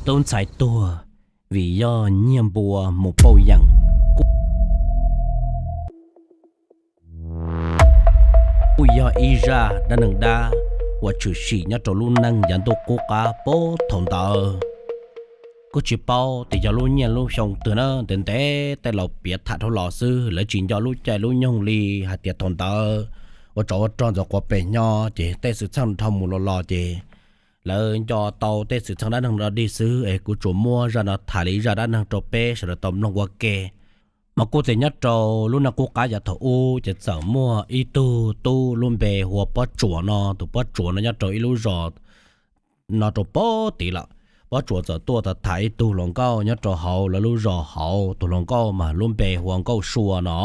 Tub ntxhais tuag vim yog nyiag npua mus pauj yeem. Kuj yog ib zaj dab neeg dab uas tshwm sim nyob rau lub neej yav ntuj qub qab puag thaum ntawd. Kuj tsis paub tias yog lub nyiaj lub xyoo twg na, ntev ntev tej laus piav tham dhau los xwb, lawv tsis nco lub caij lub nyoog li. Hais tias thaum ntawd ua tsov ua rog ntxuav quav pem nyo, ces tej xwm txheej dhau mus los los ces lawv nco tau tej xwm txheej dab neeg no dig xwb. Es kuv tsuas muab zaj no tham li zaj dab neeg rau peb sawv daws tau mloog ua ke. Mas kuj tias nyob rau lub neej qub qab yav thaum ub ces txawm muaj ib tug tub lub npe hu ua Pob Tsuas no. Tus Pob Tsuas no nyob rau ib lub zos no rau puag tid lawm. Pob Tsuas txawm tuaj tham ib tug hluas nkauj nyob rau hauv lawv lub zos hauv. Tus hluas nkauj mas lub npe hu ua Nkauj Sua no.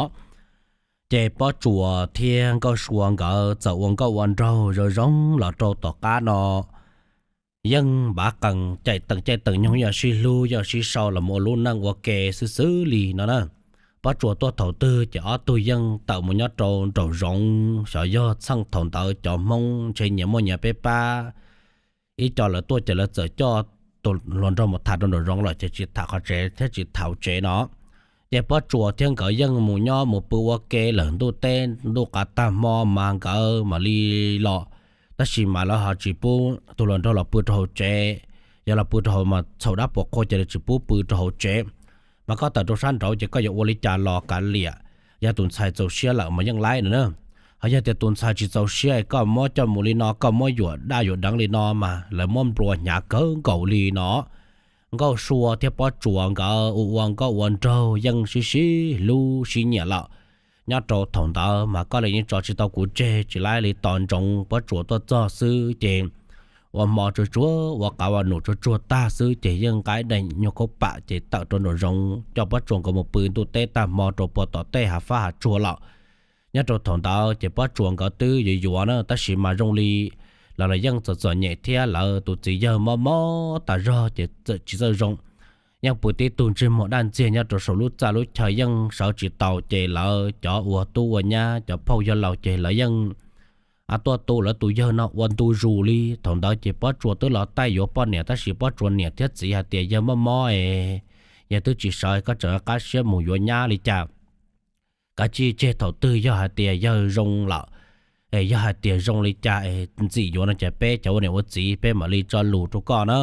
Ces Pob Tsuas thiab Nkauj Sua nkawd txawm ua nkauj ua nraug zoo zoo los rau tom qab no. Yeej npav qees caij teem caij teem nyoog, yog sib hlub yog sib sau los mus ua lub neej ua ke xwb xwb li no na. Pob Tsuas tuaj thaum twg ces ob tug yeej tawm mus nyob rau nraum zoov. Xyov yog txheej thaum ntawd cov Hmoob ntshe nyias muaj nyias peb pab, ib co lawv tuaj ces lawv txawm coj tus hluas nraug mus tham rau nraum zoov lawm ces tsis tham qhov tsev thiab tsis tham hauv tsev no. Ces Pob Tsuas thiab nkawd yeej mus nyob mus pw ua ke lawm ntuj teb ntuj qav tag hmo mas nkawd mam li los. Tab sis mas lawv ho tsis pub tus hluas nraug los pw rau hauv tsev, yog los pw rau hauv mas txhaum dab puas qhua ces lawv tsis pub pw rau hauv tsev. Mas koj tawm rau sab nraud ces koj yuav ua li cas los kav liam, yog tus ntxhais txaus siab lawm mas yeej laib no na. Ho yog tias tus ntxhais tsis txaus siab koj muab coj mus li no, koj muab yuam daj yuam deev li no mas lawv muab nplua hnyav kawg nkaus li no. Nkauj Sua thiab Pob Tsuas nkawd ua ua nkauj ua nraug yeej sib sib hlub sib nyiam lawm. Nyob rau thaum ntawd mas koj li yeej tso tsis tau kuv tseg, tsis laib li tos ntsoov Pob Tsuas tuaj txog xwb ces ua hmo tsuag tsuag ua qav ua num tsuag tsuag tag xwb ces yeej nqa deeg nyuag khaub pam ces tawm rau nraum zoov coj Pob Tsuas nkawd mus pw ntuj teb tag hmo rau puag tom tej hav fab hav tsuag lawm. Nyob rau thaum ntawd ces Pob Tsuas nkawd twb yuav yuav na, tab sis mas zoo li lawv los yeej txom txom nyem thiab lawv tus txiv yawg mob mob tas zog ces txawm tsis txawj zoo. Yeej pw tib tug ntsej muag daj ntxiag nyob rau saum lub txaj lub chaw yeej sawv tsis tau ces lawv cov ua tub ua nyab cov phauj yawg laus ces lawv yeej tuaj tu lawv tus yawg no ua ntu zus li. Thaum ntawd ces Pob Tsuas twb los taij yuav poj niam tab sis Pob Tsuas niam thiab txiv hais tias yawg mob mob es yawg twb tsis sawv, koj tseem qab siab mus yuav nyab li cas? Kav tsij tseg thaum twg yog hais tias yawg zoo lawm, es yog hais tias zoo li cas es ntxim yuav no ces peb cov ua niam ua txiv peb mam li tso lus rau koj na.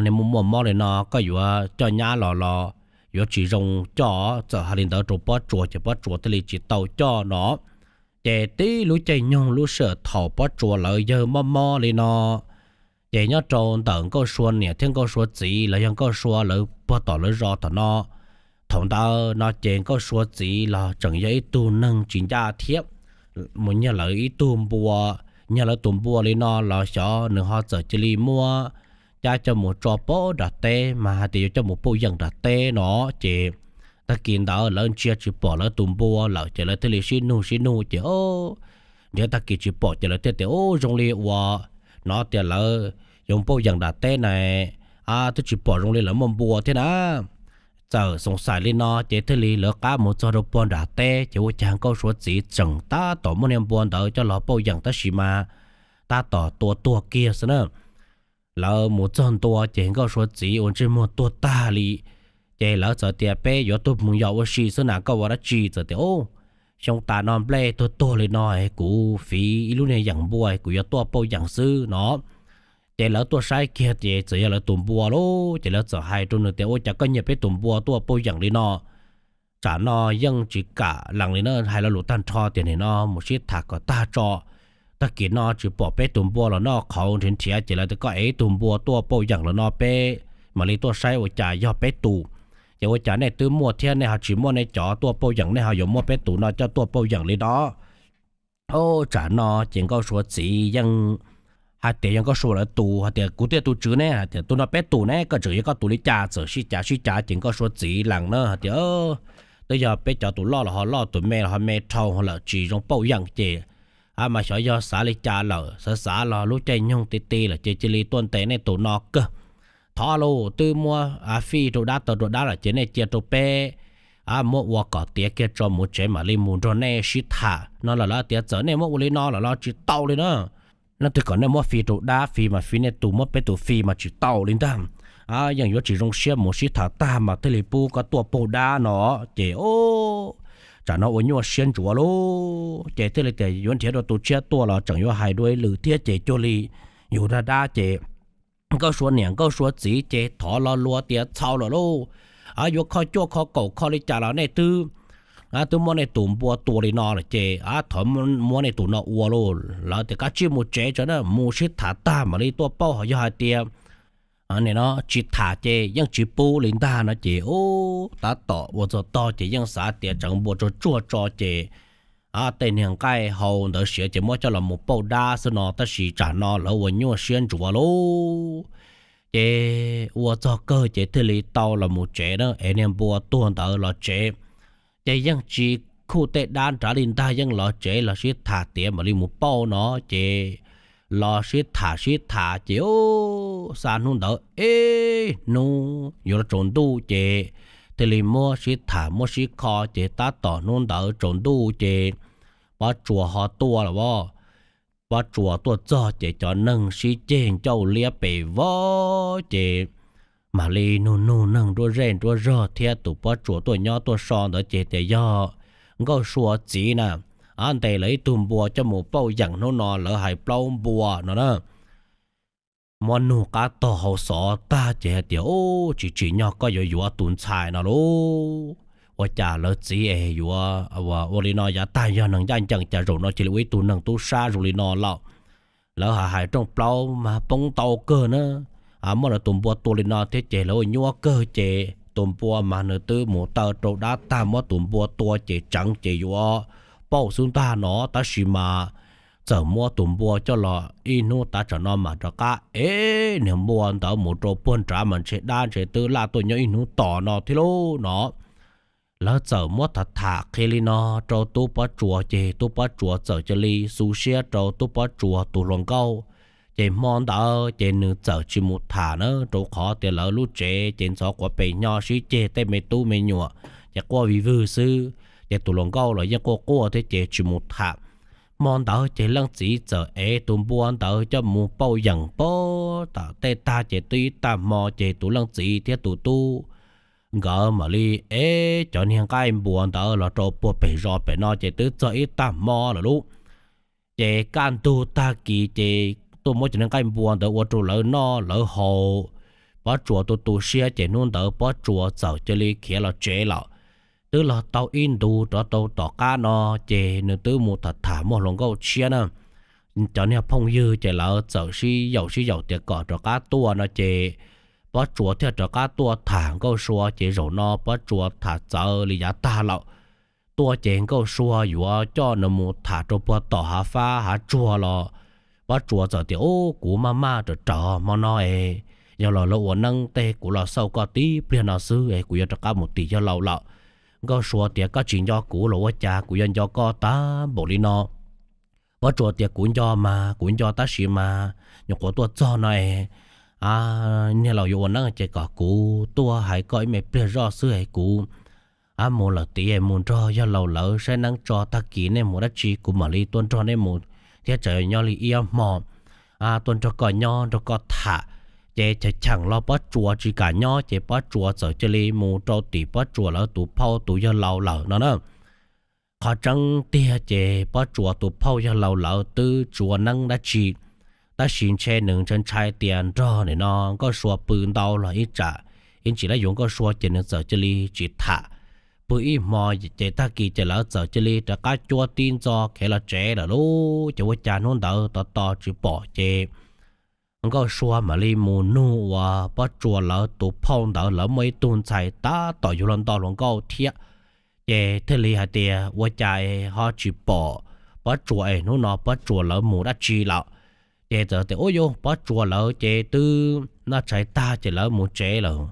Niag muaj muaj mob li no koj yuav coj nyab los los yuav tsis zoo coj. Txawm hais li ntawd rau Pob Tsuas ces Pob Tsuas thiaj li tsis tau coj no. Ces tib lub caij nyoog lub sij hawm thaum Pob Tsuas lawv yawg mob mob li no ces nyob rau ntawm Nkauj Sua niam thiab Nkauj Sua txiv los yog Nkauj Sua lawv puag tom lawv zos tom no. Thaum ntawd no ces Nkauj Sua txiv los tseem yog ib tug neeg tsis ncaj thiab, mus nyiag lawv ib tug npua, nyiag lawv tus npua li no los xyov nws ho txawm cia li muab cab coj mus tso pem nram teb mas hais tias yuav coj mus pauj yeem nram teb no. Ces tag kis ntawd lawv ntsia tsis pom lawv tus npua lawm ces lawv thiaj li sib nug sib nug ces o, nrhiav tag kis tsis pom ces lawv thiaj tias u zoo li uas no tias lawv yuav pauj yeem nram teb na, twb tsis pom zoo li lawv muaj npua thiab na. Txawm xoom xaim li no ces thiaj li lawv qab mus txog rau puag nram teb ces ua cas Nkauj Sua txiv tseem tab tom muab niag npua ntawd coj los pauj yeem tab sis mas tab tom tua tuag kiag xwb na. Lawv mus txog ntua ces Nkauj Sua txiv ua ntsej muag tuag tag li. Ces lawv txawm tias peb yuav tuaj mus yos ua si xwb na, koj ua dab tsi? Txawm tias u, xyoo tas no nplej tuag tuag li no es kuv fiv ib lub niag yeem npua kuv yuav tuaj pauj yeem xwb no. Ces lawv tuaj saib kiag ces txawm yog lawv tus npua lauj. Ces lawv txawm hais rau nws tias ua cas koj nyiag peb tus npua tuaj pauj yeem li no? Tsam no yeej tsis kam lees li na, hais lo lus tag nrho tias nim no mus sib tham kom tag tso, tag kis no tsis pom peb tus npua los noj qhauv nrhiav nrhiav ces lawv tias koj ev ib tug npua tuaj pauj yeem lawm no peb mam li tuaj saib ua cas yog peb tus. Ces ua cas nej twb muaj thiab nej ho tsis muab nej cov tuaj pauj yeem, nej ho yuav muab peb tus no coj tuaj pauj yeem li no? Tsam no ces Nkauj Sua txiv yeej hais tias yog Nkauj Sua lawv tus hais tias kuv thiaj tus tswv ne, hais tias tus no peb tus ne, koj tseem yog koj tus li cas? Txawm sib cav sib cav ces Nkauj Sua txiv lees na hais tias twb yog peb cov tus loj los ho loj, tus me los ho me dhau lawm tsis zoo pauj yeem ces a mas xyov yog xav li cas lawm, xav xav los lub caij nyoog ti ti lawm ces cia li tuaj ntes nej tus no kawg. Thov lauj, twb muab fij rau dab tau rau dab lawm ces nej cia rau peb muab ua kom tiav kiag tso mus tsev mam li mus nrog nej sib tham no lawm. Lawv tias txawm nej muab ua li no lawm los tsis tau li na. Leej twg kom nej muab fij rau dab, fij mas fij nej tus, muab peb tus fij mas tsis tau li ntag. yeej yuav tsis zoo siab mus sib tham tag mas thiaj li pub koj tuaj paug dab no. Ces o, tsam no ua nyuaj siab ntsuav lauj, ces thiaj li tias yuav nrhiav rau tus tshiab tuaj los tseem yuav hais dua ib lwm thiab ces cuag li yus dag dab ces Nkauj Sua niam Nkauj Sua txiv ces thov lo lus tias txhaum lawm lauj, yuav kho cuaj kho kaum kho li cas los nej twb, twb muab nej tus npua tua li no lawm ces thov muab nej tus no ua lauj. Lawv tias koj tsij mus tsev tso na, mus sib tham tag mam li tuaj paub, ho yog hais tias no tsis tham ces yeej tsis pub li ntag no ces ub, tab tom ua txog tog ces yeej xav tias tseev npua tsuag tsuag tso ces tej niag nqaij hau ntawd siav ces muab coj los mus pauj dab xwb no, tab sis tsam no lawv ua nyuaj siab ntsuav lauj. Ces ua txog kawg ces thiaj li tau los mus tsev na, es niag npua tuag ntawd los tsev. Ces yeej tsis khuj tej dab nrad li ntag, yeej los tsev los sib tham tias mam li mus pauj no ces los sib tham sib tham ces xa hnub ntawd ib hnub yuav los tsaus ntuj ces thiaj li muab sib tham muab sib kho ces tab tom hnub ntawd tsaus ntuj ces Pob Tsuas ho tuaj lawm os. Pob Tsuas tuaj txog ces cov neeg sib ceg ncauj liab pes vog ces mam li nug nug neeg nruab zej nruab zog thiab tus Pob Tsuas tuaj nyob tuaj so ntawd ces tias yog Nkauj Sua txiv na, ntes lawv ib tug npua coj mus pauj yeem hnub no lawv hais plaub npua no na. Muab nug qab tog hau xov tag ces hais tias ub, tsis tsim nyog koj yuav yuav tus ntxhais no lauj. Ua cas lawv txiv es yuav ua li no, yav tag yog neeg ncaj ncees cas zaum no cia li ua ib tug neeg tub sab zoo li no lawm. Lawv hais hais rooj plaub mas poob ntau kawg na, muab lawv tus npua tua li no thiab ces lawv ua nyuaj kawg ces tus npua mas nws twb mus taw rau dab tag muab tus npua tua ces tseev ces yuav pauj xwb ntag no, tab sis mas txawm muab tus npua coj los ib hnub tav tsam no mam rov qab ev niag npua ntawd mus rau puag nrad mas ntshe dab ntshe twb laj tuaj nyob ib hnub tos no thiab lauj no. Lawv txawm muab tham tham qhia li no rau tub Pob Tsuas ces tub Pob Tsuas txawm cia li xu siab rau tub Pob Tsuas tus hluas nkauj. Ces hmo ntawd ces nws txawm tsis mus tham na, rau qhov tias lawv lub tsev ces ntxhov quav pes nyo sib ceg tej me tub me nyuam ces quaj vij vwg xwb, ces tus hluas nkauj los yeej quaj quaj thiab ces tsis mus tham. Hmo ntawd ces leej txiv txawm ev tus npua ntawd coj mus pauj yeem pag tam tej tag ces twb ib tag hmo ces tus leej txiv thiab tus tub nkawd mam li ev cov niag nqaij npua ntawd los rau puag pem zos pem no ces twb txog ib tag hmo lawm lauj. Ces kaj ntug tag kis ces tuaj muab cov niag nqaij npua ntawd ua rau lawv noj lawv haus. Pob Tsuas tu tu siab ces hnub ntawd Pob Tsuas txawm cia li khiav los tsev lawm. Twb los tau ib ntus rov tau tom qab no ces nws twb mus tham tham muaj hluas nkauj tshiab na. Cov niag phooj ywg ces lawv txawm sib yaum sib yaum tias kom rov qab tuaj no ces Pob Tsuas thiaj rov qab tuaj tham Nkauj Sua ces zaum no Pob Tsuas tham txawv li yav tag lawm. Tuaj ces Nkauj Sua yuav coj nws mus tham rau puag tom hav fab hav tsuag los Pob Tsuas txawm tias ub, kuv maj maj rawm rawm hmo no es yog los lawv ua neeb tej kuv los xauj koj tib pliag no xwb es kuv yuav rov qab mus tim yawg laus lawm. Nkauj Sua tias koj tsis nco kuv los ua cas kuv yuav nco koj tag npaum li no. Pob Tsuas tias kuv nco mas kuv nco tab sis mas nyuam qhuav tuaj txog no es niag laus yuav ua neeb ces kom kuv tuaj hais koj ib me pliag zoj xwb es kuv mus lawm tid es mus nrog yawg laus lawv saib neeb tso, tag kis nej mus dab tsi kuv mam li tuaj nrog nej mus thiab tsam nyob li ib ob hmo tuaj nrog koj nyob nrog koj tham. Ces cheem cheem los Pob Tsuas tsis kam nyob ces Pob Tsuas txawm cia li mus rau tim Pob Tsuas lawv tus phauj tus yawg laus lawm no na. Qhov tseeb tiag ces Pob Tsuas tus phauj yawg laus lawv twb tsis ua neeb dab tsi, tab sis ntshe nws ntshai ntshai tias nrog nim no Nkauj Sua pw ntau los ib tsam ib ntsis lawv yuav Nkauj Sua ces nws txawm cia li tsis tham. Pw ib hmo ces tag kis ces lawv txawm cia li rov qab cuab tib ntxo khiav los tsev lawm lauj. Ces ua cas hnub ntawd tos tos tsis pom ces Nkauj Sua mam li mus nug uas Pob Tsuas lawv tus phauj ntawd lawv muaj ib tug ntxhais tab tom yuav luag nto hluas nkauj thiab, ces thiaj li hais tias ua cas ho tsis pom Pob Tsuas es hnub no Pob Tsuas lawv mus dab tsi lawm. Ces txawm tias ub, yog Pob Tsuas lawv ces twb noj tshais tag ces lawv mus tsev lawm.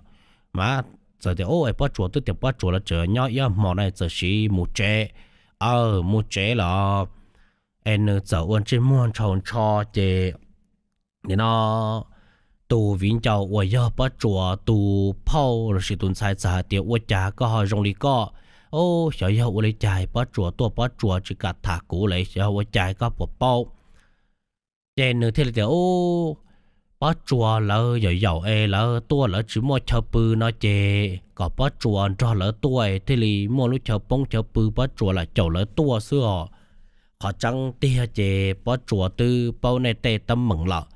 Mas txawm tias ub, es Pob Tsuas twb tias Pob Tsuas lawv tseem nyob ib ob hmo no txawm sim mus tsev. Aw, mus tsev lawm. Es nws txawm ua ntsej muag ntshaus ntsho ces nim no tus viv ncaus uas yog Pob Tsuas tus phauj lossis tus ntxhais txawm hais tias ua cas koj ho zoo li koj, xyov yog ua li cas Pob Tsuas tuaj Pob Tsuas tsis kam tham kuv lawm, xyov ua cas koj puas paub. Ces nws thiaj li tias ub, Pob Tsuas lawv yaum yaum es lawv tuaj lawv tsis muaj chaw pw no ces kom Pob Tsuas nrog lawv tuaj es thiaj li muaj lub chaw poob chaw pw, Pob Tsuas lam caum lawv tuaj xwb os. Qhov tseeb tiag ces Pob Tsuas twb paub nej tej teeb meem lawm.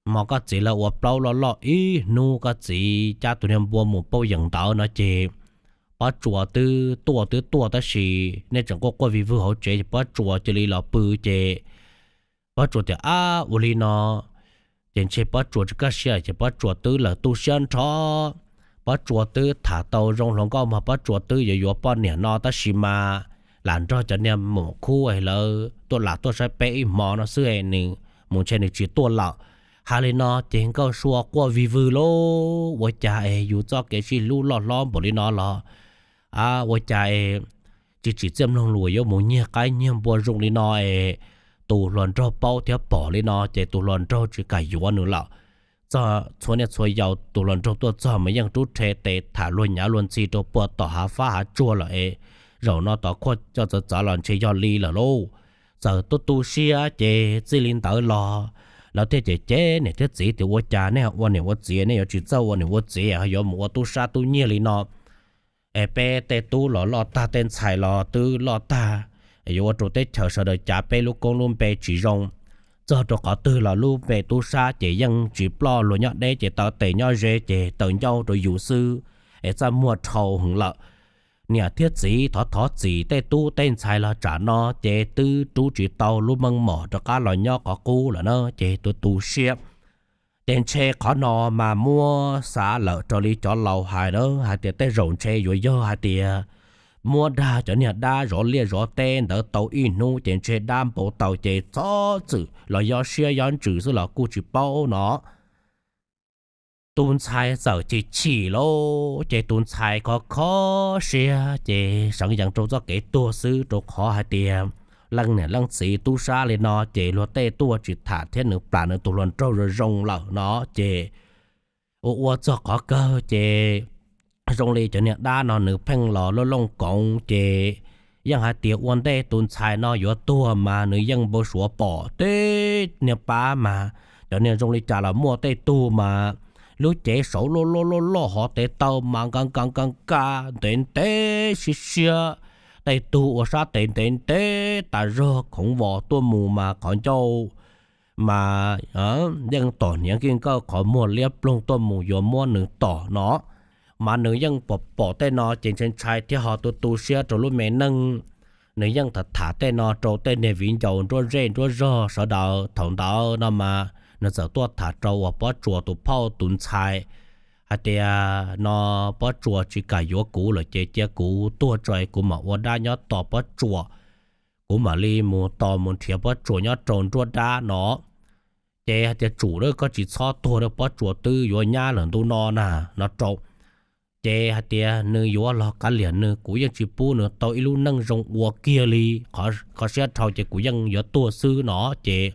Hmo koj txiv lawv ua plaub loj loj ib hnub, koj txiv cab tus niag npua mus pauj yeem ntawd no ces Pob Tsuas twb tuaj twb tuaj tab sis nej tseem quaj quaj vij vwg hauv tsev ces Pob Tsuas cia li los pw ces Pob Tsuas tias, Ab, ua li no ces ntshe Pob Tsuas tsis kaj siab ces Pob Tsuas twb lawm tu siab nrho. Pob Tsuas twb tham tau zoo hluas nkauj mas Pob Tsuas twb yuav yuav poj niam no tab sis mas lam nrog cov niag maum khub lawv tuaj lam tuaj saib peb ib hmo no xwb es nws mus ntshe nws tsis tuaj lawm. Hais li no ces Nkauj Sua quaj vij vwg lauj, ua cas es yus txoj kev sib hlub loj hlob npaum li no los ua cas es tsis tsim txiaj mloog lus yuav mus nyiag qaib nyiag npua zoo li no es tus hluas nraug paub thiab pom li no ces tus hluas nraug tsis kam yuav nws lawm. Txog txhua niaj txhua yau tus hluas nraug tuaj txog mas yeej rub rhe tes tham luag nyav luag ntxhi rau puag tom hav fab hav tsuag lawm es zaum no tov khuaj coj txawv txawv los ntshe yog li lawm lauj. Txawm tu tu siab ces txij li ntawd los lawv thiaj cem cem niam thiab txiv tias, Ua cas nej ua niam ua txiv nej yuav tsis txawj ua niam ua txiv ho yuav mus ua tub sab tub nyiag li no? Es peb tej tub los loj tag, tej ntxhais los twb loj tag, yuav ua rau teb chaws sawv daws cav peb lub koob lub npe tsis zoo. Txog rau qhov twg los lub npe tub sab ces yeej tsis ploj, luag nyob deb ces taw tes nyob ze ces taw ncauj rau yus xwb, es txaj muag dhau heev lawm. Niam thiab txiv thov thov txim tej tub tej ntxhais los tsam no ces twb rub tsis tau lub meej mom rov qab los nyob qhov qub lawm na ces tu tu siab. Ces ntshe qhov no mas muab xav lawm raws li cov laus hais na hais tias tej zaum ntshe yuav yog hais tias muab dag cov niag dab zov liaj zov teb ntawd tau ib hnub ces ntshe dab npau taws ces txhob txwm los yob siab yob ntsws xwb los kuj tsis paub no. Tus ntxhais txawm chim chim lauj, ces tus ntxhais khov kho siab ces seev yees rau txoj kev tuag xwb, rau qhov hais tias leej niam leej txiv tub sab li no ces luag tej tuaj tsis tham thiab nws plam nws tus hluas nraug zoo zoo lawm no ces ua ua txog qhov kawg ces zoo li cov niag dab no nws pheej los looj looj koov ces yeej hais tias ua ntej tus ntxhais no yuav tuag mas nws yeej npau suav pom tej niag pab mas cov niag zoo li cas los muaj tej tug mas lub cev saud loj loj loj loj hov tes taw mas nka nka nka nka ntev ntev siab siab, tej tug ua sab tes ntev ntev tas zog khoov vos tuaj mus mas qhov ncauj mas yeej tom hniav nkij nkawj, qhov muag liab ploog tuaj mus yuav muab nws tom no. Mas nws yeej pom pom tej no ces ntshai ntshai thiab ho tu tu siab rau lub me neej. Nws yeej tham tham tej no rau tej niag viv ncaus nruab zej nruab zog sawv daws. Thaum ntawd no mas nws txawm tuaj tham rau uas Pob Tsuas tus phauj tus ntxhais hais tias, No Pob Tsuas tsis kam yuav kuv lawm ces cia kuv tuag tso kuv mam ua dab nyob tos Pob Tsuas, kuv mam li mus tos mus nrhiav Pob Tsuas nyob rau nruab dab no. Ces hais tias, Tsum, koj tsis txhob tuag, Pob Tsuas twb yuav nyab lawm ntu no na, no rau. Ces hais tias nws yuav los kav liam nws, kuv yeej tsis pub nws tau ib lub neej zoo ua kiag li. Kho siab dhau ces kuv yeej yuav tuag xwb no. Ces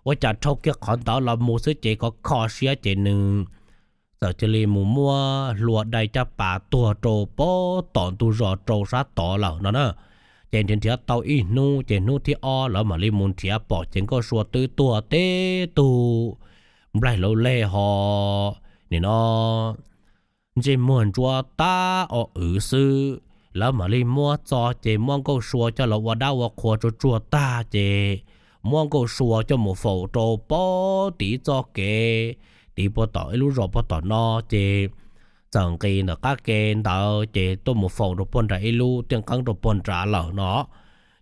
ua cas dhau kiag qhov ntawd los mus xwb ces kho kho siab ces nws txawm cia li mus muab hlua dai caj pas tuag rau pem tom ntug zos rau sab tod lawm no na. Ces nrhiav nrhiav tau ib hnub ces hnub thib ob lawv mam li mus nrhiav pom ces Nkauj Sua twb tuag teb tug nplaig laus lej ho nim no ntsej muag ntsuab tab o wv xwb. Lawv mam li muab txo ces muab Nkauj Sua coj los ua dab ua qhua tsuag tsuag tag ces muab Nkauj Sua coj mus faus rau pem tid txoj kev, tid puag tom ib lub zos puag tom no. Ces txawm nqis ntawm qab ke ntawd ces tuaj mus faus rau puag nram ib lub tiaj nqeeb rau puag nrad lawm no.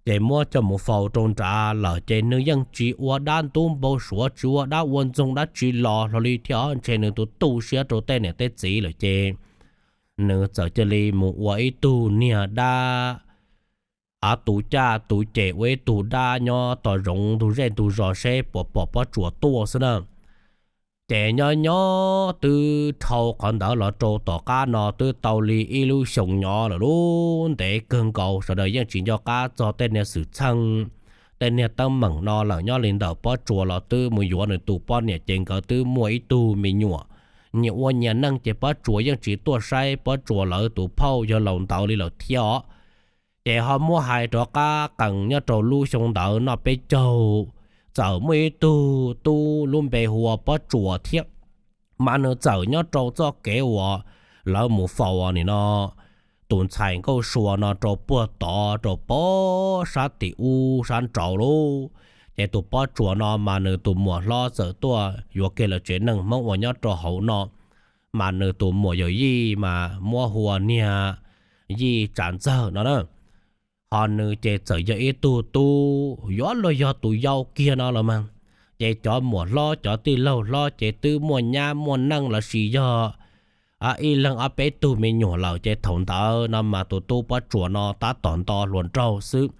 Ces muab coj mus faus rau nrad lawm ces nws yeej tsis ua dab ntub npau suav, tsis ua dab ua ntxoog dab tsi los hlo li thiab, ntshe nws tus tu siab rau tej niam tej txiv lawm ces nws txawm cia li mus ua ib tug niag dab, av tu caj tu ces ua ib tug dab nyob tos zoov ntug zej ntug zos seb puas pom Pob Tsuas tuaj xwb na. Ces nyob nyob twb dhau qhov ntawd los rau tom qab no twb tau li ib lub xyoo nyob lawm, lub ntev kawg nkaus sawv daws yeej tsis nco qab txog tej niag xwm txheej, tej niag teeb meem no lawm. Nyob li ntawm Pob Tsuas los twb mus yuav nws tus poj niam ces nkawd twb muaj ib tug me nyuam, nyias ua nyias neej ces Pob Tsuas yeej tsis tuaj saib Pob Tsuas lawv tus phauj yawg laus ntawd li lawm thiab os. Ces ho muab hais rov qab qees nyob rau lub xyoo ntawd noj peb caug txawm muaj ib tug tub lub npe hu ua Pob Tsuas thiab, mas nws txawm nyob rau txoj kev uas lawv mus faus nim no tus ntxhais Nkauj Sua no rau puag tod rau pob sab tim ub sab nraud lauj. Ces tus Pob Tsuas no mas nws tus muam hlob txawm tuaj yuav kiag lawv tsev neeg Hmoob uas nyob rau hauv no, mas nws tus muam yawm yij mas muab hu ua niag Yij Tsav Ntxawg no na. Ho nws ces txawm yog ib tug tub yuav luag yog tus yau kiag no los mas, ces cov muam hlob cov tij laug hlob ces twb muaj nyab muaj neej los sis yog ib leeg ob peb tug me nyuam lawm, ces thaum ntawd no mas tus tub Pob Tsuas no tab tom nto hluas nraug xwb.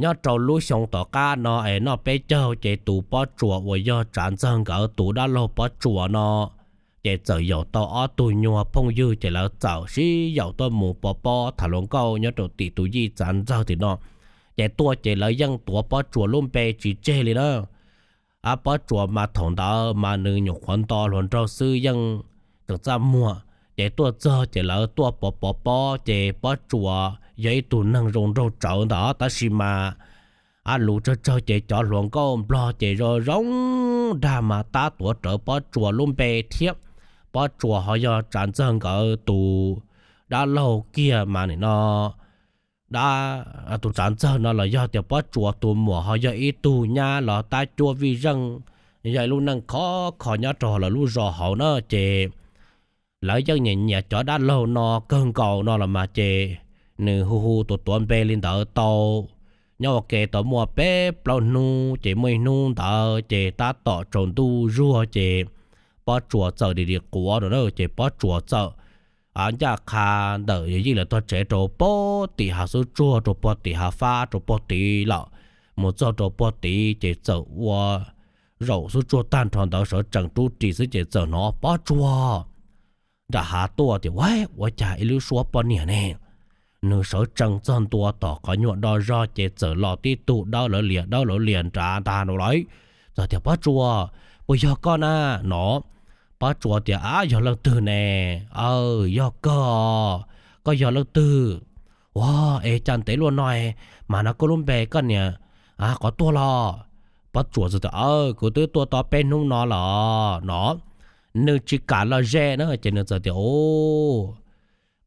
Nyob rau lub xyoo tom qab no es noj peb caug ces tus Pob Tsuas uas yog Tsav Ntxawg nkawd tus dab laug Pob Tsuas no ces txawm yaum tau ob tug nyuag phooj ywg, ces lawv txawm sib yaum tuaj mus pov pob tham hluas nkauj nyob rau tim tus Yij Tsav Ntxawg tim no. Ces tuaj ces lawv yeej tuav Pob Tsuas lub npe tsis tseg li na. Pob Tsuas mas thaum ntawd mas nws nyuam qhuav nto hluas nraug xwb yeej tseem txaj muag, ces tuaj txog ces lawv tuaj pov pov pob ces Pob Tsuas yog ib tug neeg zoo nraug tsawv ntawd tab sis mas lus tsawg tsawg ces cov hluas nkauj Nplog ces zoo zoo dag mas tab tuav rawv Pob Tsuas lub npe thiab. Pob Tsuas ho yog Tsav Ntxawg nkawd tus dab laug kiag mas nim no dab, tus Tsav Ntxawg no los yog tias Pob Tsuas tus muam ho yog ib tug nyab los tab cuab vij zeej, yog ib lub neej khov kho nyob rau lawv lub zos hauv na. Ces lawv yeej nyiam nyiam cov dab laug no kawg nkaus no los mas ces nws hu hu tuav tuav npe li ntawd tau nyob ua ke tau muaj peb plaub hnub, ces muaj ib hnub ntawd ces tab tom tsaus ntuj zuag ces Pob Tsuas txawm dim dim quav rau na, ces Pob Tsuas txawm ncaj qha ntawm yawm yij lawv tog tsev rau puag tim hav xub tsuag rau puag tim hav fab rau puag tid lawm. Mus txog rau puag tid ces txawm ua zaum xub tsuag tag nrho ntawd sawv tsees rub ris xwb ces txawm hnov Pob Tsuas nram hav tuaj tias, Ua, ua cas ib lub suab poj niam ne? Nws sawv tsees txog ntua tom qhov nyuag do zog ces txawm los tib tug dawb lawv lias dawb lawv lias nrad ntag no lawm. Txawm tias, Pob Tsuas, puas yog koj na? No Pob Tsuas tias, Ab, yog leej twg ne? Aw, yog koj. Koj yog leej twg? Ua, es cas ntev luaj no mas no koj lub npe koj niam qhov tuaj los? Pob Tsuas txawm tias, Aw, kuv twb tuaj tau peb hnub no los no. Nws tsis kam los ze na ces nws txawm tias, Ua,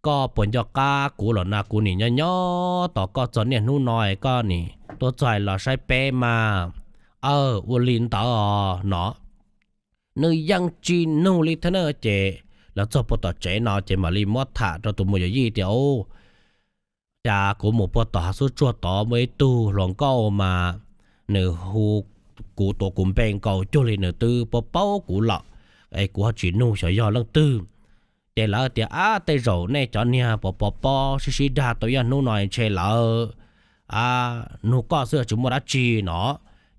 koj puas nco qab kuv los na? Kuv nim nyob nyob tos koj txog niaj hnub no es koj nim tuaj txog los saib peb mas. Aw, ua li ntawd no. Nws yeej tsis nug li thiab na. Ces lawv txog puag tom tsev no ces mam li muab tham rau tus muam yawm yij tias, Ua, cas kuv mus puag tom hav xub tsuag tod muaj ib tug hluas nkauj mas nws hu kuv tuav kuv npe nkaus cuag li nws twb paub paub kuv lawm, es kuv ho tsis nug xyov yog leej twg. Ces lawv tias, Ab, tej zaum nej cov niag pov pov pob sib sib dag tau ib hnub no ntshe lawv nug koj xwb tsis muaj dab tsi no.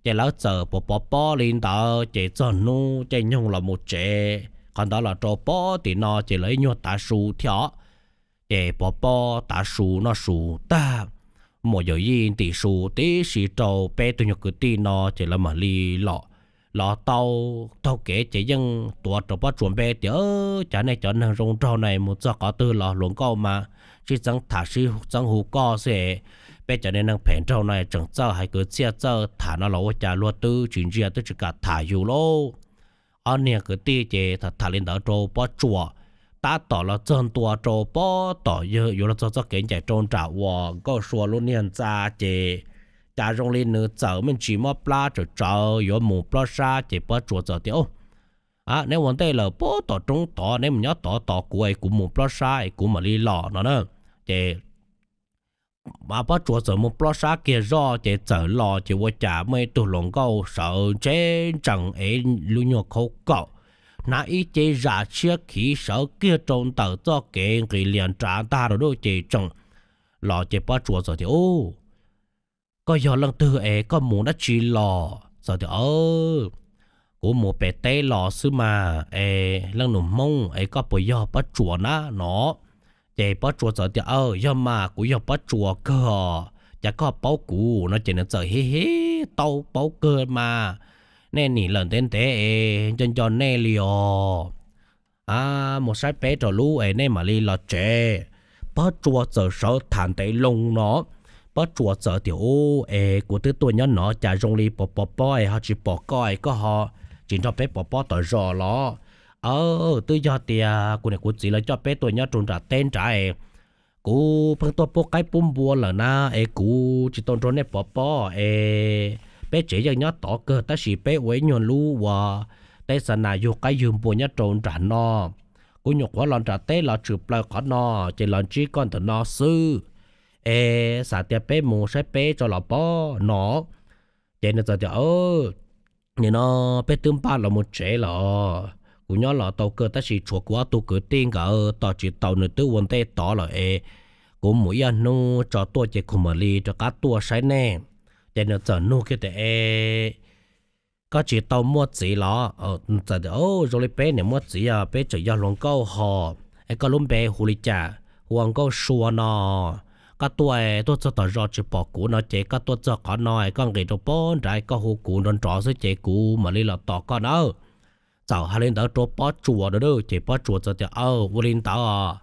Ces lawv txawm pov pov pob li ntawd ces txog hnub caij nyoog los mus tsev qhov ntawd los rau puag tim no ces lawv ib nyuag tav su thiab os. Ces pov pob tav su noj su tag, muam yawm yij ntim su tib si rau peb tug nyuag kwv tij no ces lawv mam li los. Los tau taug kev ces yeej tuav rau Pob Tsuas npe tias, Cas nej cov neeg zoo nraug na mus txog qhov twg los hluas nkauj mas sib txeeb tham sib txeeb hu koj xwb. Peb cov niag neeg phem nraug no tseem txawj hais kwv txhiaj txawj tham no los ua cas luag twb tsis ntsia twb tsis kam tham yus lauj. Ob niag kwv tij ces tham tham li ntawd rau Pob Tsuas, tab tom los txog ntua rau puag tom yog yuav los txog txoj kev ncaim rau nram uas Nkauj Sua lub niag ntxa ces cas zoo li nws txawm me ntsis mob plab tsawm tsawv yuav mus plob sab ces Pob Tsuas txawm tias, Neb ua ntej lawm puag tom roob tod, neb mus nyob tod tos kuv es kuv mus plob sab es kuv mam li los no na. Ces Pob Tsuas txawm mus plob sab kiag zoj ces txawm los ces ua cas muaj ib tug hluas nkauj sawv ntseb ntsees es lub nyuag khaub kaum, hnav ib ce zam tshiab khiv sawv kiag rau ntawm txoj kev nqis lias nrad ntag rau ces tseem los ces Pob Tsuas txawm tias, Ub, koj yog leej twg es koj mus dab tsi los? Txawm tias, Kuv mus pem teb los xwb mas es leej nus Hmoob es koj puas yog Pob Tsuas na no? Ces Pob Tsuas txawm tias, Aw, yog mas kuv yog Pob Tsuas kawg os, cas koj paub kuv no? Ces nws txawm, Hi hi, tau paub kawg mas, nej nim lawm ntev ntev es nco nco nej li os. Mus saib peb rau lub es nej mam li los tsev. Pob Tsuas txawm sawv tham ntev loo no, Pob Tsuas txawm tias, Ub, es kuv twb tuaj nyob no cas zoo li pov pov pob es ho tsis pom koj es koj ho tsis nrog peb pov pob tom zos los? Aw, twb yog tias kuv niam kuv txiv lawv coj peb tuaj nyob rau nram teb nrad es kuv pheej tuaj pub qaib pub npua lawm na, es kuv tsis tau nrog nej pov pob es peb tsev yeej nyob tod kawg tab sis peb ua ib nyuag lub uas teb xa nas yug qaib yug npua nyob rau nram no. Kuv nyuam qhuav los nram teb los tshwm plaws qhov no ces los ntsib koj ntawm no xwb, es xav tias peb mus saib peb tso los pob no. Ces nws txawm tias, Nim no peb twb npaj los mus tsev lawm, kuv nyob los tau kawg tab sis tshuav kuv ob tug kwv tij nkawd tos tsis tau, nws twb ua ntej tod lawm es kuv mus ib ob hnub tso tuaj ces kuv mam li rov qab tuaj saib nej. Ces nws txawm nug kiag tias, Es koj tsis tau muaj txiv los? Txawm tias, Zoo li peb niam muaj txiv os, peb tseem yog hluas nkauj hos. Es koj lub npe hu li cas? Hu ua Nkauj Sua no. Koj tuaj, tuaj txog tom zos tsis pom kuv no ces koj tuaj txog qhov no es koj nqis rau pob nrad koj hu kuv nrov nrov xwb ces kuv mam li los tos koj nawb. Txawm hais li ntawd rau Pob Tsuas a, ces Pob Tsuas txawm tias, Aw, ua li ntawd os.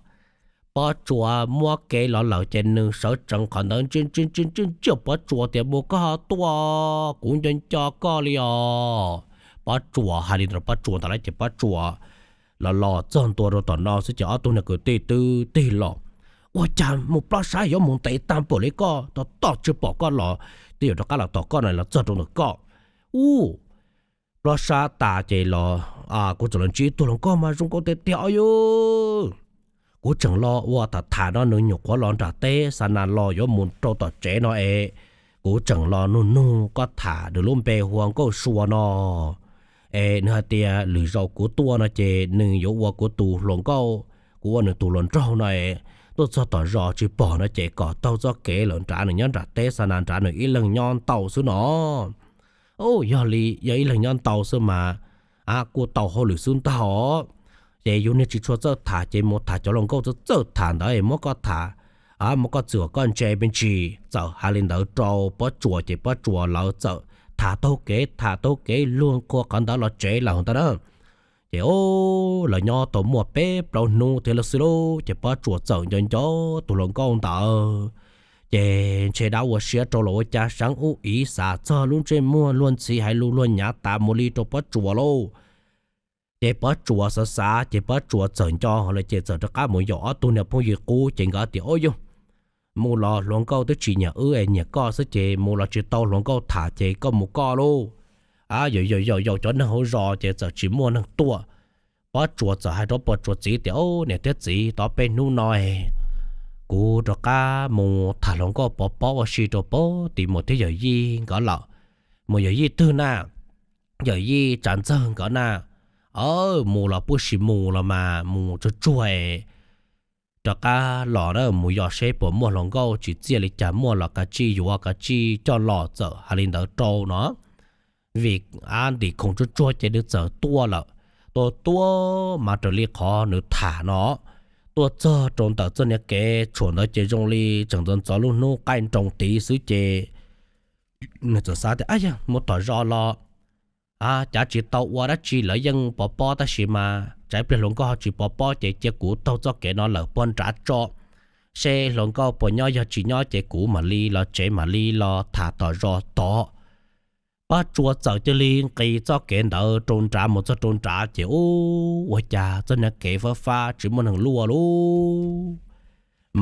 Pob Tsuas muab kev los lawm ces nws sawv tsees qhov ntawd ntsia ntsia ntsia ntsia Pob Tsuas tias, Mus koj ho tuaj, kuv nco nco koj li os. Pob Tsuas hais li ntawd, Pob Tsuas ntawd lawm ces Pob Tsuas los los txog ntua rau tom no xwb ces ob tug niag kwv tij twb tig los. Ua cas mus plob sab yuav mus ntev tag npaum li koj, tos tos tsis pom koj los, twb yuav rov qab los tos koj no los txog rau ntawm koj. Ub, plob sab tas ces los, kuv txawm los ntsib ib tug hluas nkauj mas zoo nkauj tiag tiag os yus. Kuv tseem los ua tham tham no nws nyuam qhuav los nram teb xa nas los yuav mus rau tom tsev no es kuv tseem los nug nug koj tham, nws lub npe hu ua Nkauj Sua no. Es nws hais tias lwm zaus kuv tuaj no ces nws yuav ua kuv tus hluas nkauj, kuv ua nws tus hluas nraug no es tuaj txog tom zos tsis pom no ces kom taug txoj kev lawm nrad, nws nyob nram teb xa nas nrad nws ib leeg nyob ntau xwb no. Yog li yog ib leeg nyob ntau xwb mas, a, kuj tau hauj lwm xwb ntag os. Ces yus niag tsis tshua txawj tham ces mus tham cov hluas nkauj txawj txawj tham ntawd muab koj tham, a, muab koj txwm kom koj ntse me ntsis. Txawm hais li ntawd rau Pob Tsuas ces Pob Tsuas lawv txawm tham taug kev tham taug kev luag qhua qhov ntawd los tsev lawm ntag na. Ces o, lawv nyob tau muaj peb plaub hnub thiab lawm xwb lauj, ces Pob Tsuas txawm nco nco tus hluas nkauj ntawd, ces ntshe dab ua siab rau los ua cas seev ub ib xav txog lub ntsej muag luag ntxhi hais lus luag nyav tas mus li rau Pob Tsuas lauj. Ces Pob Tsuas xav xav ces Pob Tsuas txawm nco lawm ces txawm rov qab mus yaum ob tug niag phooj ywg qub ces nkawd tias, Ub yus, mus los hluas nkauj twb tsis nyiam wb es nyiam koj xwb ces mus los tsis tau hluas nkauj tham ces koj mus koj lauj. A, yaum yaum yaum yaum cov neeg hauv zos ces txawm tsis muaj neeg tuaj. Pob Tsuas txawm hais rau Pob Tsuas txiv tias, Ub, niam thiab txiv, tau peb hnub no kuv rov qab mus tham hluas nkauj pov pob ua si rau pem tim mus thiab yawm yij nkawd lawm. Mus yawm yij twg na? Yawm yij Tsav Ntxawg nkawd na. Mus los pub sis mus los mas mus tsuag tsuag rov qab los na, mus yos seb puas muaj hluas nkauj tsis txiaj li cas, muaj los kav tsij yuav kav tsij coj los. Txawm hais li ntawd rau no, vim a ntim khoom tsuag tsuag ces nws txawm tuaj lawm. Tuaj tuaj mas raws li qhov nws tham no, tuaj txog rau ntawm txoj niag kev tshuam ntawd ces zoo li tseem ntxov ntxov lub hnub qaij nroo tid xwb ces nws txawm xav tias, Ab yog mus tom zos los cav tsis tau ua dab tsi, lawv yeej pov pob tab sis mas tsam pliag hluas nkauj ho tsis pov pob ces cia kuv taug txoj kev no lawm puag nrad tso, seb hluas nkauj puas nyob, yog tsis nyob ces kuv mam li los tsev mam li los tham tom zos tod. Pob Tsuas txawm cia li nqis txoj kev ntawd rau nrad, mus txog rau nrad ces ub, ua cas txoj niag kev fab fab tsis muaj neeg luaj lauj.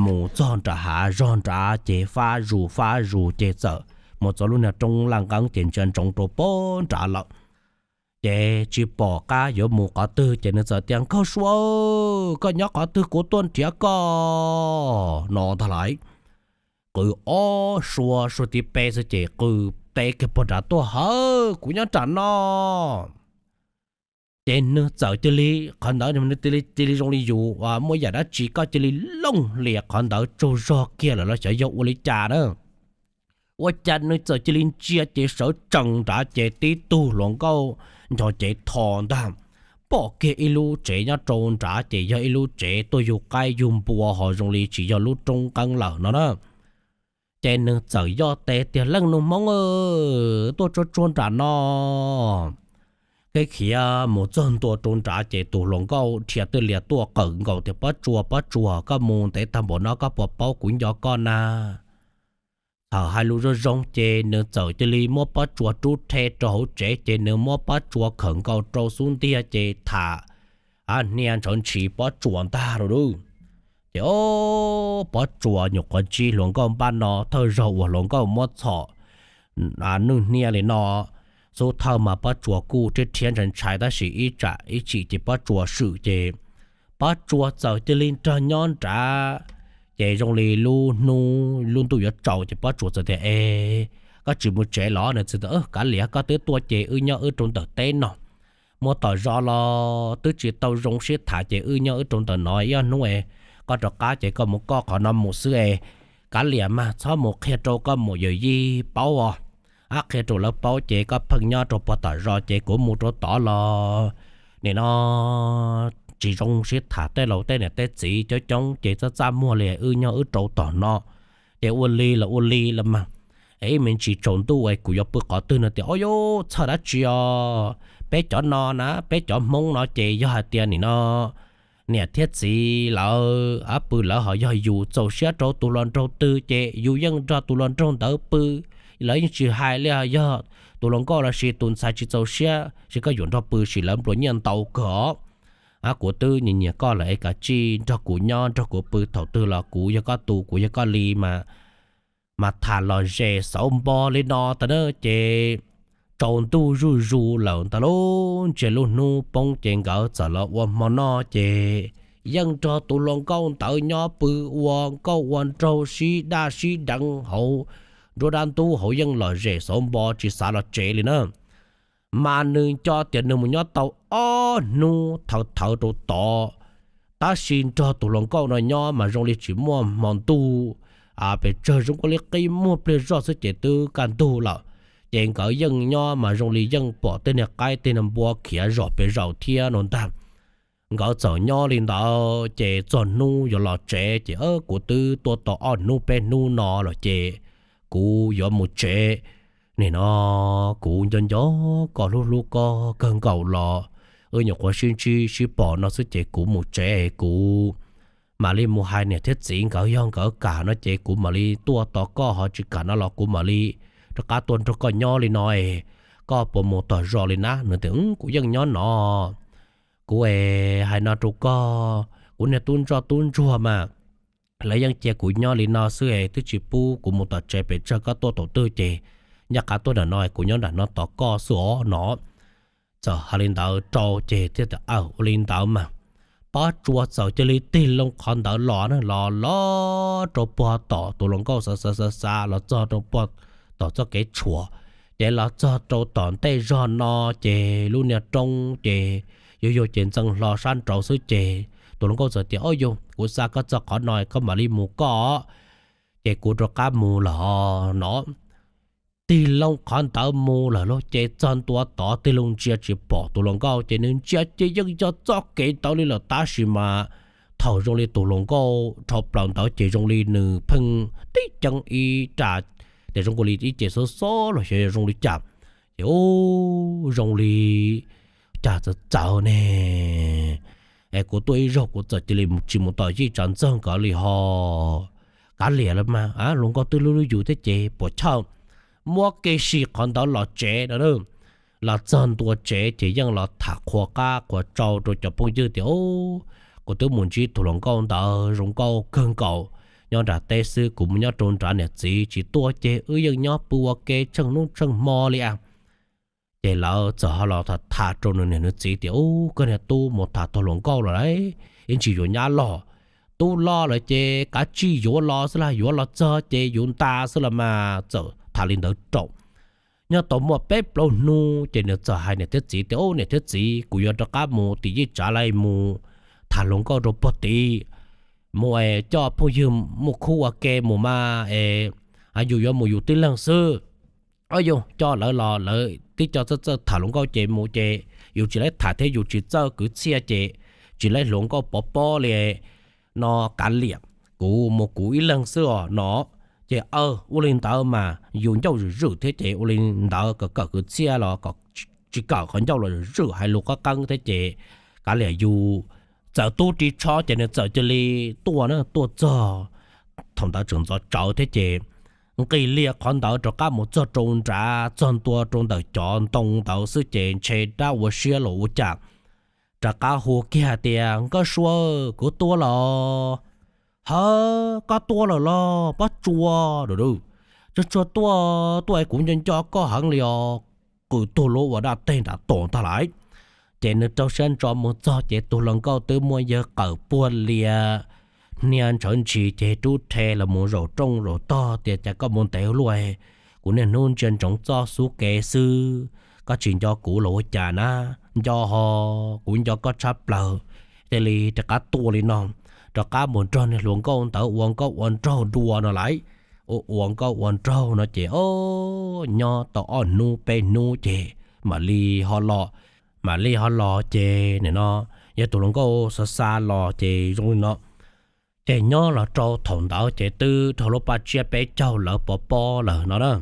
Mus txog nram hav zog nrad ces fab zus fab zus ces txawm mus txog lub niag roob laj nqeeb ces ntsia ntsoov rau puag nrad lawm. Ces tsis pom qab yuav mus qhov twg ces nws txawm tias, Nkauj Sua, koj nyob qhov twg kuv tuaj nrhiav koj, no ntag lauj. Qw ob suab, suab tib peb xwb ces qw teb kiag puag nrad tuaj, Hawb, kuv nyob nram no. Ces nws txawm cia li, qhov ntawd nws cia li zoo li yus muaj yam dab tsi koj cia li looj hlias qhov ntawd tsaug zog kiag lawm los xyov yog ua li cas na. Ua cas nws txawm cia li ntsia ces sawv tsees nrad ces tib tug hluas nkauj ncho cev tho ntag, pom kiag ib lub tsev nyob rau nrad ces yog ib lub tsev tuaj yug qaib yug npua ho zoo li tsis yog lub roob nqeeb lawm no na. Ces nws txawm yoj tes tias, Leej nus Hmoob, tuaj tsuag tsuag nram no. Kev khiav mus txog ntua rau nrad ces tus hluas nkauj dhia twj lias tuaj qawm nkaus tias, Pob Tsuas, Pob Tsuas, koj mus ntev tag npaum no koj puas paub kuv nco koj na? thaum hais lus zoo zoo ces nws txawm cia li muab Pob Tsuas rub rhe rau hauv tsev ces nws muab Pob Tsuas khawm nkaus rau xub ntiag ces tham hnia ntshawv ntshis Pob Tsuas ntag lauj. Ces o, Pob Tsuas nyuam qhuav ntsib hluas nkauj npaj no, thawj zaug uas hluas nkauj muab txhom nwj hnia li no, xub thawj mas Pob Tsuas kuj rhiab rhiab ntshai ntshai tab sis ib tsam ib chim ces Pob Tsuas swm ces Pob Tsuas txawm cia li nrog nyob nrad. Ces zoo li lub hnub lub ntuj yuav tsaus ces Pob Tsuas txawm tias, Es koj tsis mus tsev los? Nws txawm tias, Kav liam, koj twb tuaj ces wb nyob wb rau ntawm teb no, muaj tom zos los twb tsis tau zoo sib tham ces wb nyob wb rau ntawm no ib ob hnub es koj rov qab ces koj mus koj qhov no mus xwb es. Kav liam mas txhob mus qhia rau koj mus yawm yij paub os. Ab, qhia rau lawv paub ces koj pheej nyob rau puag tom zos ces kuv mus rau tod los nim no tsis zoo sib tham, tej laus tej niam tej txiv coob coob ces txaj txaj muag li, wb nyob wb rau tom no ces ua li los ua li los mas. Ib me ntsis tsaus ntuj es kuv yuav pw qhov twg no tias, Ob, yuav txhawj dab tsi os? Peb cov no na, peb cov Hmoob no ces yog hais tias nim no niam thiab txiv lawv pw lawv ho yog yus txaus siab rau tus hluas nraug twg ces yus yeej nrog tus hluas nraug ntawd pw. Lawv yeej tsis hais li yog tus hluas nkauj los sis tus ntxhais tsis txaus siab sis koj yuav nrog pw sis lawv nplua nyiaj ntau kawg os. Kuv twb nyiam nyiam koj lawm es kav tsij nrog kuv nyob nrog kuv pw, thaum twg los kuv yog koj tus kuv yog koj li mas mas tham lom zem xauv npo li no tas na ces tsaus ntuj zuj zus lawm ntag lauj. Ntsia lub hnub poob ces nkawd txawm los ua hmo noj ces yeej nrog tus hluas nkauj ntawd nyob pw ua nkauj ua nraug sib daj sib deev hauv nruab dab ntub hauv yeej lom zem xauv npo tsis xav los tsev li na. Mas nws nco tias nws mus nyob tau ob hnub thawv thawv rau tod, tab sis nrog tus hluas nkauj no nyob mas zoo li tsis muaj hmo ntuj pes tsawg, zoo nkaus li qi muag pliag zoj xwb ces twb kaj ntug lawm. Ces nkawd yeej nyob mas zoo li yeej pom tej niag qaib tej niag npua khiav zom pes zaum thiab no ntag. Nkawd txawm nyob li ntawd ces txog hnub yuav los tsev ces, Kuv twb tuaj tau ob hnub peb hnub no lawm ces kuv yuav mus tsev. Nim no kuv nco nco koj hlub hlub koj kawg nkaus los wb nyuam qhuav sib ntsib sib pom no xwb ces kuv mus tsev es kuv mam li mus hais niam thiab txiv nkawd, yog nkawd kam no ces kuv mam li tuaj tos koj, ho tsis kam no los kuv mam li rov qab tuaj nrog koj nyob li no es koj puas mus tom zos li na? Nws tias, Kuv yeej nyob no. Kuv es hais no rau koj, kuv niag tub ntsoj tub ntsuag mas lawv yeej cia kuv nyob li no xwb es twb tsis pub kuv mus tom tsev pes tsawg, koj tuaj thaum twg ces ncaj qha tuaj nram no, kuv nyob nram no tos koj xwb os no. Txawm hais li ntawd rau ces thiaj tias, Aw, ua li ntawd mas. Pob Tsuas txawm cia li tig loo qhov ntawd los na, los los rau puag tom tus hluas nkauj xav xav xav xav los txog rau puag tom txoj kev tshuam, ces los txog rau tom ntej zog no ces lub niag roob ces yuav yuag ces ntxeev hlo sab nraud xwb ces tus hluas nkauj txawm tias, Ob yug, kuv xa koj txog qhov no koj mam li mus koj, ces kuv rov qab mus lawm no. Tig loo qhov ntawd mus lawm lauj, ces txog ntua tod tig loo ntsia tsis pom tus hluas nkauj ces nws ntsia ces yeej yog txoj kev ntawd li lawm tab sis mas thaum zoo li tus hluas nkauj dhau plaws ntawd ces zoo li nws pheej tib ceev ib ras, ces zoo nkaus li ib ce xob xob los xyov yog zoo li cas. Ces u, zoo li cas txawv txawv ne. Es kuv tuaj ib zaug kuv txawm cia li tsis mus tom yij tsav ntxawg nkawd li ho. Kav liam los mas, hluas nkauj twb hlub hlub yus thiab ces puas chawj. Muab kev si qhov ntawd los tsev no. Los txog ntua tsev ces yeej los tham qhuas qab qhuas tsau rau cov phooj ywg tias, Kuv twb mus ntsib tus hluas nkauj ntawd zoo nkauj kawg nkaus, nyob nram teb xwb, kuv mus nyob rau nrad niam txiv tsis tuaj ces wb yeej nyob pw ua ke tsheej hnub tsheej hmo li a. Ces lawv txawm ho los tham tham rau nws niam nws txiv tias, U, koj niag tub mus tham tus hluas nkauj los lauj, ib ntsis yuav nyab loj. Tub loj lawm ces kav tsij yuav los xwb las, yuav los txog ces yus nta xwb los mas. Txawm tham li ntawd rau, nyob tau muaj peb plaub hnub ces nws txawm hais niam thiab txiv tias, U, niam thiab txiv, kuv yuav rov qab mus tim yij tsav lawm, mus tham hluas nkauj rau puag tid, mus es coj phooj ywg muaj khub ua ke mus mas es yus yuav mus yus tib leeg xwb. Ob yug, coj lawv los lawv twb coj txawj txawj tham hluas nkauj ces mus ces yus tsis laib tham thiab yus tsis txawj kwv txhiaj ces tsis laib hluas nkauj pov pob li no. Kav liam, kuv mus kuv ib leeg xwb os no. Ces ua li ntawd mas yus ncauj zwm zwm thiab ces ua li ntawd kom kawm kwv txhiaj los kom tsis kawm qhov ncauj los zwm zwm hais lus qab qeeb thiab ces kav liam yus txawm tub ris tsho ces nws txawm cia li tuaj na, tuaj txog thaum ntawd tseem ntxov tsawv thiab ces nqis lias qhov ntawd rov qab mus txog rau nrad, txog ntua rau ntawm cov ntoo ntawd xwb ces ntshe dab ua siab los ua cas rov qab hu kiag tias, Nkauj Sua, kuv tuaj los. Ha, koj tuaj lawm los Pob Tsuas? Tsuag tsuag tuaj, tuaj es kuv nco nco koj heev li os. Qw tuag luag ua dab teg nram tos tag lawm. Ces nws rau siab ntso mus txog ces tus hluas nkauj twb muaj yawg qawm puag lias, hnia ntshawv ntshis ces rub rhe los mus zaum rooj zaum tog tias, Cas koj mus ntev luaj? Kuv niaj hnub ntsia ntsoov txoj xub kev xwb, koj tsis nco kuv los ua cas na? Nco ho, kuv nco koj tshaj plaws, cia li rov qab tuaj li no. Rov qab mus nrog niag hluas nkauj ntawd ua nkauj ua nraug dua no lawm. Ua ua nkauj ua nraug no ces o, nyob tau ob hnub peb hnub ces mam li ho los. Mam li ho los ces nim no yog tus hluas nkauj xa xa los ces zoo li no. Ces nyob los rau thaum ntawd ces twb dhau lub paj tsiab peb caug lawv pov pob lawm no na.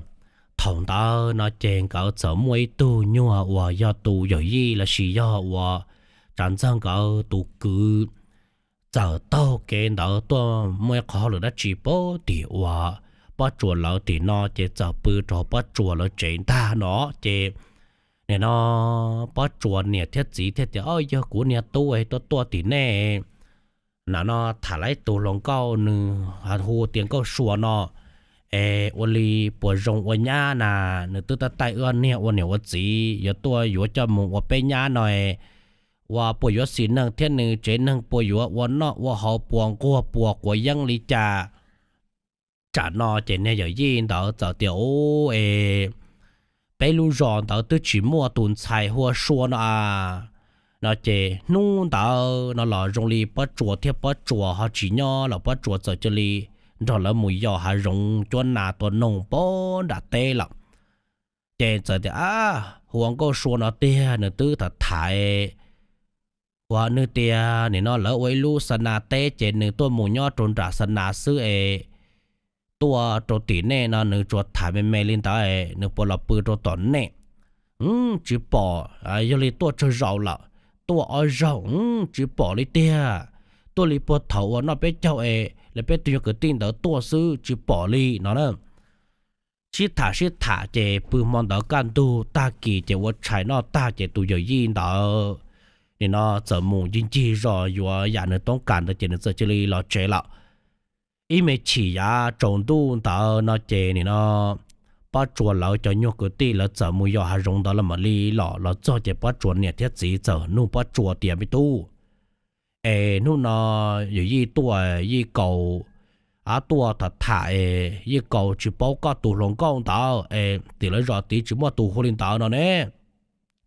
Thaum ntawd no ces nkawd txawm muaj ib tug nyuag uas yog tus yawm yij lossis yog uas tsav ntxawg nkawd tus kwv txawm taug kev ntawd tuaj muaj ib qho hauj lwm dab tsi pab tim uas Pob Tsuas lawv tim no ces txawm pw rau Pob Tsuas lawv tsev ntag no. Ces nim no Pob Tsuas niam thiab txiv thiaj tias, O, yog kuv niag tub es tuaj tuaj tim nej na no, tham lawm ib tus hluas nkauj nws hu tias Nkauj Sua no, es ua li puas zoo ua nyab na? Nws twb tab taij wb niag ua niam ua txiv yuav tuaj yuav coj mus ua peb nyab no, ua puas yuav xis neej thiab nws tsev neeg puas yuav ua noj ua haus puas nquag puas quav yeeb li cas? Tsam no ces niag yawm yij ntawd txawm tias, U, es peb lub zos ntawd twb tsis muaj tus ntxhais hu ua Sua no a. No ces hnub ntawd no los zoo li Pob Tsuas thiab Pob Tsuas ho tsis nyob los Pob Tsuas txawm cia li nrog lawv mus yos hav zoov cuab nas tua noog pem nram teb lawm. Ces txawm tias, A, hu ua Nkauj Sua no tiag, nws twb tham tham ua nws tias nim no lawv ua ib lub xa nas teb ces nws tuaj mus nyob rau nram xa nas xwb es tuaj rau tim nej no nws tsuas tham me me li ntawd, nws puas los pw rau tom nej? Tsis pom, yog li tuaj tsawg zaus lawm? Tuaj ob zaug, tsis pom li tiag. Tuaj li puag thaum uas noj peb caug es lawv peb tug nyuag kwv tij ntawd tuaj xwb, tsis pom li no na. Sib tham sib tham ces pw hmo ntawd kaj ntug tag kis ces ua tshais noj tag ces tus yawm yij ntawd nim no txawm mus ncig ncig zos yuav yam nws toob kas ntawd ces nws txawm cia li los tsev lawm. Ib me chim yav tsaus ntuj ntawd no ces nim no Pob Tsuas lawv cov nyuag kwv tij lawv txawm mus yos hav zoov ntawd los mam li los, los txog ces Pob Tsuas niam thiab txiv txawm nug Pob Tsuas tias, Me tub, es hnub no yawm yij tuaj, yij kaus, a, tuaj tham tham es yij kaus tsis paub koj tus hluas nkauj ntawd es tim lawv zos tid tsis muaj tus hu li ntawd no ne.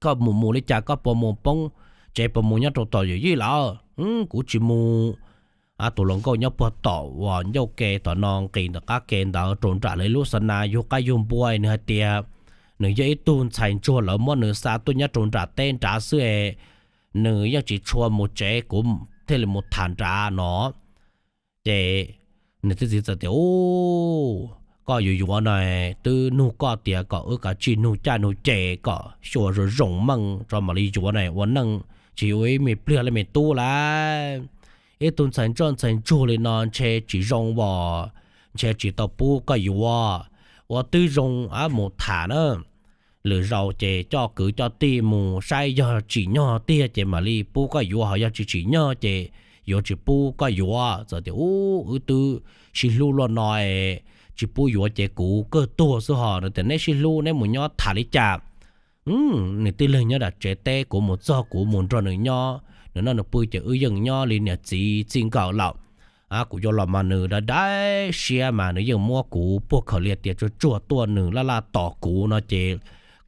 Koj mus mus li cas, koj puas mus poob tsev, puas mus nyob rau tom yawm yij lawm? Kuv tsis mus. Tus hluas nkauj nyob puag tom uas ncauj ke tom no nqis ntawm qab ke ntawd rau nram lawv lub xa nas yug qaib yug npua, nws hais tias nws yog ib tug ntxhais ntsuag lawv muab nws xa tuaj nyob rau nram teb nrad xwb es nws yeej tsis tshua mus tsev, kuv thiaj li mus tham nrad no. Ces nws thiaj txiv txawm tias, U, koj yuav yuav no, twb nug koj tias kom wb kav tsij nug caj nug ces kom xyuas zoo zoo meej tso mam li yuav na, ua neej tsis yuav ib me pliag li me tub lauj. Ib tug ntxhais ntsoj ntxhais ntsuag li no ntshe tsis zoo as, ntshe tsis tau pub koj yuav. Ua twb zoo, mus tham na, lwm zaus ces coj kwv coj tij mus saib yog tsim nyog tiag ces mam li pub koj yuav, ho yog tsis tsim nyog ces yuav tsis pub koj yuav. Txawm tias, U, wb twb sib hlub luaj no es tsis pub yuav ces kuv kawg tuag xwb ho. Nws tias, Neb sib hlub neb mus nyob tham li cas? Nws tib leeg nyob nram tsev teb, kuv mus txog kuv mus nrog nws nyob, nws noj nws pw ces wb yeej nyob li niam txiv txij nkawm lawm. Kuv yuav los mas nws dai dai siab mas nws yeej muab kuv puag khaws li tias tsuag tsuag tuaj, nws laj laj tos kuv no ces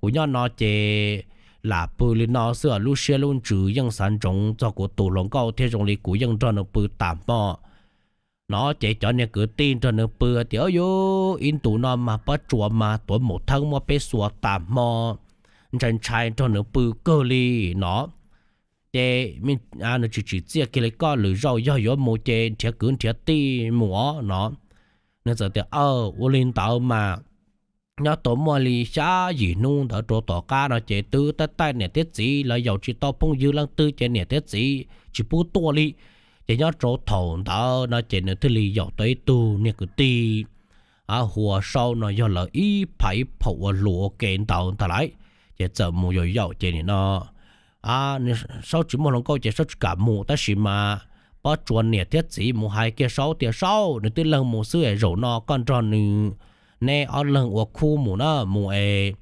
kuv nyob no ces lam pw li no xwb, lub siab lub ntsws yeej xav ntsoov txog kuv tus hluas nkauj thiab zoo li kuv yeej nrog nws pw tas hmo no ces cov niag kwv tij nrog nws pw tias, Yuav ib ntus no mas Pob Tsuas mas tuav maum theeb muab peb xuas tas hmo, ntshai ntshai nrog nws pw kawg li no. Ces nws tsis tsim txiaj kiag li, koj lwm zaus yog yuav mus ces nrhiav kwv nrhiav tij mus os no. Nws txawm tias, Aw, ua li ntawd mas. Nyob tau muaj li xya yim hnub ntawd rau tom qab no ces twb tab taij niam thiab txiv lawv yaum tsis tau phooj ywg leej twg ces niam thiab txiv tsis pub tuaj li. Ces nyob rau thaum ntawd no ces nws thiaj li yaum tau ib tug niag kwv tij Huas Saub no yog lawv ib phav ib phaum ua luam ua ke ntau ntag lawm. Ces txawm mus yaum yaum ces nim no Saub tsis muaj hluas nkauj ces Saub tsis kam mus, tab sis mas Pob Tsuas niam thiab txiv mus hais kiag Saub tias, Saub, nws tib leeg mus xwb es zaum no koj nrog nws, neb ob leeg ua khub mus na, mus es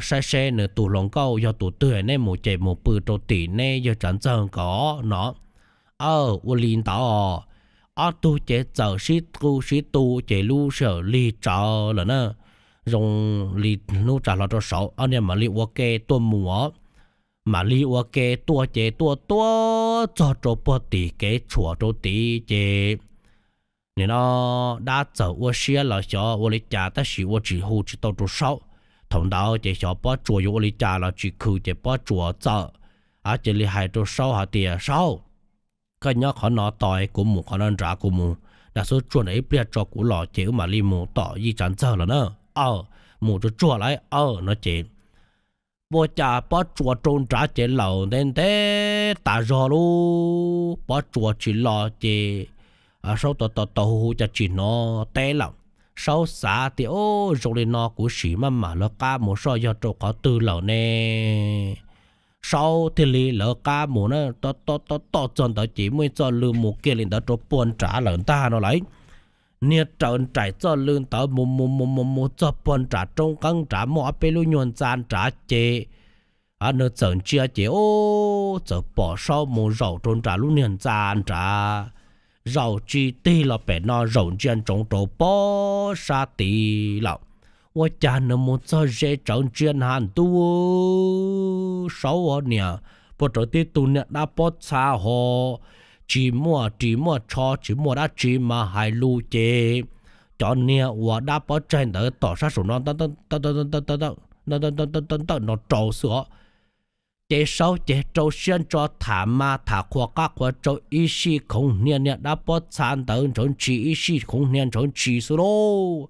saib seb nws tus hluas nkauj yog tus twg, neb mus ces mus pw rau tim neb yawg Tsav Ntxawg nkawd no. Aw, ua li ntawd. Ob tug ces txawm sib qw sib tu ces lub sij hawm lig tsawv lawm na, zoo li hnub tsa hlo rau saud ob niag mam li ua ke tuaj mus os. Mam li ua ke tuaj ces tuaj tuaj txog rau puag tim kev tshuam rau tid ces nim no dab txawm ua siab los xyov ua li cas tab sis ua tsis hu tsis tau rau Saub. Thaum ntawd ces xyov Pob Tsuas yuav ua li cas los tsis khwv ces Pob Tsuas txawm cia li hais rau Saub hais tias, Saub, koj nyob qhov no tos kuv mus qhov no nrad, kuv mus da xub tsuag nram ib pliag tso kuv los ces wb mam li mus tom yij Tsav Ntxawg lawm na. Aw, mus tsuag tsuag lawm aw no ces ua cas Pob Tsuas rau nrad ces lawm ntev ntev tas zog lub Pob Tsuas tsis los ces Saub tau tau hu hu cas tsis hnov teb lawm. Saub xav tias, Ub, zoo li no kuv sim maj mam lawv qab mus soj yog rau qhov twg lawm ne. Saub thiaj li lawv qab mus na, toj toj txog ntawd ces muaj ib txoj lw mus kiag li ntawd rau puag nrad lawm ntag no lawm. Niag raws nraim txoj lw ntawd mus mus mus mus mus txog puag nram roob nqeeb nrad muaj ob peb lub nyuag ntxa nrad ces nws txawm ntsia ces ub, txawm pom Saub mus zaum rau nram lub niag ntxa nrad, zaum tsis tig los pem no zaum ntsia ntsoov rau pob sab tid lawm. Ua cas nws mus txog ze tsawv ntsia na ntuj, Saub niam puag rawv tib tug niag dab pob txha ho tsis muaj ris muaj tsho tsis muaj dab tsi mas hais lus ces cov niag uas dab pob tsaig ntawd tom sab saum no ntawm no rau xwb os. Ces Saub ces rau siab ntso tham mas tham qhuas qab qhuas rau ib sij khoov hnia niag dab pob txha ntawd ntsawv ntshis ib sij khoov hnia ntsawv ntshis xwb lauj.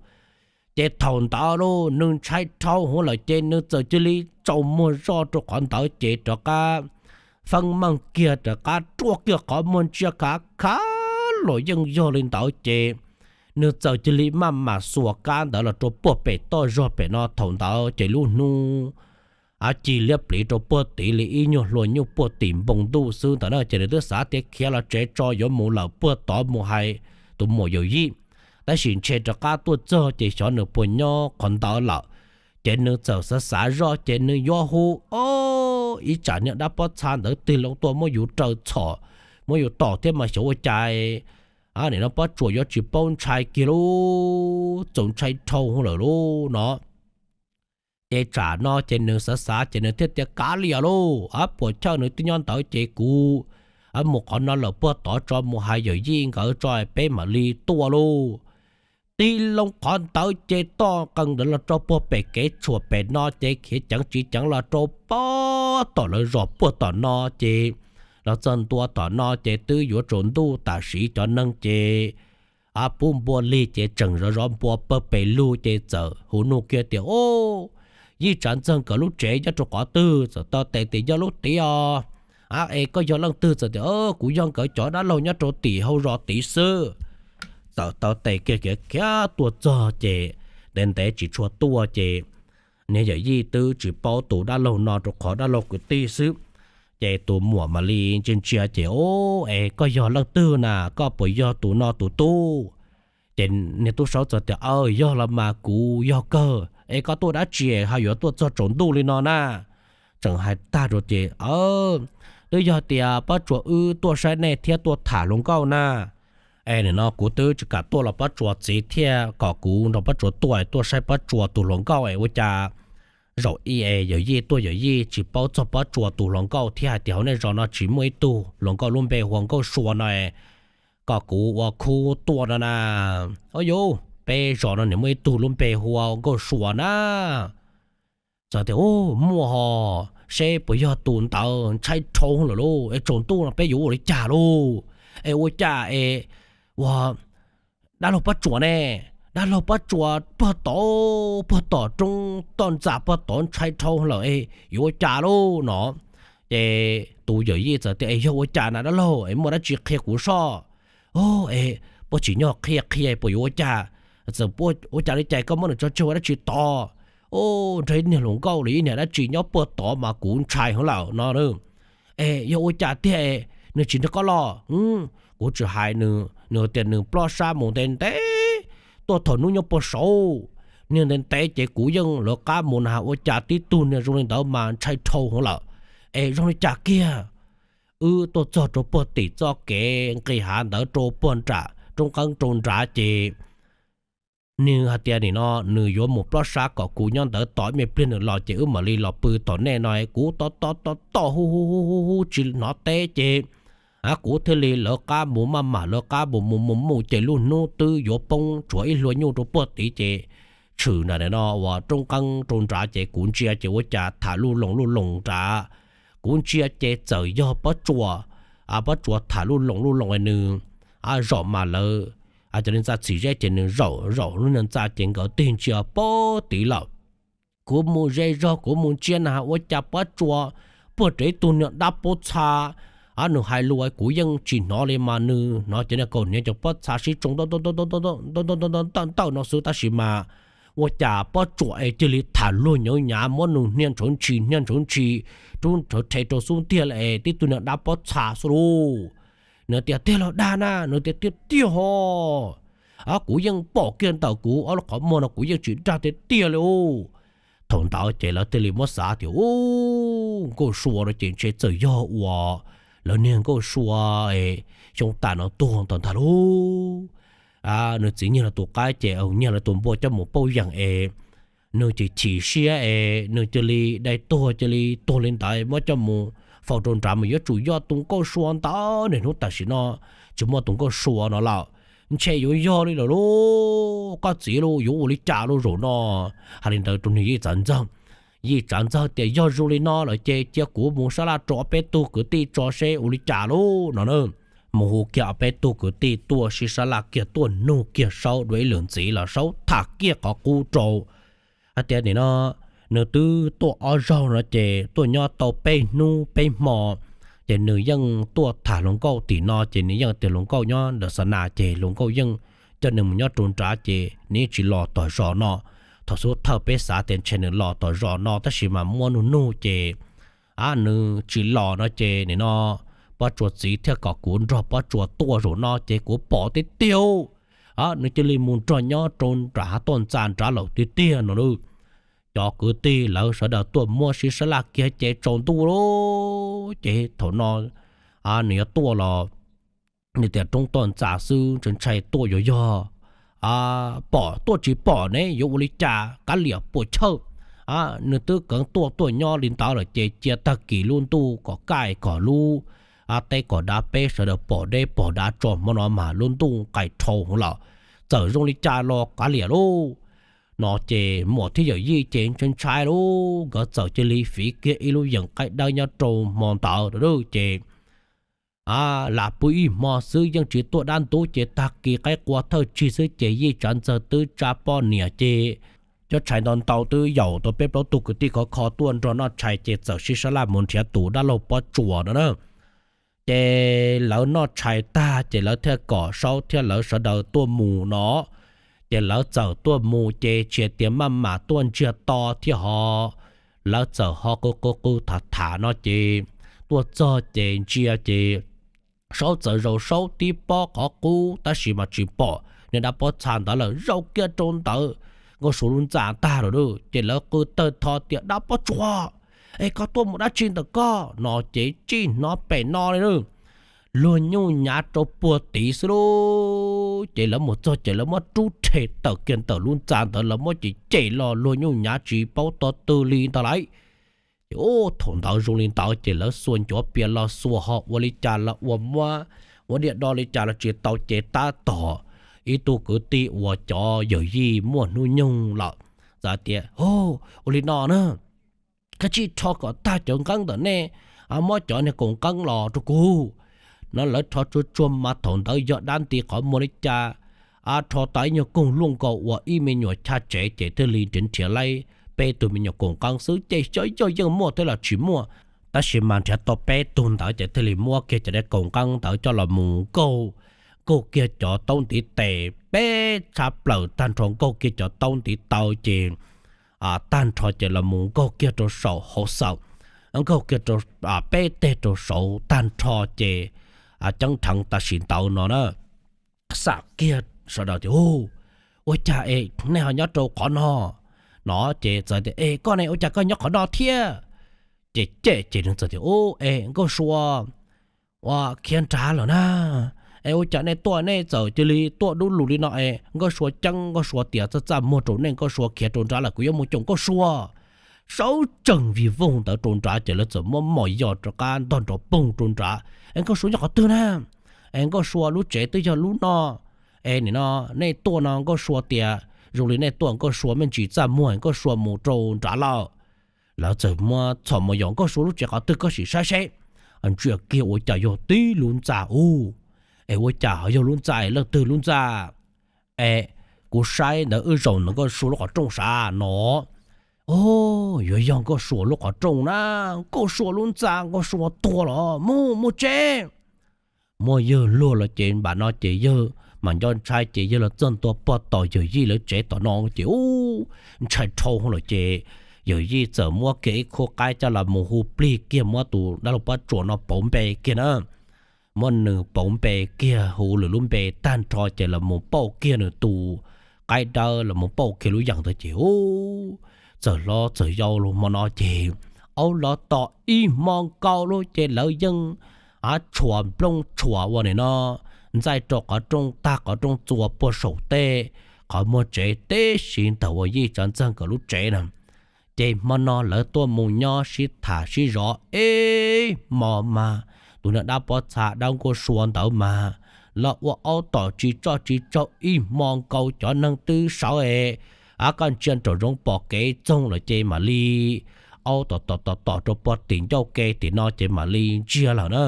Ces thaum ntawd lauj nws ntshai dhau hwv lawm ces nws txawm cia li tsaus muag zoj rau qhov ntawd ces rov qab feeb meej kiag rov qab ruaj kiag qhov muag ntsia khav khav los yeej yog li ntawd ces nws txawm cia li maj mam xuas kab ntawd los rau puag pem toj zog pem no. Thaum ntawd ces lub hnub a ci liab pliv rau puag tid li ib nyuag hlua nyuj puag tim npoo ntuj xwb ntawd na ces nws twb xav tias khiav los tsev tso yuav mus lawm puag tod mus hais tus muam yawm yij, tab sis ntshe rov qab tuaj txog ces xyov nws puas nyob qhov ntawd lawm. Ces nws txawm xav xav zoj ces nws yuav hu, o, ib tsam niag dab pob txha ntawd tig loo tuaj muab yus raws txhom, muab yus tom thiab mas xyov ua cas nim no Pob Tsuas yuav tsis paub ntshai kiag lauj, txaus ntshai dhau lawm lauj no. Ces tsam no ces nws xav xav ces nws thiaj tias kav liam lauj, puas chawj nws twb nyob ntawd ces kuv mus qhov no lawm puag tod tso mus hais yawm yij nkawd tso peb mam li tuaj lauj. Tig loo qhov ntawd ces toj qees ntawd los rau puag pem kev tshuam pem no ces khiav ceev tsis ceev los rau puag tom lawv zos puag tom no ces los txog ntua tom no ces twb yuav tsaus ntuj tam sim cov neeg ces pub npua lig ces tseem zov zov npua pawg pes lug ces txawm hu nug kiag tias, Yij Tsav Ntxawg nkawd lub tsev nyob rau qhov twg? Txawm tau teb tias yog lub tid os. Es koj yog leej twg? Txawm tias kuv yog nkawd cov dab laug nyob rau tim hauv zos tid xwb. Txawm tau teb kiag kiag khiav tuaj txog ces ntev ntev tsis tshua tuaj ces niag yawm yij twb tsis paub tus dab laug no rau qhov dab laug kwv tij xwb. Ces tus muam mam li ntsia ntsia ces, Es koj yog leej twg na? Koj puas yog tus no tus tub? Ces niag tub Saub txawm tias, Aw, yog los mas kuv yog kawg. Es koj tuaj dab tsi ho yuav tuaj txog tsaus ntuj li no na? Tseem hais tag rau ces, Twb yog tias Pob Tsuas wb tuaj saib nej thiab tuaj tham hluas nkauj na. Es nim no kuv twb tsis kam tuaj los Pob Tsuas txiv thiaj kom kuv nrog Pob Tsuas tuaj, tuaj saib Pob Tsuas tus hluas nkauj es ua cas zaum ib es yawm yij tuaj yawm yij tsis paub txog Pob Tsuas tus hluas nkauj thiab hais tias hauv nej zos no tsis muaj ib tug hluas nkauj lub npe hu ua Nkauj Sua no, kom kuv ua khub tuaj no na. Au yus, peb zos no nim muaj ib tug lub npe hu ua Nkauj Sua na. Txawm tias, Muaj ho, seb puas yog tus ntawd, ntshai dhau lawm lauj, es tsaus ntuj no peb yuav ua li cas lauj? Es ua cas es ua dab laug Pob Tsuas ne, dab laug Pob Tsuas puag tod, puag tom roob toj ntxas puag tod ntshai dhau lawm es yuav ua cas lauj no. Ces tus yawm yij txawm tias, Es yog ua cas na dab laug, es muaj dab tsi qhia kuv soj. Es puas tsim nyog qhia qhia puas yuav ua cas? Txawm ua cas li cas koj muab nws tso tseg ua dab tsi tod? Ub, nrog ib niag hluas nkauj los ib niag dab tsi nyob puag tod mas kuv ntshai heev lawm no. Es yog ua cas tiag nws tsis nrog koj los? Kuv tsis hais nws, nws tias nws plob sab mus ntev ntev, tuaj thaum hnub nyoog puag saud. Niag ntev ntev ces kuv yeej lawv qab mus na, ua cas tib tug niag zoo li ntawd mas ntshai dhau heev lawm. Es zoo li cas kiag? Wb tuaj txog rau puag tim txoj kev nqis hav ntawd rau puag nram roob qeeb rau nrad ces nws hais tias nim no nws yuav mus plob sab kom kuv nyob ntawd tos ib me pliag nws los ces wb mam li los pw tom nej no. Kuv tos tos tos tos hu hu hu hu hu tsis hnov teb ces kuv thiaj li lawv qab mus maj mam lawv qab mus mus mus mus ces lub hnub twb yuav poob tshuav ib hlua nyuj rau puag tid ces tshwm nram no uas roob qeeb rau nrad ces kuv ntsia ces ua cas tham luj loos luj loos nrad. Kuv ntsia ces txawm yog Pob Tsuas. Pob Tsuas tham luj loos luj loos nws zaum mas lawv cov neeg ntxa txhim zeb ces nws zaum zaum lub neej ntxa ces nkawd tig ntsia puag tid lawm. Kuv mus ze zog kuv mus ntsia na ua cas Pob Tsuas puag rau ib tug niag dab pob txha. Nws hais lus kuv yeej tsis hnov li mas nws hnov cov niag kaus hniav cov pob txha sib tsoo ntawm ntawm no xwb tab sis mas ua cas Pob Tsuas es cia li tham luag nyav nyav muab nws hnia ntshawv ntshis hnia ntshawv ntshis rub ntshawv rhe rau xub ntiag li es tib tug niag dab pob txha xwb lauj. Nws tias tiag los dag na, nws tias tiag tiag ho. Kuv yeej pom kiag ntawm kuv ob lub qhov muag no kuv yeej tsis dag tiag tiag li ub. Thaum ntawd ces lawv thiaj li muab xav tias ub, Nkauj Sua no ces ntshe txawm yog uas lawv niag Nkauj Sua xyoo tas no tuag ntawd ntag lauj. Nws txiv nyiag lawv tus qaib ces nyiag lawv tus npua coj mus pauj yeem es nws chim chim siab es nws cia li dai tuag cia li tuag li ntawd muab coj mus faus rau nrad mas yuav tsum yog tus Nkauj Sua ntawd. Niaj hnub tam sim no tsis muaj tus Nkauj Sua no lawm, ntshe yuav yog li lawm lauj. Koj txiv lauj, yuav ua li cas lauj zaum no? Hais li ntawd rau niag Yij Tsav Ntxawg. Yij Tsav Ntxawg tias yog zoo li no lawm ces cia kuv mus sab laj rau ob peb tug kwv tij tso seb ua li cas lauj no na. Mus hu kiag ob peb tug kwv tij tuaj sib sab laj kiag tuaj nug kiag Saub dua ib lwm ntxiv los Saub tham kiag qhov qub rau hais tias nim no nws twb tuaj ob zaug no ces tuaj nyob tau peb hnub peb hmo, ces nws yeej tuaj tham hluas nkauj tim no ces nws yeej tias hluas nkauj nyob ntawm xa nas ces hluas nkauj yeej coj nws mus nyob rau nrad ces nws yeej tsis los tom zos no. Thaum xub thawj peb xav tias ntshe nws los tom zos no tab sis mas muab nug nug ces nws tsis los no ces nim no Pob Tsuas txiv thiaj kom kuv nrog Pob Tsuas tuaj zaum no ces kuv pom tiag tiag nws cia li mus nrog nyob rau nram hav toj ntxa nrad lawm tiag tiag no lauj. Cov kwv tij lawv sawv daws tuaj muab sib sab laj kiag ces tsaus ntuj lauj. Ces thaum no nws yuav tuaj los nws tias roob toj ntxa xwb ntshai ntshai tuaj yuav yog pom tuaj tsis pom ne yuav ua li cas, kav liam puas chawj. Nws twb kheev tuaj tuaj nyob li ntawd lawm ces cia tag kis lub ntuj kom kaj kom lub teb kom dav peb sawv daws pom deb pom dav tso hmo no mas lub ntuj nqaim dhau hwv lawm. Txawm zoo li cas los kav liam lauj. No ces muam thiab yawm yij ces ntshai ntshai lauj, nkawd txawm cia li fiv kiag ib lub yeem qaib dawb nyob rau hmo ntawd ces lam pw ib hmo xwb yeej tsis tuaj dab ntub ces tag kis qaib qua thawj tsig xwb ces Yij Tsav Ntxawg twb tsa poj niam ces cov tshais ntau ntau twb yaum tau peb plaub tug kwv tij khov kho tuaj nrog noj tshais ces txawm sib sab laj mus nrhiav tus dab laug Pob Tsuas no na. Ces lawv noj tshais tag ces lawv thiaj kom Saub thiab lawv sawv daws tuaj mus no. Ces lawv txawm tuaj mus ces tsis tias maj mam tuaj ntsiag to thiab ho, lawv txawm ho qw qw qw tham tham no ces tuaj txog ces ntsia ces Saub txawm zaum Saub tib pob qhov qub tab sis mas tsis pom niag dab pob txha ntawd lawm, zaum kiag rau ntawd Nkauj Sua lub ntxa tag lawm lauj. Ces lawv qw tawg tho tias dab pob tsuas, es koj tuaj mus dab tsi ntawm koj no ces tsis hnov pem no li lauj. Luag nyuj nyav rau puag tid xwb lauj. Ces lawv mus txog ces lawv muab rub rhe tawm kiag ntawm lub ntxa ntawd lawv muab cem cem los luag nyuj nyav tsis paub tog twg li ntag lauj. Ces ub thaum ntawd zoo li ntawd ces lawv xuas ncuav pias los xuas ho ua li cas los ua muab ua diaj do li cas los tsis tau ces tab tom ib tug kwv tij uas cov yawm yij muaj hnub nyoog lawm txawm tias, Ua li no na, koj tsij rho kom tag cov nqeeb ntawm nej, muab cov niag kaus nqeeb los rau kuv no. Lawv rho tsuag tsuag mas thaum ntawd yog dab nti qhov muag li cas, rho tau ib nyuag koog luaj nkaus uas ib me nyuam chaj tsev ces thiaj li nrhiav nrhiav laib peb tug me nyuam kaus nqeeb xwb ces xyov yog yeej muaj thiab los tsis muaj. Tab sis mas nrhiav tau peb tug ntawd ces thiaj li muab kiag cov niag kaus nqeeb ntawd coj los mus nkaug nkaug kiag cov taub ntiv tes peb tshab plaws tag nrho, nkaug kiag cov taub ntiv taw ces tag nrho ces los mus nkaug kiag rau saum hauv xaum, nkaug kiag peb teg rau saud tag nrho ces ceeb rheev tam sim ntawd no na. Xam kiag sawv daws tias, Ua cas es nej ho nyob rau qhov no? No ces txawm tias, Es koj ne, ua cas koj nyob qhov no thiab? Ces cem ces nws txawm tias, Ub, es Nkauj Sua ua khiav nrad lawm na. Es ua cas nej tuaj nej txawm cia li tuaj dub lug li no es Nkauj Sua ceeb, Nkauj Sua tias txaj txaj muag rau nej, Nkauj Sua khiav rau nrad lawm, kuv yuav mus caum Nkauj Sua. Sawv tsees vij voog ntawd rau nrad ces lawv txawm muab mos yos rov qab ntog nrov poog rau nrad. Es Nkauj Sua nyob qhov twg na? Es Nkauj Sua lub tsev twb yog lub no. Es nim no nej tuaj no Nkauj Sua tias zoo li nej tuaj Nkauj Sua me ntsis txaj muag, Nkauj Sua mus rau nrad lawm. Lawv txawm muab txhom mos yos, Nkauj Sua lub tsev qhov twg koj sim saib seb. Ntsia kiag ua cas yog tib lub ntxa ub. Es ua cas ho yog lub ntxa es leej twg lub ntxa? Es kuv saib ntawd wb zaum ntawm Nkauj Sua lub qhov rooj sav no. Yuav yog Nkauj Sua lub qhov rooj na, Nkauj Sua lub ntxa, Nkauj Sua tuag los mus mus tsev. Muaj yawg luag los ces npam no ces yawg mam nco ntshai ces yawg los txog ntua pog tom yawm yij lawv tsev tom no ces ub, ntshai dhau lawm ces yawm yij txawm muab kiag ib khub qaib coj los mus hu plig kiag, muab tus dab laug Pob Tsuas no pauv npe kiag na. Muab nws pauv npe kiag, hu lwm lub npe tag nrho ces los mus pauj kiag nws tus qaib dawb, los mus pauj kiag lub yeem ntawd ces ub, txawm hlob txawm yau los hmo no ces aub los tom ib hmo nkaus lawm ces lawv yeej tshuam nplooj tshuam ua nim no ntxaij rau qhov rooj tag qhov rooj txua puag saum tej qhov muag tsev tib si ntawm uas yij tsav ntxeeg nkawd lub tsev na. Ces hmo no lawv tuaj mus nyob sib tham sib zov ib hmo mas tus niag dab pob txha dab Nkauj Sua ntawd mas los ua aub tom tsis tso tsis tsaug ib hmo nkaus, cov neeg twb sawv es, a, koj ntsia nraum zoov pom kev txoog lawm ces mam li aub tom tom tom tom rau puag tim ncauj ke tim no ces mam li ntsiag lawm na.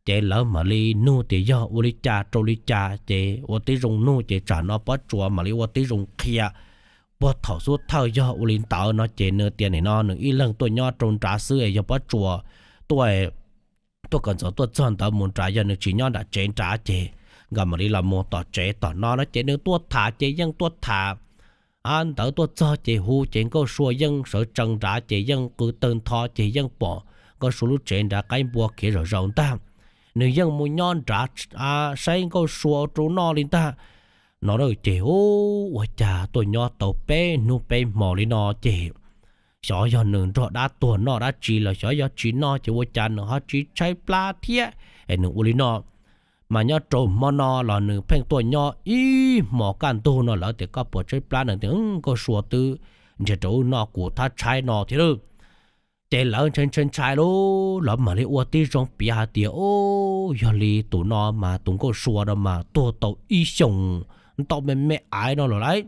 Ces lawv mam li nug tias yog ua li cas rau li cas ces ua tib zoo nug ces tsam no Pob Tsuas mam li ua tib zoo qhia. Puag thaum xub thawj yog ua li ntawd no ces nws tias nim no nws ib leeg tuaj nyob rau nrad xwb es yog Pob Tsuas tuaj, tuaj kom ntxov tuaj txog ntawd mus nrad, yog nws tsis nyob nram tsev nrad ces nkawd mam li los mus tom tsev tom no no ces nws tuaj tham ces yeej tuaj tham ntawd tuaj txog ces hu ces Nkauj Sua yeej sawv tsees nrad ces yeej qw tawg ntho ces yeej pom Nkauj Sua lub tsev nrad qaib npua khiav zom zaws ntag. Nws yeej mus nyob nrad saib Nkauj Sua rau noj li ntag no ces ub, ua cas tuaj nyob tau peb hnub peb hmo li no ces xyov yog nws nrog dab tuag noj dab tsi los xyov yog tsis noj ces ua cas nws ho tsis tshaib plab thiab es nws ua li no. Mas nyob rau hmo no los nws pheej tuaj nyob ib hmos kaj ntug no lawv tias koj puas tshaib plab, nws tias Nkauj Sua twb nrhiav rau wb noj kuv thab tshaib no thiab lauj. Ces lawv ntshai ntshai ntshai lauj, lawv mam li ua tib zoo piav hais tias, Ub, yog li tus no mas tus Nkauj Sua no mas tuag tau ib xyoos ntau me me aiv no lawm lauj.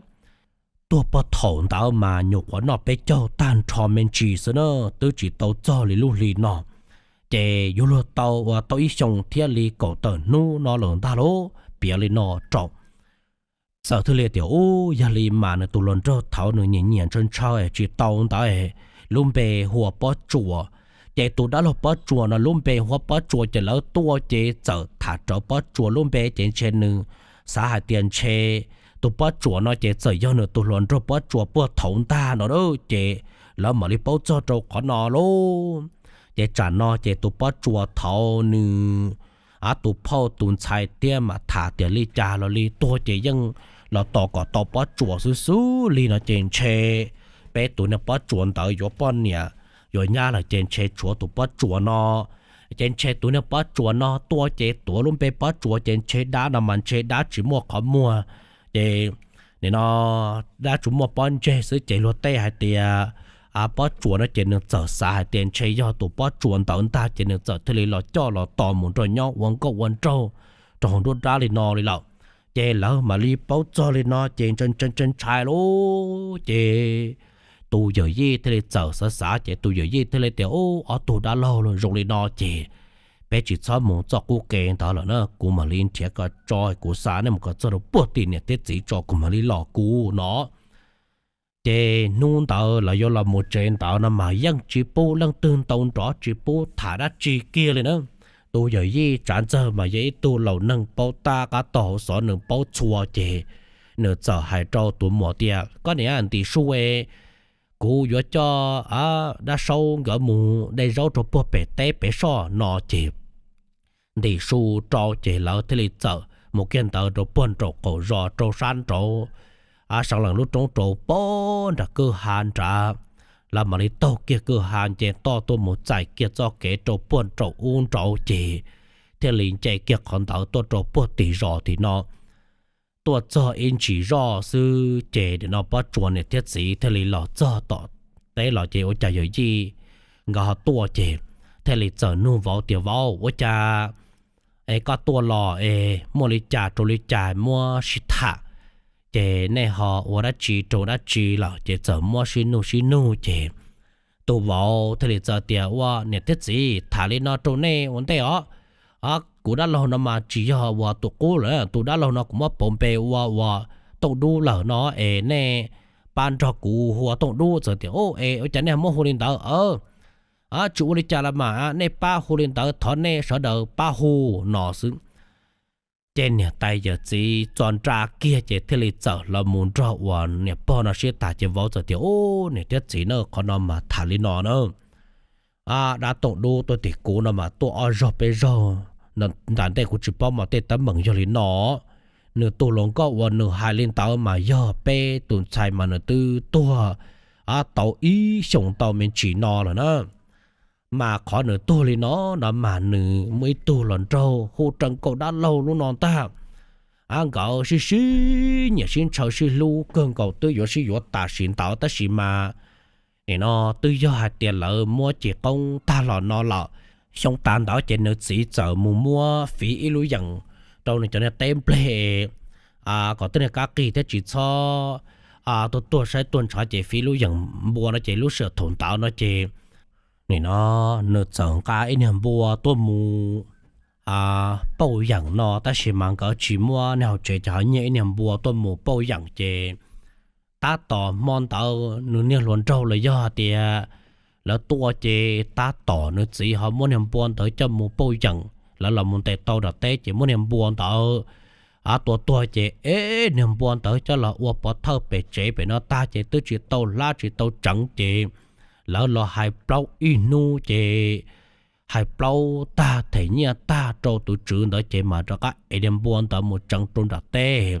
Tuag puag thaum ntawd mas nyuam qhuav noj peb caug tag nrho me ntsis xwb na, twb tsis tau txog li lub hli no. Ces yuav luag tau ua tau ib xyoos thiab li kaum tawm hnub no lawm ntag lauj, piav li no rau. Txawm thiaj li tias, Ub, yog li mas nws tus hluas nraug thaud nws nyiam nyiam ntshaw ntshaw es tsis tau ntawd es lub npe hu ua Pob Tsuas. Ces tus dab laug Pob Tsuas no lub npe hu ua Pob Tsuas ces lawv tuaj ces txawm tham rawv Pob Tsuas lub npe ces ntshe nws xav hais tias ntshe tus Pob Tsuas no ces txawm yog nws tus hluas nraug Pob Tsuas puag thaud ntag no lauj. Ces lawv mam li paub txog rau qhov no lauj. Ces tsam no ces tus Pob Tsuas thaud nws, a, tus phauj tus ntxhais thiab mas tham tias li cas los li tuag ces yeej los tos kom tau Pob Tsuas xwb xwb li no ces ntshe peb tus niag Pob Tsuas ntawd yuav poj niam yuav nyab lawm ces ntshe tshuav tus Pob Tsuas no. Ces ntshe tus niag Pob Tsuas no tuaj ces tuav lub npe Pob Tsuas ces ntshe dab no mas ntshe dab tsis muaj qhov muag, ces nim no dab tsis muaj pob ntseg xwb ces luag tej hais tias, a, Pob Tsuas no ces nws txawm xav hais tias ntshe yog tus Pob Tsuas ntawd ntag ces nws txawm thiaj li los coj los tos mus nrog nyob ua nkauj ua nraug rau hauv nruab nrab li no li lawm. Ces lawv mam li paub txog li no ces ntshai ntshai ntshai ntshai lauj. Ces tus yawm yij thiaj li txawm xav xav ces tus yawm yij thiaj li tias, Ub, ob tug dab laug zoo li no ces peb tsis txhob mus txoj qub ke ntawd lawm na, kuv mam li nrhiav kom tso, kuv xa nej mus kom txog rau puag tim niam thiab txiv tso kuv mam li los kuv no. Ces hnub ntawd lawv yuav los mus tsev ntawd no mas yeej tsis pub leej twg ntaus nrov tsis pub tham dab tsi kiag li na. tus yawm yij Tsav Ntxawg mas yog ib tug laus neeg paub tab qab tog hauv xov, nws paub txhua ces nws txawm hais rau tus muam tias, Koj niam, ntim su es kuv yuav coj dab saub nkawd mus de zaub rau puag pem teb pem soj no. Ces ntim su rau ces lawv thiaj li txawm mus kiag ntawd rau puag nraum qaum zos rau sab nraud, a, sawv lees lub roob rau puag nram kwj ha nrad. Lawv mam li taug kiag kwj ha nce toj tuaj mus txais kiag txoj kev rau puag nraum ub nraud ces thiaj li nce kiag qhov ntawd tuaj rau puag tim zos tim no. Tuaj txog ib ntsis zoj xwb ces nim no Pob Tsuas niam thiab txiv thiaj li los txog tom teb los ces ua cas yawm yij nkawd ho tuaj ces thiaj li txawm nug vauv tias, Vauv, ua cas es koj tuaj los es muaj li cas rau li cas muab sib tham, ces nej ho ua dab tsi rau dab tsi lawm? Ces txawm muab sib nug sib nug ces tus vauv thiaj li txawm tias, Ua niam thiab txiv, tham li no rau nej ua ntej os. Kuv dab laug no mas tsis yog uas tus qub lawm, tus dab laug no kuv muab pauv npe ua uas Tooj Dub lawm no es nej pab nrog kuv hu ua Tooj Dub. Txawm tias, Es ua cas nej muab hu li ntawd? Tsis ua li cas los mas, nej pab hu li ntawd, thov nej sawv daws pab hu no xwb. Ces niam tais yawm txiv txo nra kiag ces thiaj li txawm los mus nrog uas niam pog no sib tham ces vauv txawm tias, Ub, niam thiab txiv na, qhov no mas tham li no na. Dab Tooj Dub tuaj tim kuv no mas tuaj ob zaug peb zaug, nram ntej kuv tsis paub mas tej teeb meem yog li no. Nws tus hluas nkauj uas nws hais li ntawd mas yog peb tus ntxhais mas nws twb tuag tau ib xyoos tau me ntsis no lawm na. Mas qhov nws tuag li no no mas nws muaj ib tug hluas nraug hu rau nkauj dab laug lub no ntag. Nkawd sib sib nyiam sib ntshaw sib hlub kawg nkaus twb yuav sib yuav tam sim ntawd tab sis mas nim no twb yog hais tias lawv muab cim qoob tag los no lawm. Xyoo tas ntawd ces nws txiv txawm mus muab fiv ib lub yeem rau nws cov niag teb nplej kom tej niag kab qig thiab tsis txhob tuaj tuag saib tuaj ntshav ces fiv lub yeem npua no ces lub sij hawm thaum ntawd no ces nim no nws txawm nqa ib niag npua tuaj mus pauj yeem no tab sis mas nkawd tsis muab niag hauv tsev ces ho nyiag ib niag npua tuaj mus pauj yeem ces tab tom hmo ntawd nws niag hluas nraug los yog hais tias lawv tua ces tab tom nws txiv ho muab niag npua ntawd coj mus pauj yeem, lawv los mus ntes tau nram teb ces muab niag npua ntawd tua tuag ces ib niag npua ntawd coj los ua pov thawj pem tsev pem no tag ces twb tsis tau hlab tsis tau tseev ces lawv los hais plaub ib hnub ces hais plaub tag them nyiaj tag rau tus tswv ntawd ces mam rov qab ev niag npua ntawd mus tseev rau nram teb.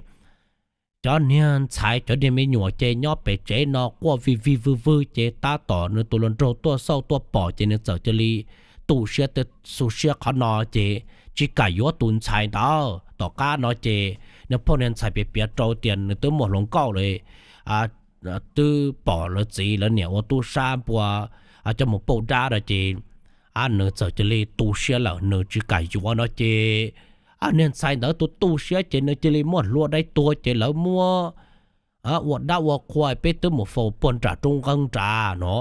Cov niag ntxhais cov niag me nyuam ces nyob pem tsev no quaj vig vig vwg vwg ces tab tom nws tus hluas nraug tuaj xauj tuaj pom ces nws txawm cia li tu siab tu siab qhov no ces tsis kam yuav tus ntxhais ntawd. Tom qab no ces niag poj niag ntxhais piav piav rau tias nws twb muaj hluas nkauj lawm, twb pom lawv txiv lawv niam ua tub sab npua coj mus pauj dab no ces nws txawm cia li tu siab lawm nws tsis kam yuav no ces niag ntxhais ntawd tu tu siab ces nws cia li muab hlua dai tuag ces lawv muab ua dab ua qhua peb twb mus faus puag nram roob nqeeb nrad no.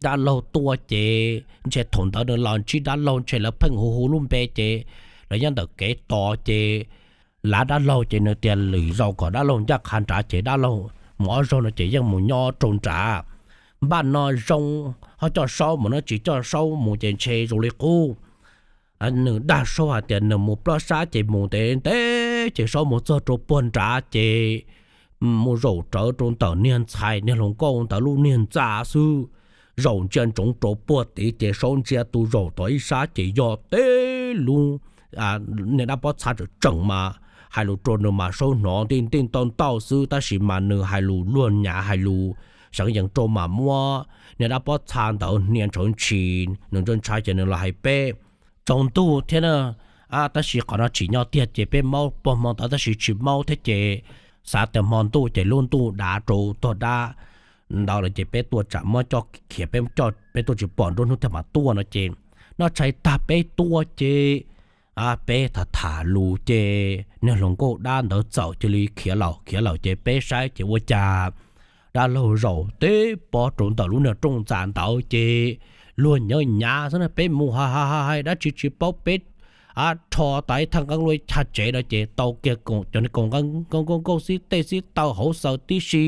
Dab laug tuaj ces ntshe thaum ntawd nws los ntsib dab laug ntshe lawv pheej hu hu lub npe ces lawv nyob ntawm kev tos ces lav dab laug ces nws tias lwm zaus kom dab laug ncaj qha nrad ces dab laug mus ob zaug no ces yeej mus nyob rau nrad. Npaj no zoo ho coj Saub mus no tsis coj Saub mus ces ntshe zoo li qub. Nws dag Saub hais tias nws mus plob sab ces mus ntev ntev ces Saub mus txog rau puag nrad ces mus zaum rawv rau ntawm niag ntxhais niag hluas nkauj ntawd lub niag ntxa xwb. Zaum ntsia ntsoov rau puag tid ces Saub ntsia tus zaum tom ib sab ces yog teb lub niag dab pob txha tseem tseem mas hais lus rau nws mas Saub hnov nti nti ntau ntau xwb tab sis mas nws hais lus luag nyav hais lus seev yees rau mas muab niag dab pob txha ntawd hnia ntshawv ntshis nws ntshai ntshai ces nws los hais peb tsaus ntuj thiab na. Tab sis qhov no tsim nyog tiag ces peb maub puag hmo ntawd tab sis tsis maub thiab ces xav tias hmo ntuj ces lub ntuj dav rau tog dab ntawd lawm ces peb tuaj tsam muab coj khiav peb coj peb tuaj tsis pom nruab hnub thiaj mam tuaj no ces noj tshais tag peb tuaj ces peb tham tham lus ces niag hluas nkauj dab ntawd txawm cia li khiav lawm khiav lawm ces peb saib ces ua cas dab laug zaum teb pob rau ntawm lub niag rooj ntxa ntawd ces luag nyav nyav xwb na peb mus hais hais hais dab tsi tsis paub peb rho tas ib thaj nqeeb luaj ib thaj tsev no ces tau kiag cov niag kaus nqeeb nkauj nkauj nkauj xib tej xib taw hauv xaws tib si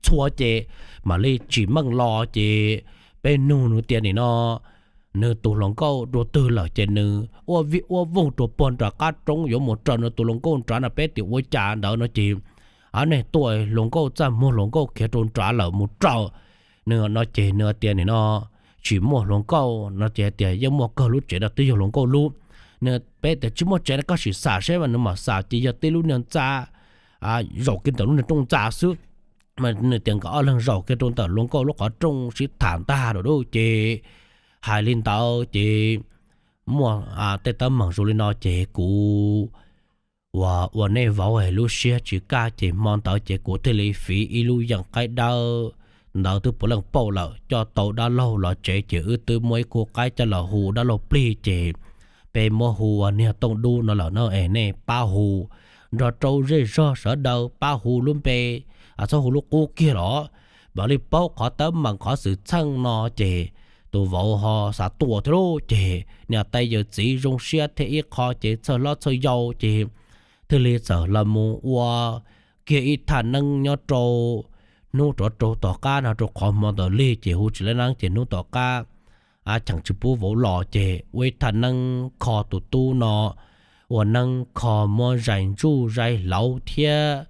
txhua ces mam li tsim meej los ces peb nug nws tias nim no nws tus hluas nkauj dua twg lawm ces nws ua vij ua voog rau puag nram qab roob yuav mus raws nws tus hluas nkauj nrad no peb tias ua cas ntawd no ces, a, nej tuaj hluas nkauj txaj muag hluas nkauj khiav rau nrad lawm mus raws nws no ces nws tias nim no tsis muaj hluas nkauj no ces tias yeej muaj kawg lub tsev no twb yog hluas nkauj lub. Nws peb tias tsis muaj tsev no koj sim xam seb mas nws mam xam ces yog tib lub niag ntxa zaum kiag ntawm lub niag rooj ntxa xwb. Nws tias nkawd ob leeg zaum kiag rau ntawm hluas nkauj lub qhov rooj sib tham ntag lawm ces hais li ntawd ces muaj tej teeb meem zoo li no ces kuv ua, ua nej vauv lub siab tsis kaj ces hmo ntawd ces kuv thiaj li fiv ib lub yeem qaib dawb ntawd twb puav leej pauj lawm coj tau dab laug los tsev ces wb twb muab ib khub qaib coj los hu dab laug plig ces peb muab hu ua niag Tooj Dub no lawm no es nej pab hu nrog rau zej zog sawv daws pab hu lub npe, txhob hu lub qub kiag los mam li paub qhov teeb meem qhov xwm txheej no ces tus vauv ho xav tua thiab lauj ces niam tais yawm txiv zoo siab thiab ib qho ces txhawj hlob txhawj yau ces thiaj li txawm los mus ua kiag ib thaj neeb nyob rau hnub rov rau tom qab no rau qhov hmo ntawd lig ces hu tsis laib neeb ces hnub tom qab cheem tsis pub vauv los ces ua ib thaj neeb kho tus tub no ua neeb kho muab zais ntsuj zais hlauv thiab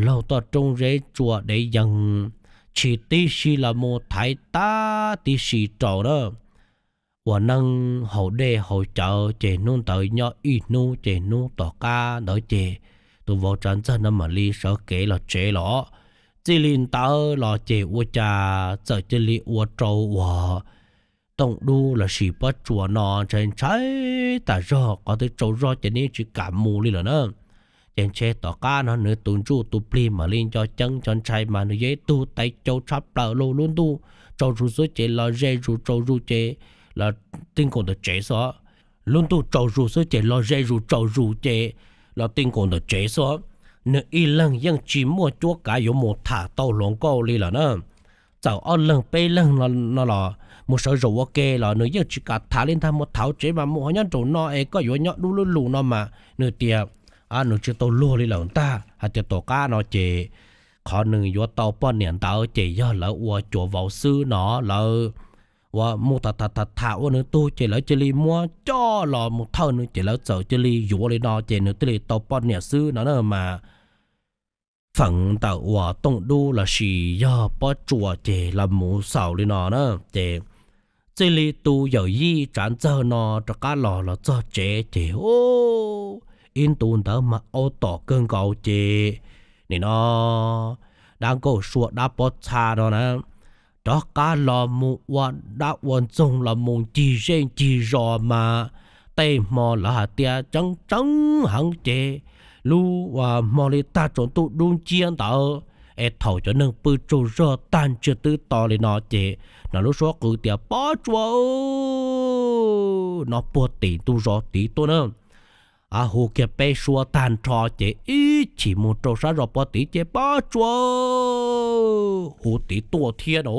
laug toj roob zeb tsua dev yees tshis tib si los mus thaiv tab tib si rau na. Ua neeb haus dej haus cawv ces hnub ntawd nyob ib hnub ces hnub tom qab ntawd ces tus vauv Tsav Ntxawg no mam li sawv kev los tsev los. Txij li ntawd los ces ua cas txawm cia li ua rau uas Tooj Dub lossis Pob Tsuas no ntshai ntshai tas zog, qhov twg tsaug zog ces nws tsis kam mus li lawm na. Ces ntshe tom qab no nws tus ntsuj tus plig mam li nco ceeb nco ntshai mas nws yog ib tug tais cau tshab plaws lauj, lub ntuj tsaus zus xwb ces los ze zus tsaus zus ces los ti nkaus ntawm tsev xwb. Lub ntuj tsaus zus xwb ces los ze zus tsaus zus ces los ti nkaus ntawm tsev xwb. Nws ib leeg yeej tsis muaj cuab kav yuav mus tham tau hluas nkauj li lawm na. Txawm ob leeg peb leeg no los mus sawv zaum ua ke los nws yeej tsis kam tham li ntag, mus tham tsev mas mus ho nyob nraum no es koj yuav nyob dub lub lus no mas nws tias nws tsis tau luag li lawm ntag. Hais tias tom qab no ces qhov nws yuav tau poj niam ntawd ces yog lawv ua cuav vauv xwb no, lawv ua mus tham tham tham tham ua nws tug ces lawv cia li muab coj los mus thawj nws ces lawv txawm cia li yuav li no ces nws thiaj li tau poj niam xwb no na mas. Feem ntawm uas Tooj Dub lossis yog Pob Tsuas ces los mus xaus li no na. Ces txij li tus yawm yij Tsav Ntxawg no rov qab los los txog tsev ces ib ntus ntawd mas aub tom kawg nkaus ces nim no dab nkauj sua dab pob txha no na rov qab los mus ua dab ua ntxoog los mus ncig zej ncig zos mas tej hmo lawv hais tias tseeb tseeb heev ces lub hmo li tag tsaus ntuj dub nciab ntawd es thaum cov neeg pw tsaug zog tag ntsiag twb to li no ces hnov lub suab qw tias Pob Tsuas no puag tim ntug zos tid tuaj na. Hu kiag peb suab tag nrho ces ib chim mus rau sab zos puag tid ces Pob Tsuas hu tid tuaj thiab no.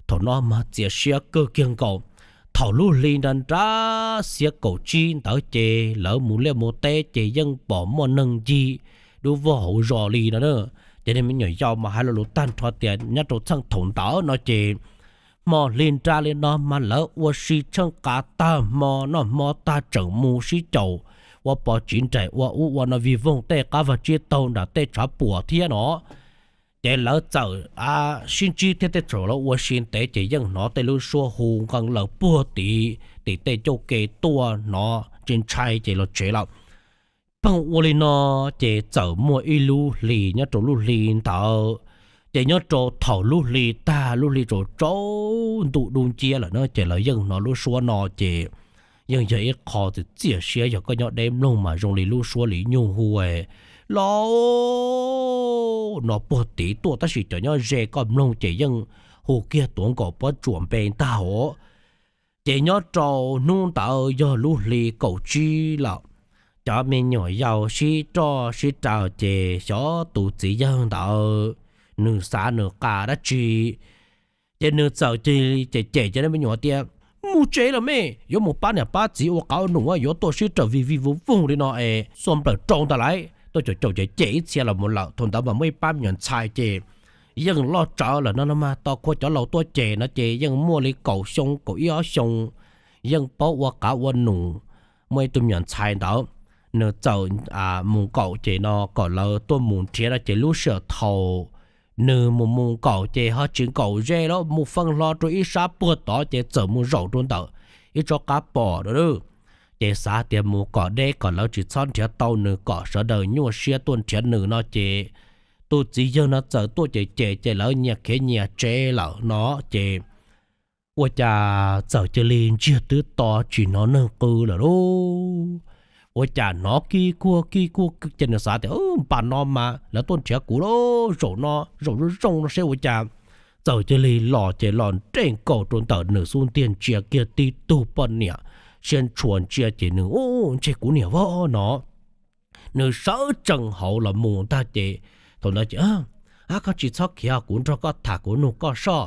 Thaum no mas txias siab kawg kiag nkaus. Thaum lub hli nra nrab xiab kaum tsib ntawd ces lawv mus liaj mus teb ces yeej pom muaj neeg ncig dub vog hauv zos li no na. Ces nej me nyuam yaus mas hais lo lus tag nrho tias nyob rau txheej thaum ntawd no ces hmo hli nra li no mas lawv ua si tsheej qav tag hmo noj hmo tag tseem mus sib caum ua pos tsiv nraim ua ub ua no vij voog tej qab vag tsib taug nram tej tshav puam thiab no. Ces lawv txawm sib ntsib thiab tej thaum lawv ua si ntev ces yeej hnov tej lub suab hu nqee lawm puag tim, tim tej ncauj ke tuaj hnov ntshai ntshai ces los tsev lawm. Pheej ua li no ces txawm muaj ib lub hli nyob rau lub hli ntawd, ces nyob rau thaum lub hli tag lub hli tsaus tsaus ntuj dub nciab lawm na ces lawv yeej hnov lub suab no ces yeej yog ib qho txias txias siab yog koj nyob deb mloog mas zoo li lub suab li nyuj hu los no puag tid tuaj tab sis cov nyob ze koj mloog ces yeej hu kiag tuav nkaus Pob Tsuas npe ntag hos. Ces nyob rau hnub ntawd yog lub hli kaum tsib lawm, cov me nyuam yaus sib roj sib raws ces xyov tus txiv yawg ntawd nws xav nws qa dab tsi, ces nws txawm cia li cem cem cov me nyuam tias, mus tsev lawm me, yuav mus pab niam pab txiv ua qauv num yuav tuaj sib raws vij vij voog voog li no es xuaj nplawm rau ntag lauj. Tuaj caum caum cem cem ib txhia los mus lawm, thaum ntawd mas muaj ib pab me nyuam ntxhais ces yeej loj tsawv lawm no no mas tos kuv cov laus tuaj cem no ces yeej muaj li kaum xyoo kaum ib ob xyoo, yeej paub ua qav ua num. Muaj ib tug me nyuam ntxhais ntawd, nws txawm mus nkaum ces no kom lawv tuaj mus nrhiav no ces lub sij hawm thaum nws mus mus nkaum ces ho tsis nkaum ze lawm, mus feej hlo rau ib sab puag tod ces txawm mus zaum rau ntawm ib tsob qab pom a. Ces xav tias mus kom deb kom lawv tsis txhob nrhiav tau nws kom sawv daws nyuaj siab tuaj nrhiav nws no ces tus txiv yawg no txawm tuaj cem cem ces lawv nyias khiav nyias tsev lawm no ces ua cas txawm cia li ntsiag twb to tsis hnov neeg qw lawm lauj. Ua cas hnov kij kuag kij kuag ces nws xav tias npaj no mas lawv tuaj nrhiav kuv lawm, zaum no zaum zoo zoo no seb ua cas. Txawm cia li los ces los nres nkaus rau ntawm nws xub ntiag ntsia kiag tib tug poj niam siab ntshua ntsia ces nws, u, ntshe kuv niam vog no. Nws sawv tsees hauv los mus ntag ces thaum ntawd ces, a, koj tsis txhob khiav, kuv nrog koj tham kuv nug koj soj.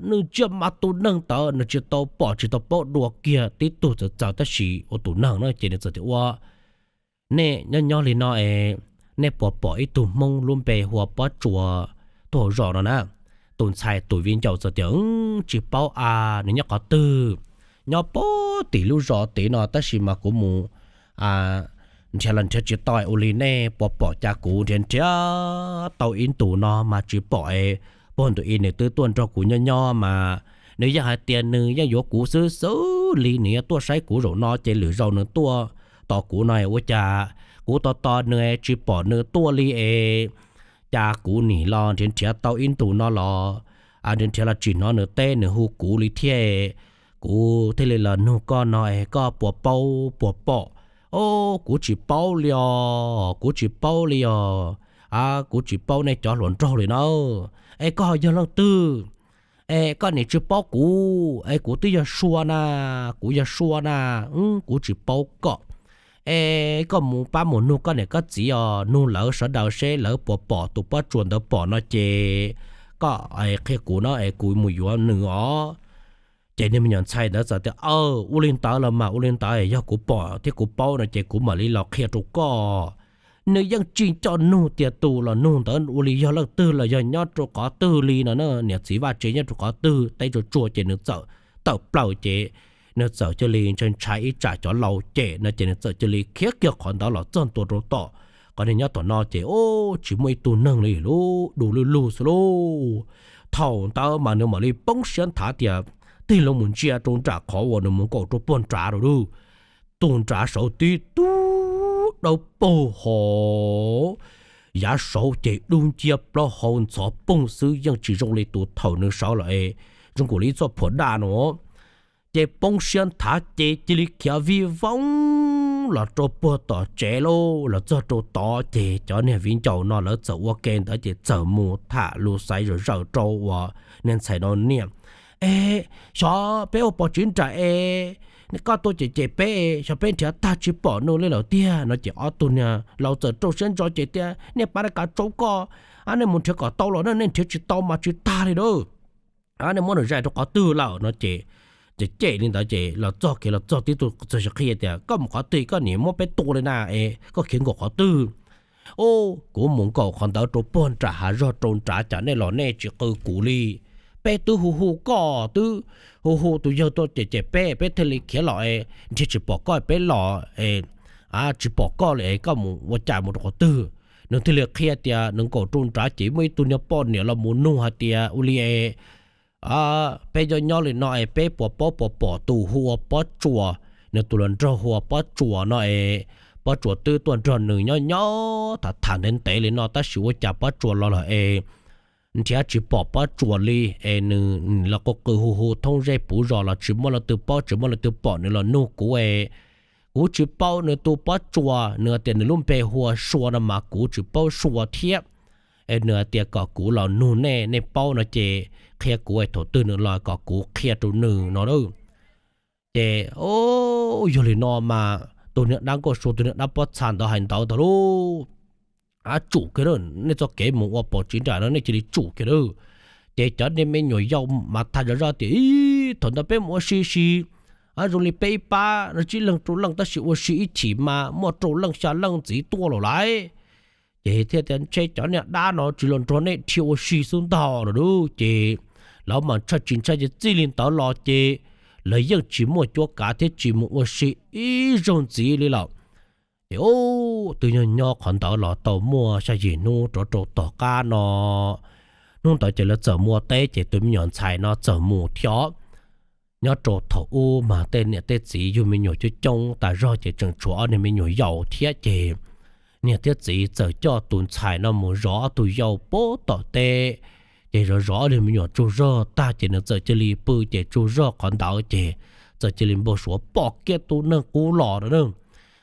Nws ntsia mas tus neeg ntawd nws tsis tau pom tsis tau paub dua kiag, tib tug txawv txawv tab sis ua tus neeg no ces nws txawm tias ua, nej nyob nyob li no es nej puas pom ib tug Hmoob lub npe hu ua Pob Tsuas tuaj hauv zos no na? Tus ntxhais tus viv ncaus txawm tias, tsis paub a, nws nyob qhov twg? Nyob puag tim lub zos tid no tab sis mas kuv mus nrhiav los nrhiav tsis tau, ua li nej puas pom cas kuv nrhiav nrhiav tau ib ntus no mas tsis pom es puag ntu i nws twb tuaj nrog kuv nyob nyob mas nws yeej hais tias nws yeej yuav kuv xwb xwb li, nws yuav tuaj saib kuv zaum no ces lwm zaus nws tuaj tos kuv no ua cas kuv tos tos nws tsis pom nws tuaj li es cas kuv nim los nrhiav nrhiav tau ib ntus no los nrhiav nrhiav los tsis hnov nws teb nws hu kuv li thiab. Kuv thiaj li los nug koj no es koj puas paub puas pom? O, kuv tsis paub li os, kuv tsis paub li os. A, kuv tsis paub nej cov hluas nraug li na. Es koj ho yog leej twg? Es koj nim tsis paub kuv es kuv twb yog Sua na, kuv yog Sua na. Kuv tsis paub koj. Es koj mus pab mus nug koj niam koj txiv os, nug lawv sawv daws seb lawv puas pom tus Pob Tsuas ntawd pom no ces koj qhia kuv no es kuv mus yuav nws os. Ces niag me nyuam ntxhais ntawd txawm tias, aw, ua li ntawd los mas ua li ntawd yog kuv pom thiab kuv paub no ces kuv mam li los qhia rau koj. Nws yeej tsis coj nug tias tus los nug ntawd ua li yog leej twg los yog nyob rau qhov twg li no na, niam txiv vaj tsev nyob rau qhov twg, teb tsuag tsuag ces nws txawm tawm plaws ces nws txawm cia li ntshai ntshai ib tsam cov laus cem no ces nws txawm cia li khiav kiag qhov ntawd los txog ntua rau tom qhov niag nyob tom no ces, o, tsis muaj ib tug neeg li, lub du lug lug xwb lauj. Thaum ntawd mas nws mam li poob siab nthav tias tig loo mus ntsia rau nram qhov uas nws mus nkaum rau puag nrad lawm lauj. Tus nrad saud tib tug dawb paug hos, yav saud ces dub nciab plaub hau ntxhov poog xwb, yeej tsis zoo li tus thaum nws sawv lawm es zoo nkaus li ib txoj phuam daj no. Ces poob siab nthav ces cia li khiav vij voog los rau puag tom tsev lauj. Los txog rau tod ces cov niag viv ncaus no lawv txawm ua ke ntawd ces txawm mus tham lus xaiv zawm zawm rau uas niag ntxhais no niam, es xyov peb ua pom tsev nram es koj tuaj cem cem peb, xyov peb nrhiav tag tsis pom nws li lawm tiag no ces ob tug niag laus txawm rau siab ntso ces tias, nej pab kav tsawb koj, nej mus nrhiav kom tau los nej nrhiav tsis tau mas tsis tag li lauj. Nej muab nws zais rau qhov twg lawm no ces, ces cem li ntawd ces los txog kev los txog tib tug txawm sis qhia tias, koj mus qhov twg koj nim muab peb tua li na es koj khiav nkaum qhov twg? Kuv mus nkaum qhov ntawd rau puag nram hav zog rau nrad cas nej los nej tsis qw kuv li. Peb twb hu hu koj twb hu hu tus yawg tuaj cem cem peb, peb thiaj li khiav los es nrhiav tsis pom koj peb los es tsis pom koj li es koj mus ua cas mus rau qhov twg? Nws thiaj li qhia tias nws nkaum rau nrad ces muaj ib tug niag poj niam los mus nug hais tias ua li es peb nyob nyob li no es peb puas paub puas pom tus hu ua Pob Tsuas, nws tus hluas nraug hu ua Pob Tsuas no es Pob Tsuas twb tuaj nrog nws nyob nyob tham tham ntev ntev li no tab sis ua cas Pob Tsuas los lawm es nrhiav tsis pom Pob Tsuas li es nws los qw qw hu hu thoob zej puv zos los tsis muaj leej twg paub tsis muaj leej twg pom, nws los nug kuv es kuv tsis paub nws tus Pob Tsuas, nws tias nws lub npe hu ua Sua no mas kuv tsis paub Sua thiab. Es nws hais tias kom kuv los nug nej, nej paub no ces qhia kuv es thaum twg nws los kom kuv qhia rau nws no lauj. Ces yog li no mas tus niag dab nkauj Sua tus niag dab pob txha ntawd hais ntawd tag lauj, ab tsum kiag, nej txoj kev mus ua pom tsev nram no nej cia li tsum kiag lauj. Ces cov niag me nyuam yaus mas tham zom zaws tias, ib, thaum ntawd peb mus ua si si, zoo li peb ib pab no tsib leeg rau leej tab sis ua si ib chim mas muaj rau leej xya leej ntxiv tuaj lawm lauj. Ces thiaj tias, Ntshe cov niag dab no tsis los nrog nej dhia ua si xwb ntag no lauj. Ces lawv mas ntshai tsis ntshai ces txij li ntawd los ces lawv yeej tsis muaj cuab kav thiab tsis mus ua si ib zaug ntxiv li lawm. Ces twb nyob nyob qhov ntawd los tau muaj xya yim hnub rov rau tom qab no, hnub ntawd ces lawv txawm mus ua teb ces tus me nyuam ntxhais no txawm mus thiab. Nyob rau thaum ub mas tej niam tej txiv yug me nyuam coob coob tas zog ces tseem tshuav ob niag me nyuam yaus thiab ces niam thiab txiv txawm coj tus ntxhais no mus zov ob tug yau pem tom teb. Ces zov zov ob niag me nyuam tsaug zog tag ces nws txawm cia li pw ces tsaug zog qhov ntawd ces txawm cia li npau suav pom kiag tus neeg qub los no.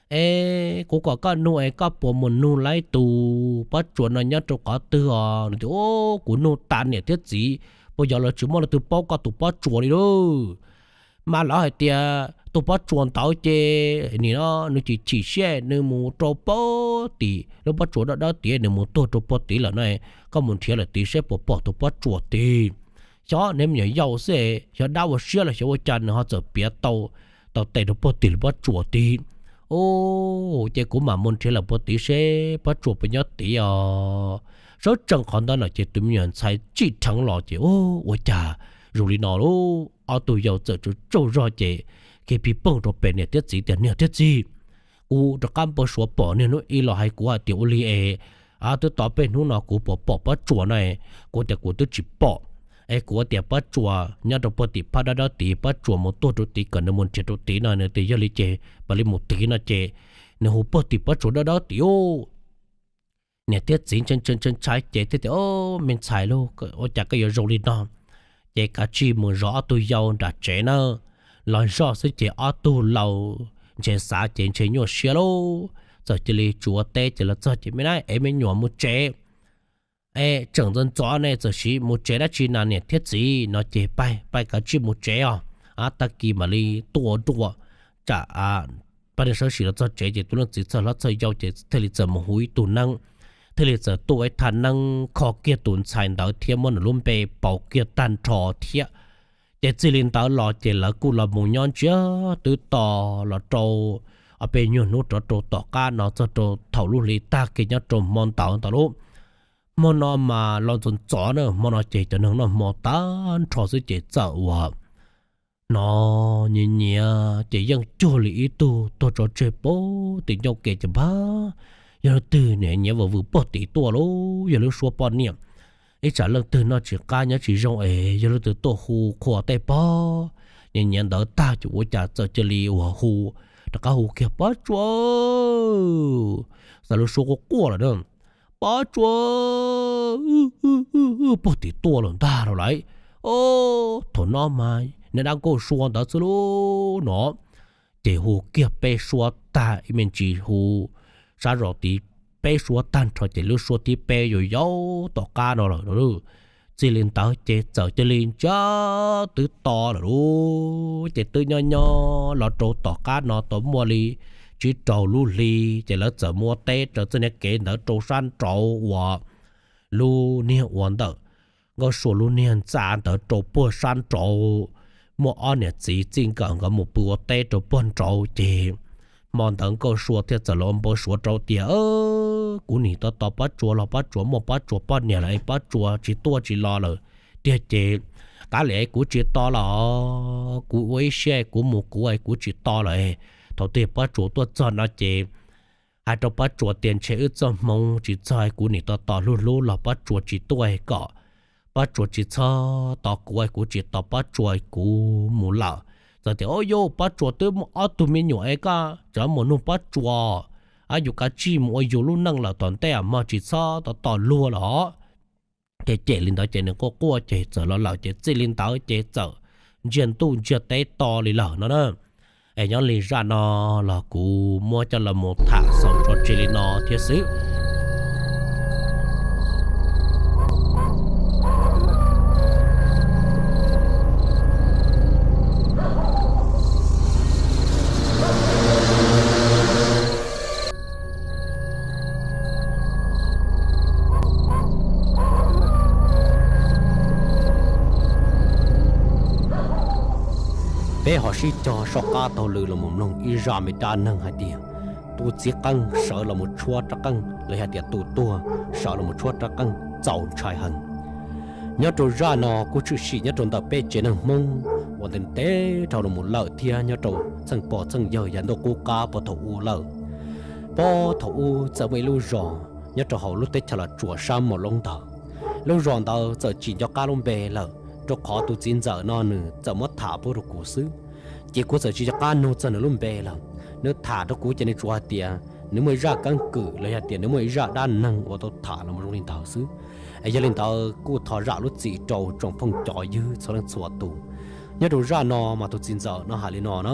Es kuv kom koj nug es koj puas mus nug laib tus Pob Tsuas no nyob rau qhov twg os? Nws tias, Kuv nug tas niam thiab txiv, puas yog lawv tsis muaj leej twg paub koj tus Pob Tsuas li lauj? Mas lawv hais tias tus Pob Tsuas ntawd ces nim no nws chim chim siab nws mus rau pem tim lub pob tsuas dawb dawb tid, nws mus tuag rau pem tid lawm no. Koj mus nrhiav lawm tid seb puas pom tus Pob Tsuas tid. Xyov niag me nyuam yaus xwb, xyov dab ua siab los xyov ua cas nws ho txawm piav tau, tau tes rau pem tim lub pob tsuas tid. Ces kuv mam mus nrhiav lawm pem tid seb Pob Tsuas puas nyob tid os. Sawv tsees qhov ntawd no ces tus me nyuam ntxhais tsim dheev los ces ua cas zoo li no lauj? Ob tug yau txawm tsaug tsaug zog ces khiav pig poog rau pem niam thiab txiv tias, Niam thiab txiv, kuv rov qab npau suav pom niag hnub ib los hais kuv hais tias ua li es twb tau peb hnub no kuv puas pom Pob Tsuas no. Kuv tias kuv twb tsis pom, es kuv tias Pob Tsuas nyob rau pem tim phab dawb dawb tid, Pob Tsuas mus tuag rau tid kom nws mus nrhiav rau tid no. Nws tias yog li ces mam li mus tid no ces nws hu pem tim pob tsuas dawb dawb tid lauj. Niam thiab txiv ntshai ntshai ces thiaj tias, Me ntxhais lauj, ua cas koj yuav zoo li no? Ces kav tsij mus zov ob tug yau nram tsev na. Los zoj xwb ces ob tug laus ntshe xav ces ntshe nyuaj siab lauj, txawm cia li tsis ua teb ces los txog ces, Me na, es me nyuam mus tsev es tseem ntxov ntxov ne, txawm sim mus tsev dab tsi na niam thiab txiv no ces, Pab, pab kav tsij mus tsev os, tag kis mam li tuaj dua. Tsam pab niag sawv sim los txog tsev ces tus leej txiv txhawj hlob txhawj yau ces thiaj li txawm mus hu ib tug neeb, thiaj li txawm tuaj ib thaj neeb kho kiag tus ntxhais ntawd thiab muab nws lub npe pauv kiag tag nrho thiab. Ces txij li ntawd los ces lawv kuj los mus nyob ntsiag twb to los rau ob peb nyuag hnub rov rau tom qab no txog rau thaum lub hli tag kiag nyob rau hmo ntawd ntag lauj. Hmo no mas los ntxov ntxov na, hmo no ces cov neeg noj hmo tag nrho xwb ces txawm ua no nyias nyias ces yeej cuag li ib tug tuag tso tseg pem tim ncauj kev ces npag, yog leej twg nyiav vwm vwm pem tim tuaj lauj, yog lub suab poj niam. Ib tsam leej twg noj tsis qab nyob tsis zoo es yog leej twg tuaj hu qhuas tej pog nyias nyiav ntawd tag ces ua cas txawm cia li ua hu, rov qab hu kiag Pob Tsuas, xav lub suab quaj quaj lawm na, Pob Tsuas, pog tim tuaj lawm ntag lauj lawv. Thaum no mas niag dab nkauj sua ntawd xwb lauj no. Ces hu kiag peb suab tag ib me ntsis, hu sab zos tid peb suab tag nrho ces lub suab thib peb yuav yau tom qab no lawm. Txij li ntawd ces txawm cia li ntsiag twb to lawm lauj. Ces twb nyob nyob los rau tom qab no tau muaj li tsib rau lub hli ces lawv txawm mus ua teb raws txoj niag kev ntawd rau sab nraud uas lub niag uas ntawm Nkauj Sua lub niag ntxa ntawd rau puag sab nraud. Muaj ob niam txiv txij nkawm nkawd mus pw ua teb rau puag nraud ces hmo ntawd Nkauj Sua thiaj txawm los ua npau suav rau tias, Kuv nim tos tos Pob Tsuas los Pob Tsuas muaj Pob Tsuas poj niam lawm es Pob Tsuas tsis tuaj tsis los lawm tiag ces, qab li kuv tsis tos lawm, kuv ua ib siab kuv mus kuv es kuv tsis tos lawm. Thaum twg Pob Tsuas tuaj txog no ces hais rau Pob Tsuas tias ntshe wb txoj hmoov tsis txog, kuv nim tos tos hlub hlub los Pob Tsuas tsis tuaj, kom Pob Tsuas tsis txhob tos kuv, kuv tsis tos Pob Tsuas kuv mus lawm. Txawm tias, Au yau, Pob Tsuas twb muaj ob tug me nyuam es koj tseem mus nug Pob Tsuas, yus kav tsij mus ua yus lub neej lawm, tom ntej hmo tsis txhob tos tos luag lawm. Ces cem li ntawd ces nws quaj quaj ces txawm los lawm ces txij li ntawd ces txawm ntsiag ntuj ntsiag teb to li lawm no na. Es nyob li zaj no los kuv muab coj los mus tham xaus tso tseg li no thiab xwb. Peb ho sib cog soj qab taug lw los mus mloog ib zaj me dab neeg hais tias tus txiv qeej sawv los mus tshuab rab qeej los yog tias tus tuag sawv los mus tshuab rab qeej txaus ntshai heev. Nyob rau zaj no kuj tshwm sim nyob rau ntawm peb tsev neeg Hmoob uas ntev ntev dhau los mus lawm thiab nyob rau txheej pog txheej yawg yav ntuj qub qab puag thaum ub lawm. Puag thaum ub txawm muaj ib lub zos nyob rau hauv lub teb chaws Los Tsuas sab Mos Loob ntawd. Lub zos ntawd txawm tsis nco qab lub npe lawm, rau qhov tus txiv ntxawm no nws txawm muab tham pub rau kuv xwb. Ces kuv txawm tsis nco qab nug txog nws lub npe lawm. Nws tham rau kuv ces nws tsuas hais tias nws muaj ib zaj keeb kwm los yog tias nws muaj ib zaj dab neeg uas tau tham los zoo li ntawd xwb. Es yog li ntawd kuj thov zam lub txim rau tsoom phooj cov ywg txhua leej txhua tus. Nyob rau zaj no mas tus txiv ntxawm no hais li no na.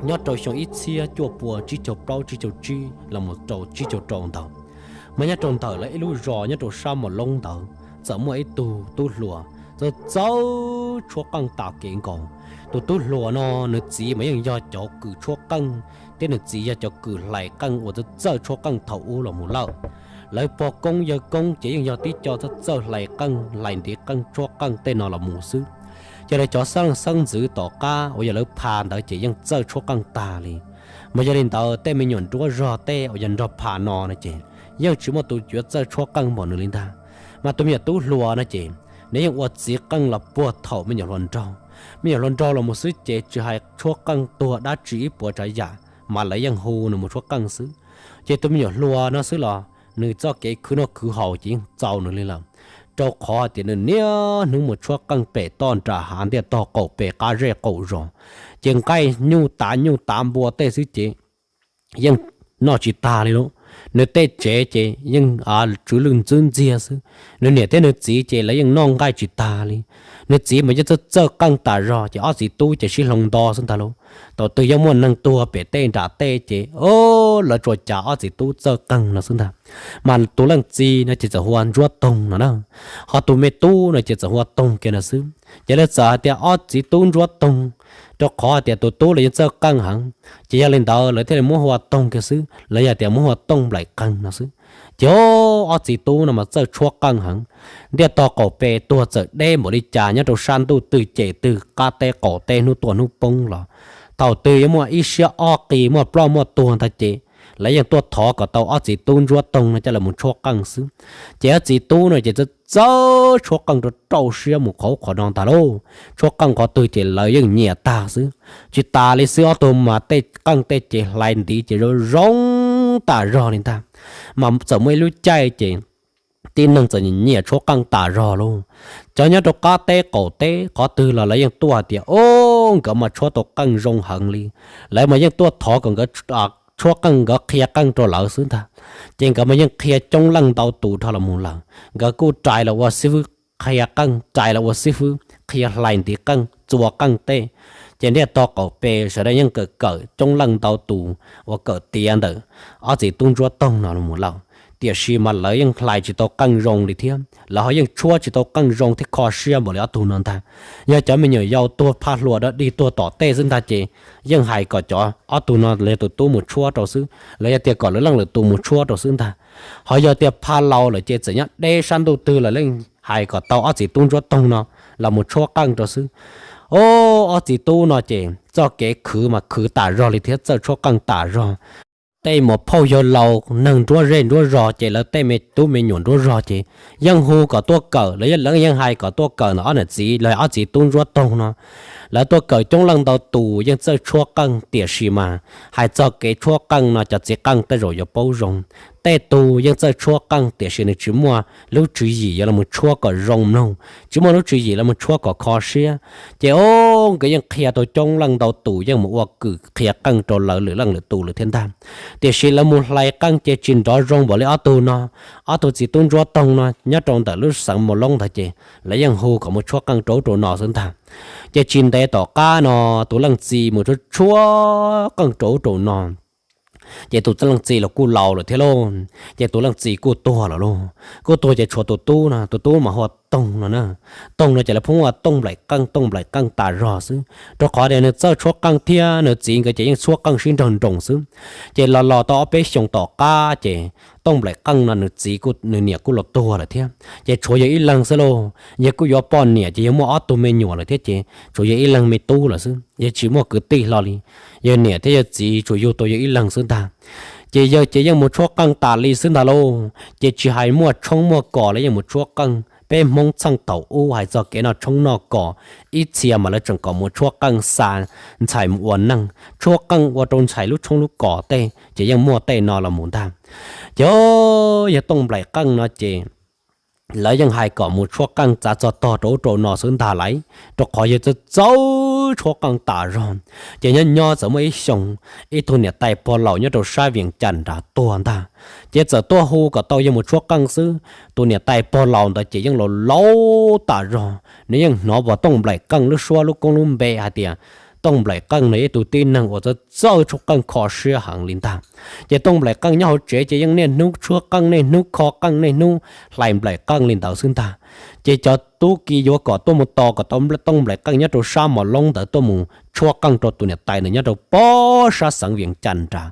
Nyob rau xyoo ib txhiab cuaj pua tsib caug plaub tsib caug tsib los mus rau tsib caug rau ntawd, mas nyob rau ntawm lawv ib lub zos nyob rau sab Mos Loob ntawd txawm muaj ib tug tub hluas txawj txawj tshuab qeej tas kev nkaus. Tus tub hluas no nws txiv mas yeej yog cov kws tshuab qeej thiab nws txiv yog cov kws hlais qeej uas txawj txawj tshuab qeej thaum ub los mus lawm. Lawv pog koob yawg koob ces yeej yog tib co txawj txawj hlais qeej hlais ntiv qeej tshuab qeej tej no los mus xwb. Yog li cov xeeb leej xeeb ntxwv tom qab uas yog lawv pha ntawd ces yeej txawj tshuab qeej tag li. Mas yog li ntawd tej me nyuam nruab zog tej uas yog nrog pha no no ces yeej tsis muaj tus yuav txawj tshuab qeej npaum nws li ntag. Mas tus me nyuam tub hluas no ces nws yeej ua txiv qeej los puag thaum me nyuam hluas nraug. Me nyuam hluas nraug los mus xwb ces tsis hais tshuab qeej tuag dab tsi ib puas tsav yam mas lawv yeej hu nws mus tshuab qeej xwb. Ces tus me nyuam hluas no xwb los nws txoj kev khwv noj khwv haus ces yeej txaus nws li lawm, rau qhov hais tias nws niaj hnub mus tshuab qeej pem toj nram hav ntiaj tog qaum pem qab zej qaum zos, ces nqaij nyuj tav nyuj tav npua tej xwb ces yeej noj tsis tag li lauj. Nws tej tsev ces yeej tsw lwj ntxwb ntxiag xwb. Nws niam thiab nws txiv ces lawv yeej noj nqaij tsis tag li. Nws txiv mas yeej txawj txawj qeej tas zog ces ob txiv tub ces sib hloov nto xwb ntag lauj. Thaum twg yeej muaj neeg tuag pem tej nram tej ces o, lawv tsuas cav ob txiv tub txawj qeej no xwb ntag. Mas tus leej txiv no ces txawm hu ua Ntsuab Toog no na, ho tus me tub no ces txawm hu ua Toog kiag no xwb. Ces lawv txawm hais tias ob txiv tub Ntsuab Toog, rau qhov hais tias tus tub los yeej txawj qeej heev, ces yog li ntawd lawv thiaj li muab hu ua Toog kiag xwb, los yog tias muab hu ua Tooj Nplaim Qeeg no xwb. Ces ob txiv tub no mas txawj tshuab qeej heev. Ntiaj tog qaum pem tuag txawm deb npaum li cas nyob rau sab ntuj twg ces twg qab teb qaum teb hnub tuaj hnub poob los, thaum twg yuav muaj ib siab ob qis muaj ploj muaj tuag ntag ces lawv yeej tuaj thov kom tau ob txiv tub Ntsuab Toog no coj los mus tshuab qeej xwb. Ces ob txiv tub no ces txawj tshuab qeej rau rau siab mus qhov qhov no ntag lauj. Tshuab qeej qhov twg ces lawv yeej nyiam tag xwb. Tsis tas li xwb ob tug mas tej qeej tej ces hlais ntiv ces zoo zoo tas zog li ntag. Mas txawm muaj ib lub caij ces tib neeg txawm nyiam tshuab qeej tas zog lauj. Cov nyob rau qab teb qaum teb qhov twg los lawv yeej tuaj hais tias o, nkawd mas tshuab tau qeej zoo heev li. Lawv mas yeej tuaj thov kom nkawd tshuab qeej, nkawd qhia qeej rau lawv xwb ntag. Ces nkawd mas yeej qhia coob leej ntau tus dhau los mus lawm. Nkawd kuj rais los ua xib fwb qhia qeej, rais los ua xib fwb qhia hlais ntiv qeej txua qeej tej. Ces ntiaj tog qaum pem sawv daws yeej kawm kawm coob leej ntau tus uas kawm tiav ntawm ob txiv tub Ntsuab Toog no los mus lawm. Tiam sis mas lawv yeej hlais tsis tau qeej zoo li thiab, lawv ho yeej tshuab tsis tau qeej zoo thiab kho siab npaum li ob tug no ntag. Yog cov me nyuam yaus tuag phaj hluas dog dig tuag tom tej xwb ntag ces yeej hais kom cov ob tug no los yog tus tub mus tshuab rau xwb, los yog tias kom lwm leej lwm tus mus tshuab rau xwb ntag. Ho yog tias phaj laus lawm ces txawm nyob deb sab ntuj twg los yeej hais kom tau ob txiv tub Ntsuab Toog no los mus tshuab qeej rau xwb. O, ob txiv tub no ces txoj kev khwv mas khwv tas zog li thiab txawj tshuab qeej tas zog. Tej muam phauj yawg laus neeg nruab zej nruab zos ces lawv tej me tub me nyuam nruab zog ces yeej hu kom tuaj kawm, los yog lawv yeej hais kom tuaj kawm ntawm ob niam txiv los ob txiv tub Ntsuab Toog no. Lawv tuaj kawm coob leej ntau tus yeej txawj tshuab qeej, tiam sis mas hais txog kev tshuab qeej no cov txiv qeej tej zaum yuav paub zoo. Tej tug yeej txawj tshuab qeej tiam sis nws tsis muaj lub tswv yim yuav los mus tshuab kom zoo mloog, tsis muaj lub tswv yim los mus tshuab kom kho siab. Ces o, nkawd yeej qhia tau coob leej ntau tus yeej mus ua kws qhia qeej rau lawv lwm leej lwm tus lawm thiab ntag. Tiam sis lawv mus hlais qeej ces tsis nrov zoo npaum li ob tug no. Ob tug txiv tub Ntsuab Toog no nyob rau ntawm lub xeev Mos Loob ntawd ces lawv yeej hu kom mus tshuab qeej rau ub rau no xwb ntag. Ces tsis ntev tom qab no tus leej txiv mus tshuab tshuab qeej rau ub rau no, ces tus leej txiv los kuj laus lawm thiab lauj. Ces tus leej txiv kuj tuag lawm lauj. Kuj tuag ces tshuav tus tub no, tus tub mas hu ua Toog no na. Toog no ces lawv pheej hu ua Tooj Nplaim Qeej, Tooj Nplaim Qeej tas zog xwb, rau qhov tias nws txawj tshuab qeej thiab nws txiv nkawd ces yeej tshuab qeej sib nrog nroos xwb. Ces los los tau ob peb xyoos tom qab ces Tooj Nplaim Qeej no nws txiv kuj, nws niam kuj los tuag lawm thiab, ces tshuav yawg ib leeg xwb lauj. Yawg kuj yuav poj niam ces yawg muaj ob tug me nyuam lawm thiab ces tshuav yawg ib leeg me tub lawm xwb, yawg tsis muaj kwv tij hlo li. Yawg niam thiab yawg txiv tsuas yug tau yawg ib leeg xwb ntag. Ces yawg ces yeej mus tshuab qeej tas li xwb ntag lauj. Ces tsis hais muaj tshoob muaj kos los yeej mus tshuab qeej. Peb Hmoob txheej thaum ub hais txog kev noj tshoob noj kos, ib txhia mas lawv tseem kom mus tshuab qeej xa ntxhais mus ua neej, tshuab qeej ua rau ntxhais lub tshoob lub kos tej ces yeej muaj tej no los mus ntag. Ces yawg Tooj Nplaim Qeej no ces lawv yeej hais kom mus tshuab qeej txav txog tog rau ub rau no xwb ntag lauj, rau qhov yawg txawj txawj tshuab qeej tas zog. Ces nyob nyob txawm muaj ib xyoo, ib tug niam tais pog laus nyob rau sab Vias Cas nrad tuag ntag. Ces txawm tuaj hu kom tau yawg mus tshuab qeej xwb. Tus niam tais pog laus ntawd ces yeej laus laus tas zog, nws yeej hnov Tooj Nplaim Qeej lub suab lub koob lub npe hais tias Tooj Nplaim Qeej no ib tug tib neeg uas txawj txawj tshuab qeej kho siab heev li ntag. Ces Tooj Nplaim Qeej nyob hauv tsev ces yeej niaj hnub tshuab qeej niaj hnub kho qeej niaj hnub hlais nplaim qeej li ntawd xwb ntag. Ces cov tub ki yuav kom tuaj mus tos kom tau Tooj Nplaim Qeej nyob rau sab Mos Loob ntawd tuaj mus tshuab qeej rau tus niam tais ntawd nyob rau pob sab xeev Vias Cas nrad.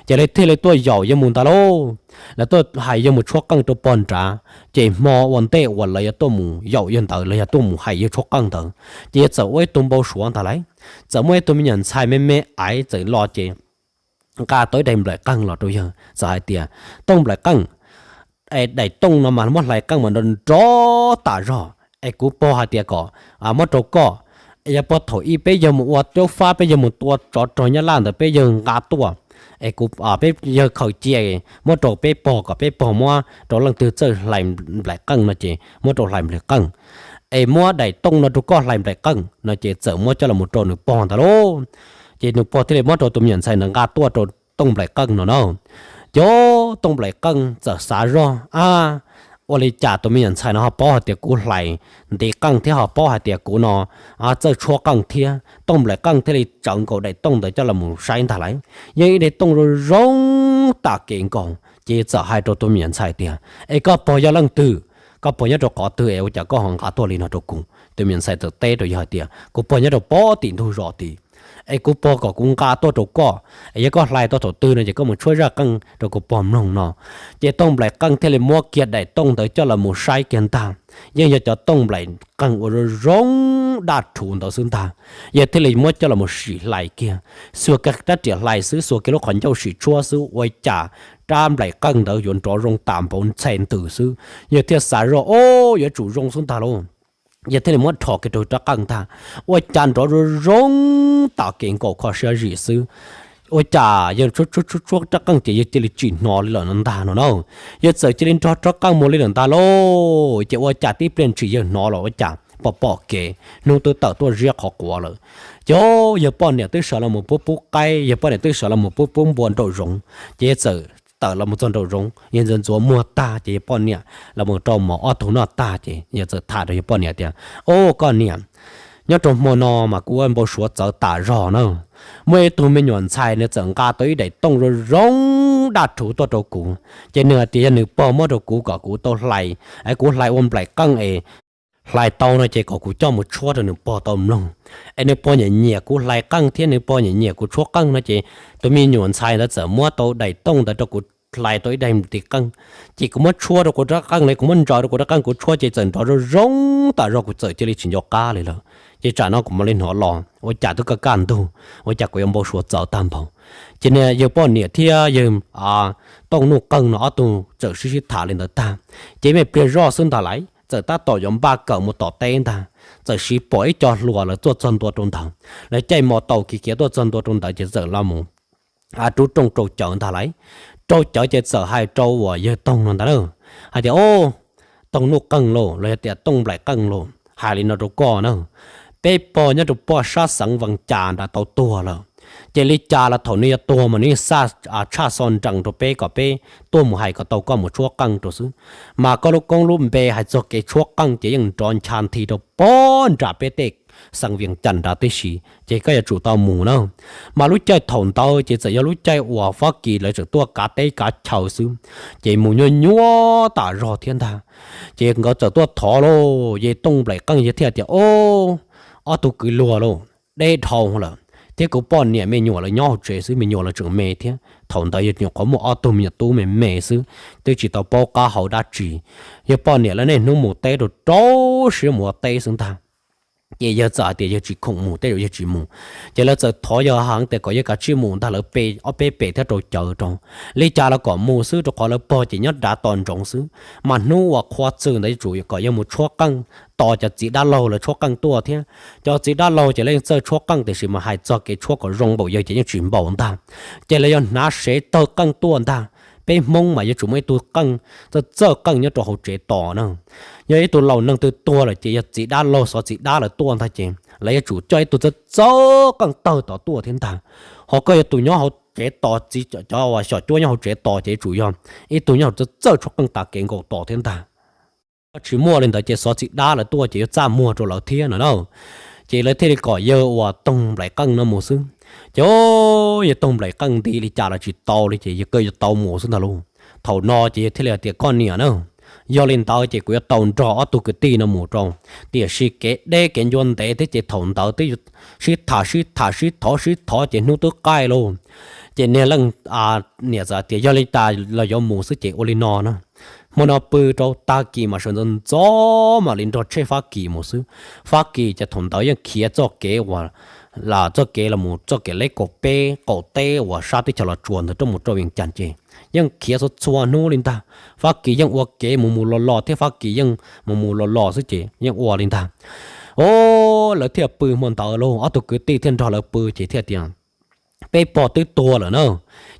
Ces lawv thiaj li tuaj yaum yawg mus ntag lauj. Lawv tuaj hais yawg mus tshuab qeej rau pog nrad, ces hmo ua ntej uas lawv yuav tuaj mus yaum yawg ntawd los yog tuaj mus hais yawg tshuab qeej ntawd, ces yawg txawm ua ib tug npau suav ntag lauj. Txawm muaj ib tug me nyuam ntxhais me me aiv txawm los ces nqa tau ib daim nplaim qeej los rau yawg txawm hais tias, Tooj Nplaim Qeej, es daim tooj no mas muab hlais qeej mas nrov nrov tas zog, es kuv pog hais tias kom muab rau koj. Yog puag thaum ub peb yawg mus ua caub fab peb yawg mus tua tsov rog Nyab Laj ntawd peb yawg nqa tuaj, es kuv, peb yawg khaws cia muab rau peb pog kom peb pog muab rau leej twg txawj hlais nplaim qeej no ces muab rau hlais nplaim qeej. Es muab daim tooj no rau koj hlais nplaim qeej no ces txawm muab coj los rau nws pog ntawd lauj. Ces nws pog thiaj li muab rau tus me nyuam ntxhais ntawd nqa tuaj rau Tooj Nplaim Qeej no na. Ces Tooj Nplaim Qeej txawm xav zoj, ab, ua li cas tus me nyuam ntxhais no ho paub hais tias kuv hlais nti qeej thiab ho paub hais tias kuv no txawj tshuab qeej thiab. Tooj Nplaim Qeej thiaj li tsawv nkaus daim tooj ntawd coj los mus saib ntag lauj. Yeej ib daim tooj zoo zoo tas kev nkaus, ces txawm hais rau tus me nyuam ntxhais tias, Es koj pog yog leej twg? Koj pog nyob rau qhov twg es ua cas koj ho nqa tuaj li no rau kuv? Tus me nyuam ntxhais txawm teb rau yawg hais tias, Kuv pog nyob rau pob tim ntug zos tid, es kuv pog kom kuv nqa tuaj rau koj, es yog koj hlais tau thaum twg no ces koj mus tshuab zaj qeej rau kuv pog mloog no. Ces Tooj Nplaim Qeej thiaj li muab kiag daim tooj ntawd coj los mus saib kiag ntag, yeej yog cov tooj nplaim qeej uas zoo zoo daj rhuv ntawd xwb ntag. Yawg thiaj li muab coj los mus sim hlais kiag, xuas kiag rab riam hlais xwb, xuas kiag lub qhov ncauj sim tshuab xwb ua cas rab nplaim qeej ntawd yuav nrov zoo tas npaum ntxhe ntws xwb. Yawg thiaj xav zoj, O, yuav tsum zoo xwb ntag lauj. Yawg thiaj li muab rho kiag rau rab qeej ntag, ua cas nrov zoo zoo tas kev nkaus kho siab zim xwb. Ua cas yawg tshuab tshuab tshuab rab qeej ces yawg cia li tsis hnov li lawm no ntag no na. Yawg txawm cia li nrog rab qeej mus li lawm ntag lauj. Ces ua cas tib pliag ntshis yawg hnov los ua cas pom pom kev hnub twb tawm tuaj ziab qhov quav lawm. Ces yawg poj niam twb sawv los mus pub pub qaib, yawg poj niam twb sawv los mus pub pub npua nraum zoov, ces yawg txawm tawm los mus txog nraum zoov, yawg ntxuav ntxuav muag tag ces yawg poj niam los mus rau mov ob tug noj tag ces yawg txawm tham rau yawg poj niam tias, O, koj niam, nyob rau hmo no mas kuv ua npau suav txawv tas zog na. Muaj ib tug me nyuam ntxhais nws txawm nqa tau ib daim tooj zoo zoo daj rhuv tuaj rau kuv, ces nws hais tias yog nws pog muab rau kuv kom kuv tau hlais, es kuv hlais ua nplaim qeej es hlais tau no ces kom kuv coj mus tshuab rau nws pog tau mloog. Es nws pog nyiam nyiam kuv hlais qeej thiab nws pog nyiam nyiam kuv tshuab qeej no ces tus me nyuam ntxhais ntawd txawm muab tau daim tooj ntawd rau kuv hlais tau ib daim nti qeej. Ces kuv muab tshuab rau kuv rab qeej li, kuv muab ntsaws rau kuv rab qeej kuv tshuab ces txawm nrov zoo zoo tas zog, kuv txawm cia li tsis nco qab li lawm. Ces tsam no kuv mam li hnov los ua cas twb kaj kaj ntug, ua cas kuv yuav npau suav txawv tag npaum. Ces niag yawg poj niam thiab yawg Tooj Nuj Qeej no ob tug txawm sib sib tham li ntawd tag, ces me pliag zoj xwb ntag lauj, txawm tab tom yuav npaj kawm mus tom teb ntag, txawm siv pom ib co hluas lawv tuaj txog ntua rau ntawd, lawv caij mos taus khiav khiav tuaj txog ntua rau ntawd ces txawm los mus rub rooj rau cawv ntag lauj. Rau cawv ces txawm hais rau uas yawg Tooj no ntag na, hais tias, O, Tooj Nuj Qeej lauj, los yog tias Tooj Nplaim Qeej lauj, hais li no rau koj na, peb pog nyob rau pog sab xeev Vees Cas nrad tau tuag lawm. Ces li cas los thaum nws yuav tuag mas nws yeej xa tshaj xo nrees rau peb kom peb tuaj mus hais kom tau koj mus tshuab qeej rau xwb. Mas koj lub koob lub npe hais txog kev tshuab qeej ces yeej nrov ncha nthi rau pob nram peb tej xeev Vees Cas nrad tib si, ces koj yuav tsum tau mus na. Mas lub caij thaum ntawd ces txawm yog lub caij uas Fab Kis lawv tseem tuaj kav teb kav chaw xwb, ces mus nyuaj nyuaj tas zog thiab ntag. Ces nkawd txawm tuaj thov lauj, ces Tooj Nplaim Qeej yawg thiaj tias, O, ob tug kwv luag lauj, deb dhau lawm, thiab kuv poj niam me nyuam lawv nyob hauv tsev xwb, me nyuam lawv tseem me thiab, thaum ntawd yawg nyuam qhuav muaj ob tug me nyuam tub me me xwb, twb tsis tau paub qab hau dab tsi. Yawg poj niam lawv niaj hnub mus teb rau rau siab mus ua teb xwb ntag. Ces yawg txawm hais tias yawg tsis khoom mus, tej zaum yawg tsis mus. Ces lawv txawm thov yawg heev tias kom yawg kav tsij mus ntag, lawv pe ob peb pem thiab rau cawv rau li cas los kom mus xwb, rau qhov lawv pog ces nyob nrad tos ntsoov xwb, mas hnub uas qhua txwm ntawd yuav tsum kom yawg mus tshuab qeej tos cov txiv dab laug lawv tshuab qeej tuaj thiab. Cov txiv dab laug ces lawv yeej txawj tshuab qeej tiam sis mas hais txog kev tshuab kom zoo npaum yawg ces yeej tsis npaum ntag. Ces lawv yuav hnav sev tawg qeej tuaj ntag. Peb Hmoob mas yuav tsum muaj ib tug qeej, txawj txawj qeej nyob rau hauv tsev tos na. Yog ib tug laus neeg twg tuag lawm ces yog txiv dab laug xov txiv dab lawv tuaj ntag ces lawv yuav tsum coj ib tug txawj txawj qeej tawg tod tuaj thiab ntag. Ho koj yog tus nyob hauv tsev tos, txiv cov uas xyom cuab nyob hauv tsev tos ces yuav tsum yog ib tug nyob hauv txawj txawj tshuab qeej tas kev nkaus tos thiab ntag. Koj tsis muaj li ntawd ces xov txiv dab lawv tuaj ces yuav txaj muag rau lawv thiab no na. Ces lawv thiaj li kom yawg uas Toog Nplaim Qeej no mus xwb. Ces yawg Toog Nplaim Qeej nti li cas los tsis tau li ces yawg kawg yuav tau mus xwb ntag lauj. Thaum no ces yawg thiaj li hais tias koj niam na, yog li ntawd ces kuv yuav tau nrog ob tug kwv tij no mus rau, tiam sis kev deb kev ncua ntev thiab ces thaum ntawd twb sib tham sib tham sib thov sib thov ces hnub twb qaij lauj. Ces niag leej niam txawm tias yog li cas los yuav mus xwb ces ua li no na. Hmo no pw rau tag kis mas sawv ntxov ntxov mam li nrog tsheb Fab Kis mus xwb. Fab Kis ces thaum ntawd yeej khiav txoj kev uas, txoj kev los mus txoj kev leb kaum peb qaum teb uas sab teb chaws Los Tsuas ntawd rau mus rau Vees Cas ces yeej khiav txhua txhua hnub li ntag. Fab Kis yeej ua kev mus mus los los thiab Fab Kis yeej mus mus los los xwb ces yeej ua li ntag. O, lawv thiaj pw hmo ntawd lauj, ob tug kwv tij thiaj nrog lawv pw ces thiaj tias peb pog twb tuag lawm na,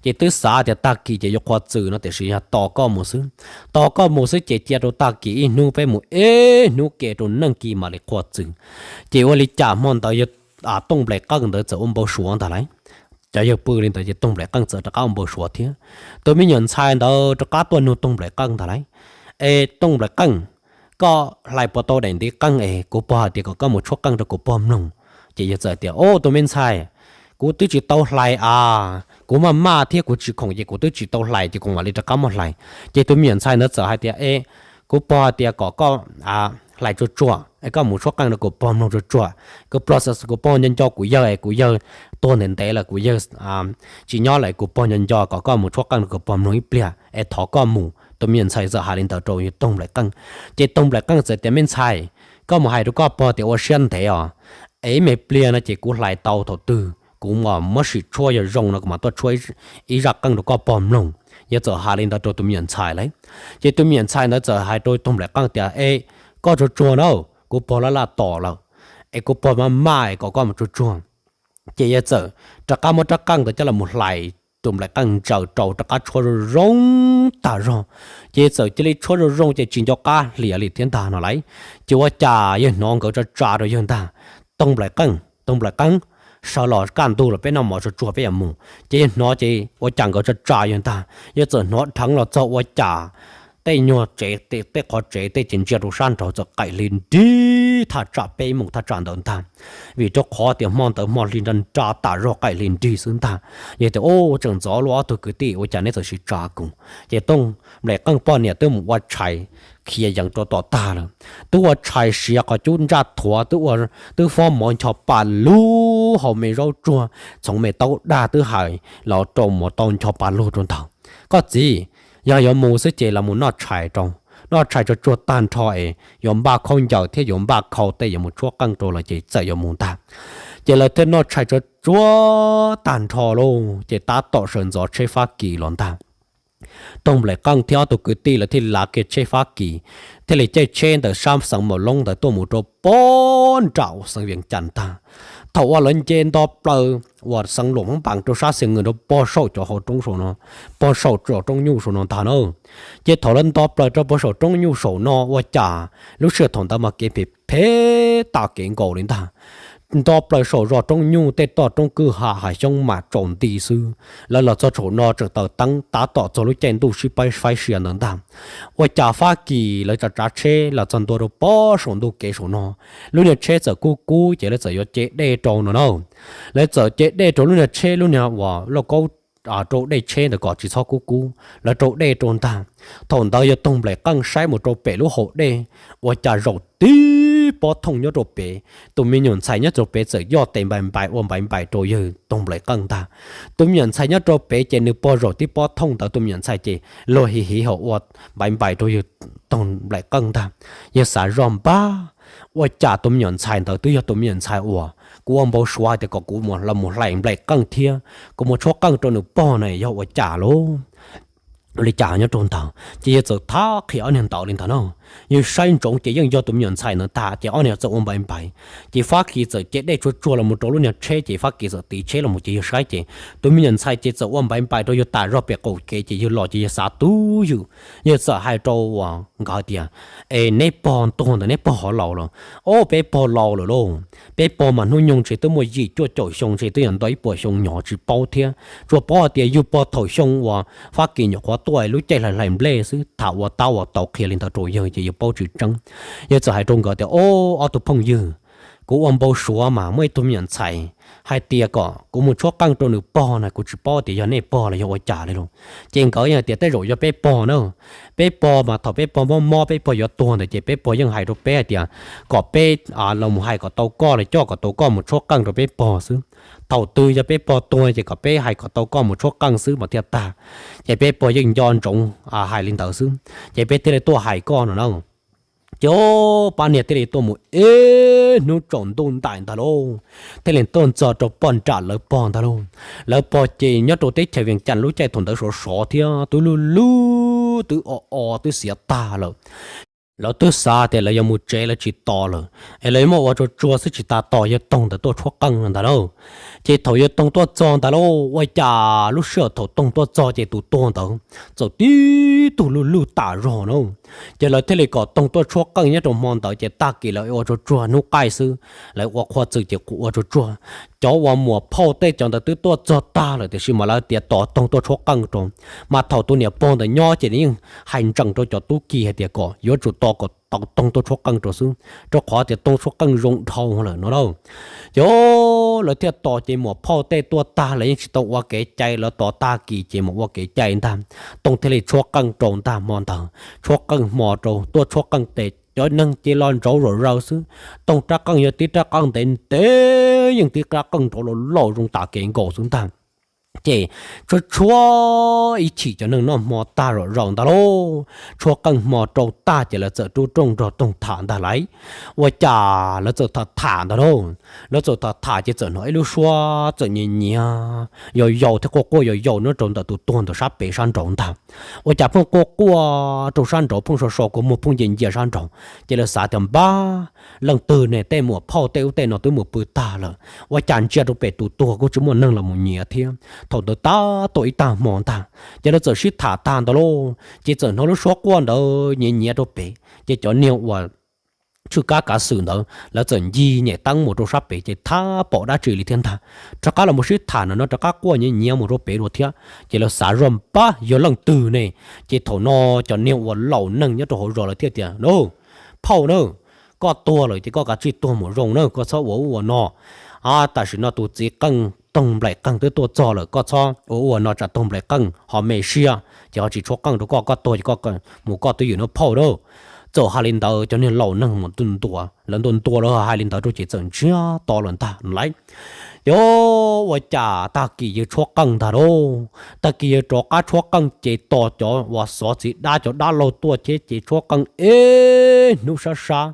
ces twb xav tias tag kis ces yuav qhua txwm no tiam sis yog tos koj mus xwb. Tos koj mus xwb ces cia rau tag kis ib hnub peb mus ib hnub ke rau neeg kis mam li qhua txwm. Ces ua li cas hmo ntawd yawg Tooj Nplaim Qeej ntawd txawm ua npau suav ntag lauj. Cov yawg pw li ntawd ces Tooj Nplaim Qeej txawm rov qab ua npau suav thiab. Tus me nyuam ntxhais ntawd rov qab tuaj nug Tooj Nplaim Qeej ntag lauj, es Tooj Nplaim Qeej, koj hlais puas tau daim ntiv qeej es kuv pog hais tias kom koj mus tshuab qeej rau kuv pog mloog. Ces yawg txawm tias o tus me ntxhais, kuv twb tsis tau hlais a, kuv maj maj thiab kuv tsis khoom ces kuv twb tsis tau hlais ces kuv mam li rov qab muab hlais. Ces tus me nyuam ntxhais ntawd txawm hais tias e, kuv pog hais tias kom koj hlais tsuag tsuag es koj mus tshuab qeej rau kuv pog mloog tsuag tsuag, kuv pog nco nco kuv yawg es kuv yawg tuag ntev ntev lawm kuv yawg tsis nyob lawm, kuv pog nco nco kom koj mus tshuab qeej rau kuv pog mloog ib pliag es thov koj mus. Tus me nyuam ntxhais txawm hais li ntawd rau Tooj Nplaim Qeej. Ces Tooj Nplaim Qeej txawm tias me ntxhais, koj mus hais rau koj pog tias ua siab ntev os, es ib me pliag no ces kuv hlais tau thaum twg kuv muab sim tshuab yog zoo no kuv mam tuaj tshuab ib zaj qeej rau koj pog mloog. Yawg txawm hais li ntawd rau tus me nyuam ntxhais lauj. Ces tus me nyuam ntxhais ntawd txawm hais rau Tooj Nplaim Qeej tias e, koj tsuag tsuag na, kuv pog laj laj tom lawm, es kuv pog maj maj kom koj mus tsuag tsuag. Ces yawg txawm rov qab muab rab qeej ntawd coj los mus hlais, Tooj Nplaim Qeej ntsaws rau rov qab tshuab zoo zoo tag zog. Ces yawg txawm cia li tshuab zoo zoo ces tsis nco qab hlias li thiab ntag no lauj. Ces ua cas yawg hnov nkawd tsa tsa rau yawg ntag, Tooj Nplaim Qeej, Tooj Nplaim Qeej, sawv los kaj ntug los peb noj mov tsuag tsuag peb yuav mus. Ces yawg hnov ces ua cas nkawd tsa tsa yawg ntag, yawg txawm hnov dheev los txog ua cas tej nyuag tsev, tej qhov tsev tej ces ntsia rau sab nraud txawm qaim hli nrig thaj tsam peb moos thaj tsam ntawd ntag. Vim rau qhov tias hmo ntawd hmo hli nra nra tas zog qaim hli nrig xwb ntag. Yawg tias u, tseem ntxov luaj ob tug kwv tij ua cas neb txawm sib tsa kuv. Ces Tooj Nplaim Qeej poj niam twb mus ua tshais khiav yees rau tom tag lawm, twb ua tshais siav qhov cub ntsaj thuav, twb fob mov ncho pa lug hau me zaub tsuag, txhoov me taub dag twb hais los rau mov tau ncho pa lug rau ntawd. Koj txiv, yog yuav mus xwb ces los mus noj tshais rau, noj tshais tsuag tsuag tag nrho es yuav npaj khaub ncaws thiab yuav npaj khau tej yuav mus tshuab qeej rau lawm ces txawm yuav mus ntag. Ces lawv thiaj noj tshais tsuag tsuag tag nrho lauj ces tab tom sawv ntxov tsheb Fab Kis los ntag. Tooj Nplaim Qeej thiab ob tug kwv tij lawv thiaj li lav kiag tsheb Fab Kis, thiaj li caij tsheb ntawm sab xeev Maus Loob ntawd tuaj mus rau pob nram xeev Vias Cas ntag. Thaum uas lawv nce nto plaws uas xeev Luam Hmoob Npas rau sab Xia Nws rau pog saum cov hauv roob saum no, pog saum cov roob nyuj saum no ntag na. Ces thaum lawv nto plaws rau pog saum roob nyuj saum no ua cas lub sij hawm thaum ntawd mas kev phem phem tas kev nkaus li ntag. Nto plaws saum zos roob nyuj tej toj roob kwj ha hav xyoob mas tsaus nti xwb. Lawv los txog saum no tseem taws teeb tab tom txog lub caij ntuj sib faib sia ntawd ntag. Ua cas Fab Kis lawv tsav tsav tsheb los txog ntua rau pob saum ntuj kev saum no, lub niag tsheb txawm kub kub ces lawv txawm yuav ce dej rau no na. Lawv txawm ce dej rau lub niag tsheb, lub niag uas lauj kaub rau dej tsheb ntawd kom tsis txhob kub kub, lawv rau dej rau ntag. Thaum ntawd yawg Tooj Nplaim Qeej saib mus rau pem lub hau dej, ua cas zaum tib pob thooj nyob rau pem. Tus me nyuam ntxhais nyob rau pem txawm yoj tes npai npai ua npai npai rau yawg Tooj Nplaim Qeej ntag. Tus me nyuam ntxhais nyob rau pem ces nws pog zaum tib pob thooj ntawd, tus me nyuam ntxhais ces luag hiv hiv hos ua npai npai rau yawg Tooj Nplaim Qeej ntag. Yawg xav zoj npag, Ua cas tus me nyuam ntxhais ntawd twb yog tus me nyuam ntxhais uas kuv ua npau suav hais tias kom kuv los mus hlais nplaim qeej thiab kuv mus tshuab qeej rau nws pog na yog ua cas lauj? Li cas nyob rau ntawd ces yawg txawm thab qhia ob niag ntawd li ntawd no. Yawg saib ntsoov ces yeej yog tus me nyuam ntxhais ntawd tag ces ob niag txawm ua npaiv npaiv. Ces Fab Kis txawm cev dej tsuag tsuag los mus rau lub niag tsheb ces Fab Kis txawm tiv tsheb los mus ces yawg saib ces tus me nyuam ntxhais ces txawm ua npaiv npaiv rau yawg tas zog pem qaum kev ces yawg los ces yawg xav twb ywm. Yawg txawm hais rau nkawd tias, Es neb pog tuag ntawd neb pog ho laus lawm? Ob, peb pog laus lawm lauj. Peb pog mas hnub nyoog ntshe twb muaj yim cuaj caum xyoo ntshe twb yog nto ib puas xyoo nyom tsis paub thiab. Tsuas paub hais tias yug pog thaum xyoo uas Fab Kis nyuam qhuav tuaj lub caij hlais hlais nplej xwb, tham ua tab ua tau qhia li ntawd rau yawg ces yawg paub tsis tseeb. Yawg txawm hais rau nkawd tias, Ob, ob tug phooj ywg, kuv ua npau suav mas muaj ib tug me nyuam ntxhais hais tias kom kuv mus tshuab qeej rau nws pog na, kuv tsis paub tias yog nej pog los yog ua cas li los. Ces nkawd yeej hais tias tej zaum yog peb pog na. Peb pog mas thaum peb pog mob mob peb pog yuav tuag ntawd ces peb pog yeej hais rau peb hais tias kom peb los mus hais kom tau koj los coj kom tau koj mus tshuab qeej rau peb pog xwb. Thaum twg yog peb pog tuag ces kom peb hais kom tau koj mus tshuab qeej xwb mas thiaj tag. Ces peb pog yeej nco ntsoov hais li ntawd xwb ces peb thiaj li tuaj hais koj no na. Ces pab niag thiaj li tuaj mus ib hnub tsaus ntuj ntais ntag lauj, thiaj li tuaj txog rau pog nram lawv pog ntag lauj. Lawv pog ces nyob rau teb chaws Vias Cas lub caij thaum ntawd sov sov thiab twb lub lub twb o o twb xiav tag lawm. Lawv twb xav tias lawv yuav mus tsev lawv tsis tos lawm, es lawv yuav muab ua tsuag tsuag xwb tsis tas tos yawg Toog ntawd tuaj tshuab qeej no ntag lauj. Ces thaum yawg Toog tuaj txog ntag lauj, ua cas lub sij hawm thaum Toog tuaj txog ces tus tuag ntawd txawm tib tug lwj lwj tas zog na. Ces lawv thiaj li kom Toog tuaj tshuab qeej nyob rau hmo ntawd ces tag kis lawv ua tsuag tsuag hnub qaij xwb, lawv ua qhua txwm ces ua tsuag tsuag. Cov uas muam phauj tej cov ntawd twb tuaj txog tag lawm tiam sis mas lawv tias tos Toog tuaj tshuab qeej rau. Mas thaum tus niam pog ntawd nyob ces nws yeej hais ntsees rau cov tub ki hais tias kom yuav tsum tos kom tau Toog tuaj tshuab qeej rau xwb, rau qhov tias Toog tshuab qeej zoo dhau lawm no lauj. Ces lawv thiaj tos ces muam phauj tej tuaj tag lawv yeej tsis tau ua kev cai, lawv tos tag kis ces mus ua kev cai ntag. Toog thiaj li tshuab qeej rau ntag hmo ntawd, tshuab qeej hmo rau tuaj tshuab qeej tes cov neeg ces los ntsauv zom zaws xwb. Toog rab qeej yog tib rab qeej ntev ntev yeej tib rab qeej nrov laus laus zoo tas kev nkaus xwb ntag. Ces tshuab tshuab ib chim cov neeg noj hmo tag zom zaws ntag lauj, tshuab qeej hmo rau tag ces lawv txawm rub rooj nrog Toog tham ntag lauj. Ua cas lawv txawm tham tham ntag lauj, lawv txawm tham tham ces txawm hnov ib lub suab txawm nyiav nyiav yau yau thiab quaj quaj yau yau nyob rau ntawm tus tuag ntawd sab pem sab nraud ntag. Ua cas pheej quaj quaj rau sab nraud pheej so so kua muag pheej ncia ncia sab nraud, ces lawv xav tias npab leej twg ne, tej muam phauj tej ub tej no twb mus pw tag lawm, ua cas ntsia rau pem tus tuag kuj tsis muaj neeg los mus nyiav thiab. Thaum ntawd tab tom ib tag hmo ntag, ces lawv txawm sib tham tag ntawd lauj, ces txawm hnov lub suab quaj ntawd nyiav nyiav rau pem, ces cov niag uas tshwj kab kav xwm ntawd lawv txawm ncig nyem teeb mus rau sab pem ces thab pom dab tsi li thiab ntag, rov qab los mus sib tham no no rov qab quaj nyiav nyiav mus rau pem dua thiab. Ces lawv xav zoj npab yog leej twg ne, ces thaum no cov niag uas laus neeg nyob rau hauv zos lawv thiaj tias, Phauj na, koj tuag lawm ces koj kav tsij tuag mus zoo na, koj txhob ua ub ua no. Tam sim no tus txiv qeej Toog Nplaim Qeej twb tuaj txog lawm, koj txhob ua ub ua no tsam Toog Nplaim Qeej ho me siab ces ho tsis tshuab qeej rau koj, koj tuag ces koj mus koj twj ywm no phauj na. Txawm hais li ntawd cov niag laus neeg mus ntua, lawv ntua ntua lawv hais li ntawd rau ces txawm ntsiag to lawm ntag lauj. Ces ua cas tag kis yawg tshuab qeej ntag lauj, tag kis yawg rov qab tshuab qeej ces tos cov uas xov txiv dab cov dab laug tuaj thiab ces tshuab qeej ib hnub sab sab,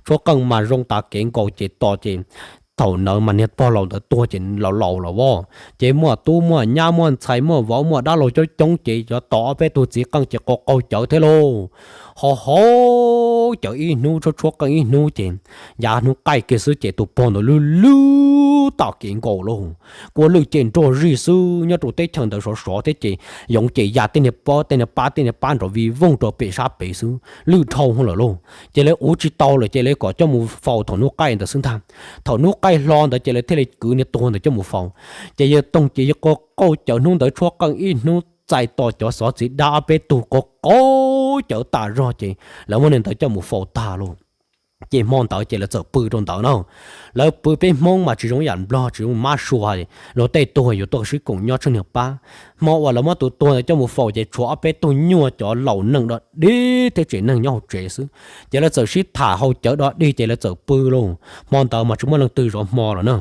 tshuab qeej mas zoo tas kev nkaus ces tos ces thaum ntawd mas niag pog laus ntawd tuag ces laus laus lawm as, ces muaj tub muaj nyab muaj ntxhais muaj vauv muaj dab laug coob coob ces yuav tos ob peb tug txiv qeej ces qaug qaug cawv thiab lauj. Ho hauv cawv ib hnub tshuab tshuab qeej ib hnub ces yav hnub qaij kiag xwb ces tus pog ntawd lwj lwj tas kev nkaus lauj, kua lwj ces nrog zig xwb. Nyob rau teb chaws ntawd sov sov thiab ces yoov ces ya tej niag pab tej niag pab tej niag pab nrov vij voog rau pem sab pem xwb, lwj dhau lawm lauj. Ces lawv ua tsis tau lawm ces lawv kom coj mus faus thaum hnub qaij ntawd xwb ntag. Thaum hnub qaij hlo ntawd ces lawv thiaj li kwv niag tuag ntawd coj mus faus. Ces yawg Toog ces yawg qaug qaug cawv hnub ntawd tshuab qeej ib hnub txais tos cov xov txiv dab ob peb tug qaug qaug cawv tas zog ces lawv muab niag ntawd coj mus faus tag lauj. Ces hmo ntawd ces lawv txawm pw rau ntawd na. Lawv pw peb Hmoob mas tsis zoo ib yam Nplog tsis zoo mab sua, luag tej tuag yuav tuaj sib koom nyob tsheej niag pab. Hmo uas lawv muab tus tuag ntawd coj mus faus ces tshuav ob peb tug nyuag cov laus neeg dog dig thiab tsev neeg nyob hauv tsev xwb. Ces lawv txawm sib tham haus cawv dog dig ces lawv txawm pw lauj. Hmo ntawd mas tsis muaj leej twg zov hmo lawm na.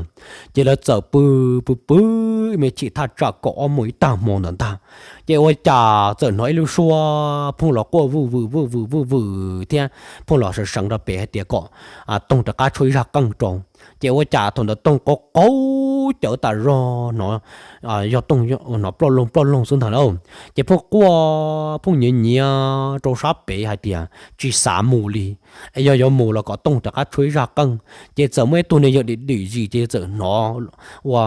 Ces lawv txawm pw pw pw me chim thaj tsam kaum ob moos ib tag hmo ntawd ntag, ces ua cas txawm hnov ib lub suab phooj los quaj vwj vwm vwj vwm vwj vwm thiab phooj los seev seev rau pem hais tias, Toog rov qab tshuab ib zaj qeej rau. Ces ua cas thaum ntawd Toog qaug qaug cawv tas zog, hnov, yog Toog hnov ploj loog ploj loog xwb ntag na. Ces phooj quaj phooj nyiav nyiav rau sab pem hais tias tsis xav mus li, es yog yuav mus los kom Toog rov qab tshuab ib zaj qeej. Ces txawm muaj ib tug niag yawg dim dim zis ces txawm hnov ua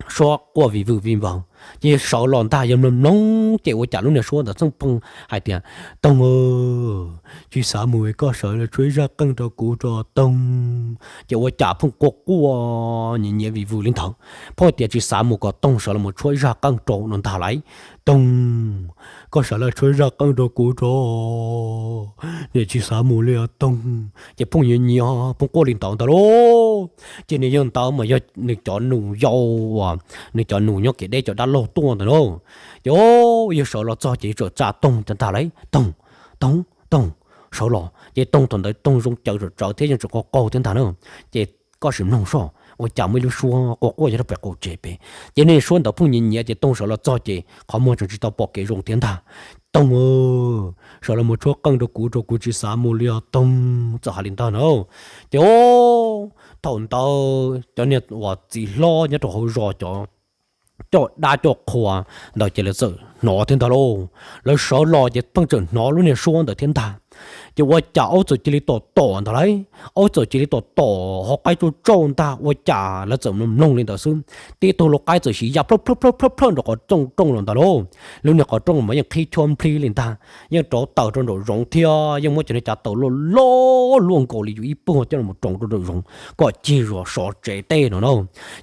suab quaj vim vwm vim npaws, ces sawv los ntag yawg mloog mloog ces ua cas lub niag suab ntawd txheej pheej hais tias, Toog, tsis xav mus, koj sawv los tshuab ib zaj qeej rau kuv rau Toog. Ces ua cas phooj quaj quaj nyiav nyiav vim vwm li ntawd, phooj tias tsis xav mus kom Toog sawv los mus tshuab ib zaj qeej rau no ntag lauj. Toog, koj sawv los tshuab ib zaj qeej rau kuv rau, niam tsis xav mus li os Toog. Ces phooj nyiav nyiav phooj quaj li ntawd ntag lauj. Ces nws yog ntawd mas yog nws cov nus yau uas nws cov nus nyob kev deb cov dab laug tuaj ntawd lauj. Ces yawg sawv los txog ces txawm tsa Toog ntag lauj, Toog, Toog, Toog, sawv los. Ces Toog thaum ntawd Toog zoo cawv tsawv thiab yeej tseem qaug qaug thiab ntag na. Ces koj sim mloog soj, ua cas muaj ib lub suab quaj quaj yog rau pem qaum tsev pem. Ces niag suab ntawd phooj nyiav nyiav ces Toog sawv los txog ces qhov muag tseem tsis tau pom kev zoo thiab ntag. Toog, sawv los mus tshuab qeej rau kuv rau, kuv tsis xav mus li os Toog, txawm hais li ntawd na. Ces thaum ntawd cov niag uas txiv hlob nyob rau hauv zos cov coj dab coj qhua ntawd ces lawv txawm hnov thiab ntag lauj. Lawv sawv los ces pheej tseem hnov lub niag suab ntawd thiab ntag. Ces ua cas aub txawm cia li tom tom ntag lauj, aub txawm cia li tom tom hauv qaib tsauj tsauj ntag, ua cas lawv txawm mloog li ntawd xwb, tib tug lau qaib txawm siv ya plhawj plhawj plhawj plhawj nram qhov rooj rooj los ntag lauj. Lub niag qhov rooj mas yeej qhib chua nplhib li ntag, yeej rauv taws rau nraum zoov thiab yeej muab cov niag cav taws loj loj luaj nkaus li yus ib puag coj los rau rau nraum zoov kom cig zuag sov tsev tej no na.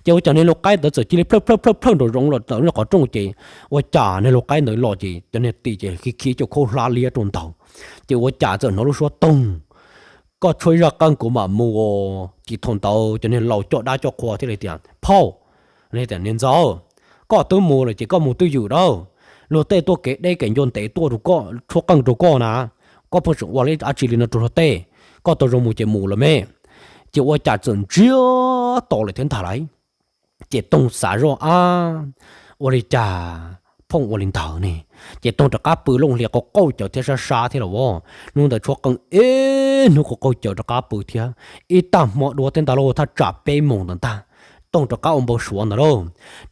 Ces ua cas niag lau qaib ntawd txawm cia li plhawj plhawj plhawj plhawj nraum zoov los ntawm lub niag qhov rooj ces ua cas niag lau qaib ntawd los ces cov niag tis ces khiv khiv cov khaub hlab liab rau ntawd. Ces ua cas txawm hnov lub suab, Toog, koj tshuab ib zaj qeej kuv mam mus. Ces thaum ntawd cov niag laus coj dab coj qhua thiaj li tias, Phauj, niag ntxawm, koj twb mus lawm ces koj mus twj ywm dab. Luag tej tuaj kev deb kev ncua ntev tuaj rau koj tshuab qeej rau koj na, koj pheej tseem ua dab tsi li no rau luag tej, koj tau zoo mus ces mus los me. Ces ua cas txawm ntsiag to lawm thiab ntag lauj. Ces Toog xav zoj, Ab, ua li cas phooj ua li ntawd ne? Ces Toog rov qab pw looj hlias qaug qaug cawv thiab sab sab thiab los as. Hnub ntawd tshuab qeej ib hnub qaug qaug cawv rov qab pw thiab. Ib tag hmo dua thiab ntag lauj, thaj tsam peb moos ntawd ntag, Toog rov qab ua npau suav ntawd lauj.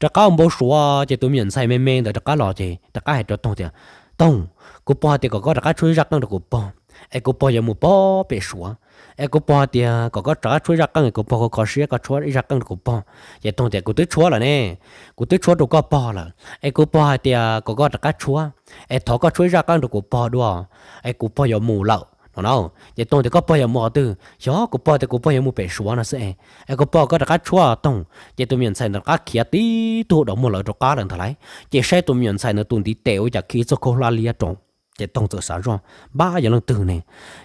Rov qab ua npau suav ces tus me nyuam ntxhais me me ntawd rov qab los ces rov qab hais rau Toog tias, Toog, kuv pog hais tias kom koj rov qab tshuab ib zaj qeej rau kuv pog, es kuv pog yuav mus pog pem Suav. Es kuv pog hais tias kom koj rov qab tshuab ib zaj qeej, kuv pog kho kho siab koj tshuab ib zaj qeej rau kuv pog. Ces Toog tias, Kuv twb tshuab lawm ne, kuv twb tshuab rau koj pog lawm. Es kuv pog hais tias kom koj rov qab tshuab, es thov koj tshuab ib zaj qeej rau kuv pog dua, es kuv pog yuav mus lawm no na. Ces Toog tias, Koj pog yuav mus qhov twg? Xyov, kuv pog tias kuv pog yuav mus pem Suav no xwb es. Es kuv pog, koj rov qab tshuab Toog. Ces tus me nyuam ntxhais ntawd rov qab khiav tib tug dua muag lawv rov qab lawm ntag lauj. Ces saib tus me nyuam ntxhais ntawd tus ntiv tes ua cas khi txoj khaub hlab liab rau. Ces Toog txawm xav zoj, Npab, yog leej twg ne?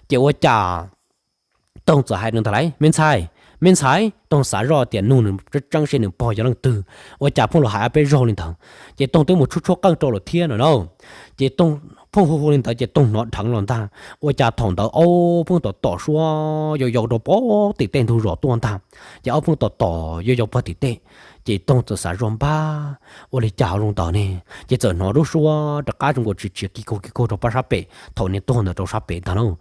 Ces ua cas Toog txawm hais rau ntag lauj, Me ntxhais, me ntxhais. Toog xav zoj tias nug nws tseeb tseeb seb nws pog yog leej twg, ua cas phooj los hais ob peb zaug li ntawd. Ces Toog twb mus tshuab tshuab qeej rau lawm thiab no na. Ces Toog phooj hu hu li ntawd ces Toog hnov dheev los ntag. Ua cas thaum ntawd aub pheej tom tom suab yau yau rau pog tim tej ntug zos tuaj ntag. Ces aub pheej tom tom yau yau pog tim tej. Ces Toog txawm xav zoj, Npab, ua li cas ho zoo ntawd ne? Ces txawm hnov lub suab rov qab zoo nkaus tsis tsis kiv kaug kiv kaug rau pab sab pem thaum niag tuag ntawd rau sab pem ntag lauj.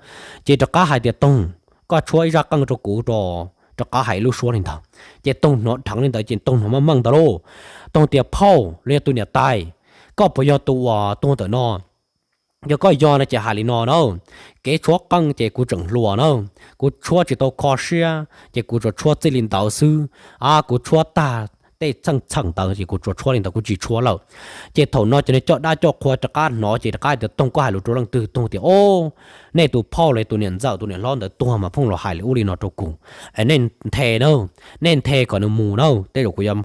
Ces rov qab hais tias, Toog, koj tshuab ib zaj qeej rau kuv rau. Rov qab hais lub suab li ntawd. Ces Toog hnov dheev li ntawd ces Toog hnov meej meej ntag lauj. Toog tias, Phauj, los yog tus niam tais, koj puas yog tus uas tuag ntawm no? Yog koj yog no ces hais li no na, kev tshuab qeej ces kuv tseem hluas na, kuv tshuab tsis tau kho siab ces kuv tsuas tshuab txij li ntawd xwb. A, kuv tshuab tag tej txheej txheem ntawd ces kuv tsuas tshuab li ntawd, kuv tsis tshuab lawm. Ces thaum no cov niag coj dab coj qhua rov qab hnov ces rov qab hais tias, Toog, koj hais lus rau leej twg? Toog tias, Ob, nej tus phauj los tus niam ntxawm tus niam hlob ntawd tuag mas phooj los hais li ub li no rau kuv. Nej nthe na, nej nthe kom nws mus na, tej zaum kuv yuav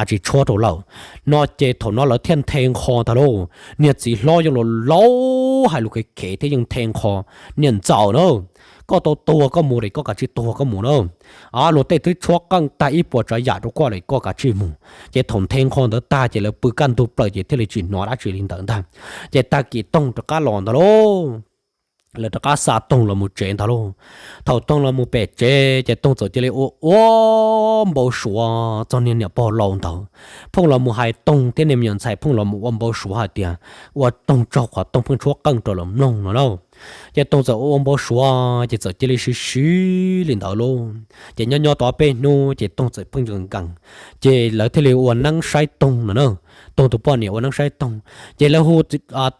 tsis tshuab rau lawm. No ces thaum no lawv thiaj nthe nqho ntag lauj. Niag txiv hlob yeej laus laus hais lus khev khev thiab yeej nthe nqho, Niam ntxawm na, koj tau tuag koj mus lawm, koj kav tsij tuag koj mus na. A, luag tej twb tshuab qeej tag ib puas tsav yam rau koj lawm, koj kav tsij mus. Ces thaum nthe nqho ntawd tag ces lawv pw kaj ntug plaws ces thiaj li tsis hnov dab tsi li ntawd ntag. Ces tag kis Toog rov qab los ntag lauj. Lawv rov qab xa Toog los mus tsev ntag lauj. Thaum Toog los mus pem tsev ces Toog txawm cia li ua ua npau suav txog niag niam pog laus ntawd. Phooj los mus hais Toog thiab niag me nyuam ntxhais phooj los mus ua npau suav hais tias ua Toog tsaug qhov Toog pheej tshuab qeej rau lawv mloog no na. Ces Toog txawm ua ua npau suav ces txawm cia li siv siv li ntawd lauj. Ces nyob nyob tau ob peb hnub ces Toog txawm pheej nkees nkees, ces lawv thiaj li ua neeb saib Toog no na. Toog tus poj niam ua neeb saib Toog, ces lawv hu,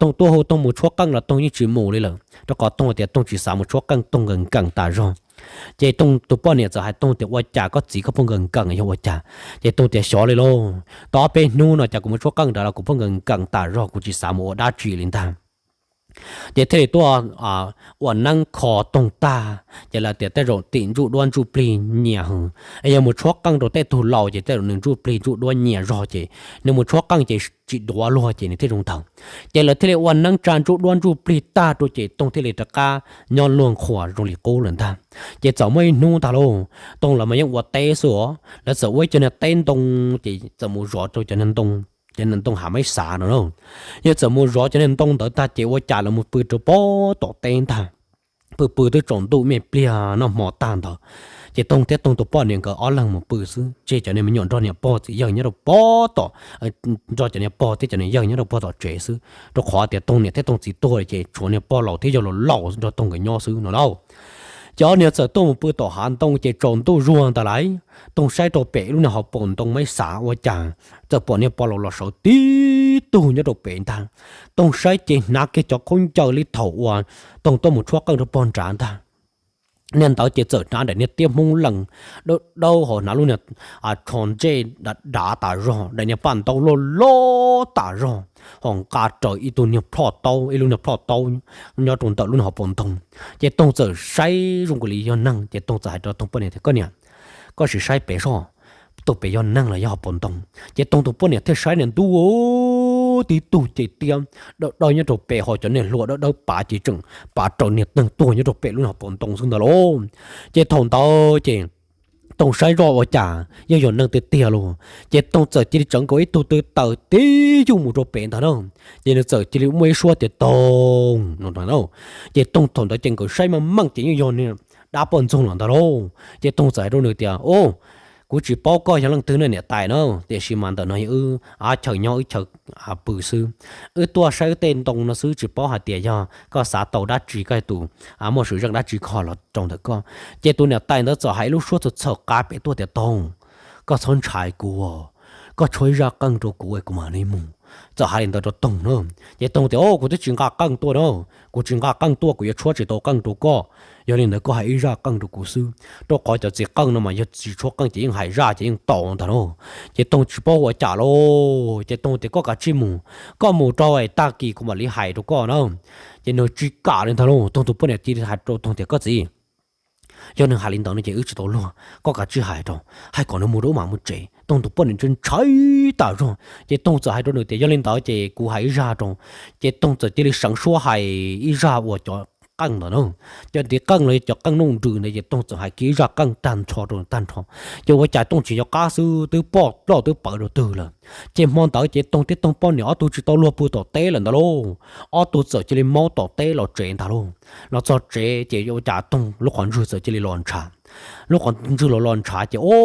Toog tuaj hu Toog mus tshuab qeej los Toog yeej tsis mus li lawm, rau qhov Toog tias Toog tsis xav mus tshuab qeej, Toog nkees nkees tas zog. Ces Toog tus poj niam txawm hais Toog tias, Ua cas koj txiv koj pheej nkees nkees yog ua cas? Ces Toog tias, Xyov li lauj, tau ob peb hnub no cas kuv mus tshuab qeej nrad los kuv pheej nkees nkees tas zog, kuv tsis xav mus ua dab tsi li ntag. Ces thiaj li tuaj ua neeb kho Toog tag, ces lawv tias tej zaum tim ntsuj duab ntsuj plig nyias hwv, es yog mus tshuab qeej rau tej tug laus ces tej zaum nws ntsuj plig ntsuj duab nyias zog ces nws mus tshuab qeej ces tsis duav luag ces nws thiaj zoo tawg. Ces lawv thiaj li ua neeb tsa ntsuj duab ntsuj plig tag rau ces Toog thiaj li rov qab nyob luag nqhuas zoo li qub lawm ntag. Ces txawm muaj ib hnub ntag lauj, Toog lawv mas yeej ua teb xwb os, lawv txawm ua ib co niag teb ntoo, ces txawm mus zov rau cov niag ntoo, cov niag ntoo hav maib xav no na. Yog txawm mus zov cov niag ntoo ntawd tag ces ua cas lawv mus pw rau pob tom teb ntag. Pw pw twb tsaus ntuj me pliag noj hmo tag ntawd, ces Toog thiab Toog tus poj niam nkawd ob leeg mus pw xwb, tseg cov niag me nyuam nrog niam pog txiv yawg nyob rau pob tom, nrog cov niag pog thiab cov niag yawg nyob rau pob tom tsev xwb, rau qhov tias Toog niam thiab Toog txiv tuag ces tshuav niag pog laus thiab yawg laus laus nrog Toog nkawd nyob xwb no lauj. Ces ob niag txawm tuaj mus pw tom hav ntoo ces tsaus ntuj zuag ntag lauj, Toog saib rau pem lub niag hauv paus ntoo maib xav ua cas txawm pom niag pog laus los sawv tib tug nyob rau pem ntag. Toog saib ces hnav kiag cov khaub ncaws li thaum uas Toog tuaj mus tshuab qeej rau pog nrad ntag. Niag ntawd ces txawm hnav daim niag tiab Hmoob lees dawb dawb, ho hnav lub niag tsho ntsej dav tas zog, daim niag paj ntaub loj loj tas zog, ho nqa raws ib tug niag plhoj taub, ib lub niag plhoj taub nyob rau ntawm lub niag hauv paus ntoo. Ces Toog txawm saib zoo nkaus li yog neeg, ces Toog txawm hais rau Toog poj niam tias, Koj niam, koj sim saib pem soj, tus pem yog neeg los yog hauv paus ntoo. Ces Toog tus poj niam thiaj saib niag ntuj, tib tug ces tiab dawb dawb nyob rau pem, ho cov niag hlua dawb dawb pav ces tseem pav raws niag neeg tuag nyob rau pem lub niag hauv paus ntoo xwb ntag lauj. Ces thaum ntawd ces Toog saib zoj ua cas yeej yog neeg tiag tiag lauj. Ces Toog txawm cia li tsawv nkaus ib tug tw taws tib yuj mus rau pem ntag na. Ces nws txawm cia li muaj ib suab tias, Toog, no na. Ces Toog thaum ntawd ces nkawd saib meej meej ces yeej yog niag dab poj ntxoog los ntag lauj. Ces Toog txawm hais rau nws tias, Au, kuv tsis paub koj yog leej twg ne niam tais na, tiam sis mas ntawm no yog wb chaw nyob wb chaw pw xwb. Wb tuaj saib wb tej ntoo no xwb, tsis paub hais tias yog koj xav tau dab tsi, koj tus muaj sim zeej dab tsi kho los rau ntawm koj. Ces tus niam tais ntawd txawm hais lub suab txhaum txhaum qab pem tuaj tias, Toog, koj txhob ntshai kuv, koj tshuab ib zaj qeej rau kuv es kuv mam li mus. Txawm hais li ntawd rau Toog na. Ces Toog tias, Au, kuv twb tsis nqa qeej tuaj na, kuv tsis nqa qeej tuaj kuv yuav tshuab tsis tau qeej rau koj. Yog li ntawd koj hais ib zaj qeej rau kuv xwb, rau qhov cov txiv qeej no mas yog tsis tshuab qeej ces yeej hais zaj ces yeej tau ntag lauj. Ces Toog tsis paub ua cas lauj, ces Toog tias, Koj kav tsij mus, koj mus rau es tag kis kuv mam li hais rau koj na. Ces nws tsis kam li ntag lauj. Toog tus poj niam cia li hais rau Toog tias, Koj txiv, yog nws hais li ntawd no ces wb tsis tau luag, koj kav tsij hais rau, hais kom nws mus rau wb mam mus tsev. Toog tus poj niam ntshai ntshai tas zog, ces Toog txawm hais rau nws tias, Yog li ntawd ces kuv hais ib zaj rau. Ces Toog txawm cia li seev suab hais ib zaj uas cov qeej ntawd na, cov ntiv qeej los yog cov qeej nuj nrws ntawd, ces Toog txawm hais kiag ib zaj qeej tag nrho rau tag nrho. Ces ua cas Toog tsis nco qab xwb, twb poj ploj twb pawv rau twg lawm. Ces hmo ntawd ces Toog thiab Toog poj niam ob tug tsis tau luag pw tom teb lawm ntag lauj. Ob tug txawm cia li maub tom teb los tsev ntag lauj. Los txog tsev ces ua cas Toog lub qhov ntswg txawm cia li los ntshav. Lub qhov ntswg los los ntshav ces, o,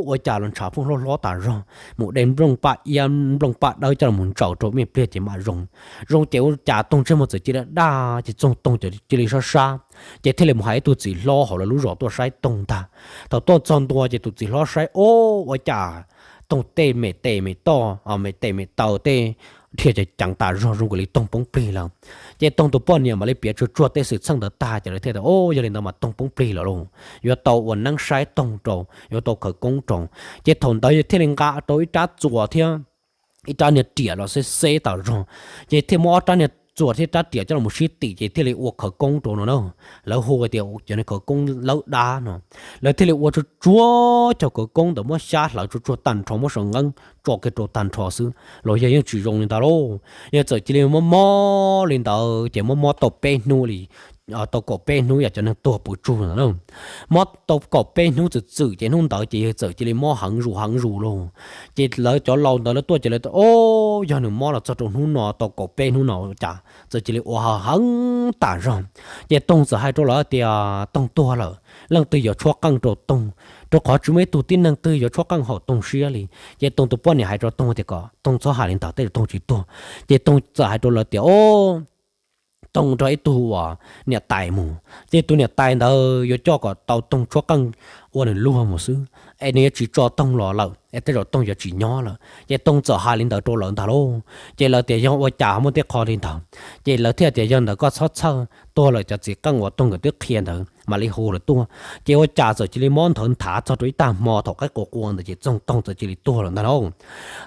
ua cas los ntshav phooj hlob hlob tas zog, mus de nplooj paj iab nplooj paj dawb coj los mus ntsaws rau me pliag ces mam zoo. Zoo ces ua cas Toog ntsej muag txawm cia li daj ces Toog cia li sab sab, ces thiaj li mus hais ib tug txiv hlob hauv lawv lub zos tuaj saib Toog ntag. Thaum tuaj txog ntua ces tus txiv hlob saib, o, ua cas Toog tej me tes me toj, me tes me taw tej dhia ceev ceev tas zog zoo nkaus li Toog poob plig lawm. Ces Toog tus poj niam mam li piav tsuag tsuag tej xwm txheej ntawd tag ces lawv thiaj tias, o, yog li ntawd mas Toog poob plig lawm lauj, yuav tau ua neeb saib Toog rau, yuav tau khawv koob rau. Ces thaum ntawd thiaj li nqa rau ib rab txuas thiab ib rab niag riam los xeb xeb tas zog, ces thiaj muab ob rab niag txuas thiab rab riam coj los sib tim ces thiaj li ua khawv koob rau no na. Lawv hu tias cov niag khawv koob lawb dab no. Lawv thiaj li ua tsuag tsuag cov khawv koob ntawd, muab xyab hlawv tsuag tsuag tag nrho, muab saum nqeeb tso kiag rau tag nrho xwb los yog yeej tsis zoo li ntawd lauj. Yog txawm cia li mob mob li ntawd ces mob mob tau peb hnub li, tau kaum peb hnub yam cov neeg tuag puas tsuaj ntawd na. Mob tau kaum peb hnub txwm txwm ces hnub ntawd ces yog txawm cia li mob heev zus heev zus lauj. Ces lawv cov laus ntawd lawv tuaj ces lawv tias, o, yog nws mob los txog rau hnub no tau kaum peb hnub no cas txawm cia li ua heev tas zog. Ces Toog txawm hais rau lawv tias Toog tuag lawm, leej twg yuav tshuab qeej rau Toog, rau qhov tsis muaj ib tug tib neeg twg yuav tshuab qeej haum Toog siab li. Ces Toog tus poj niam hais rau Toog tias kom Toog txhob hais li ntawd, tej zaum Toog tsis tuag. Ces Toog txawm hais rau lawv tias, o, Toog nrog ib tug uas niam tais mus, ces tus niam tais ntawd yuav coj kom tau Toog tshuab qeej ua nws luag mus xwb, es nws yuav tsis tso Toog los lawm es tej zaum Toog yuav tsis nyob lawm. Ces Toog txawm hais li ntawd rau lawv ntag lauj. Ces lawv tias yog ua cas muaj tej qho li ntawd, ces lawv thiaj tias yog ntawd koj txhob txhawj, tuag lawm cov txiv qeej uas Toog nkawd twb qhia ntawd mam li hu lawv tuaj. Ces ua cas txawm cia li mob nthawv nthav txog rau ib tag hmo thaum qaib qua qua ntawd ces Toog txawm cia li tuag lawm ntag lauj.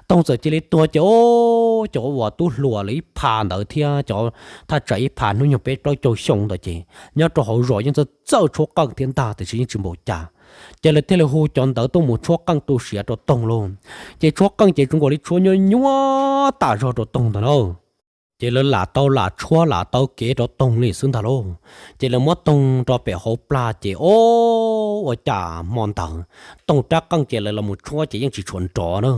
Toog txawm cia li tuag ces o, cov uas tub hluas lawv ib pha ntawd thiab cov thaj tsam ib pha hnub nyoog peb plaub caug xyoo ntawd ces nyob rau hauv zos yeej txawj txawj tshuab qeej thiab ntag tiam sis yeej tsis npaum cas. Ces lawv thiaj li hu cov ntawd tuaj mus tshuab qeej tu siav rau Toog lauj. Ces tshuab qeej ces tsuas nkaus li tshuab nyuaj nyuaj tas zog rau Toog ntag lauj. Ces lawv lam tau lam tshuab lam tau kev rau Toog li xwb ntag lauj. Ces lawv muab Toog rau pem hauv plag ces o, ua cas hmo ntawd Toog rab qeej ces lawv los mus tshuab ces yeej tsis tshua nrov na.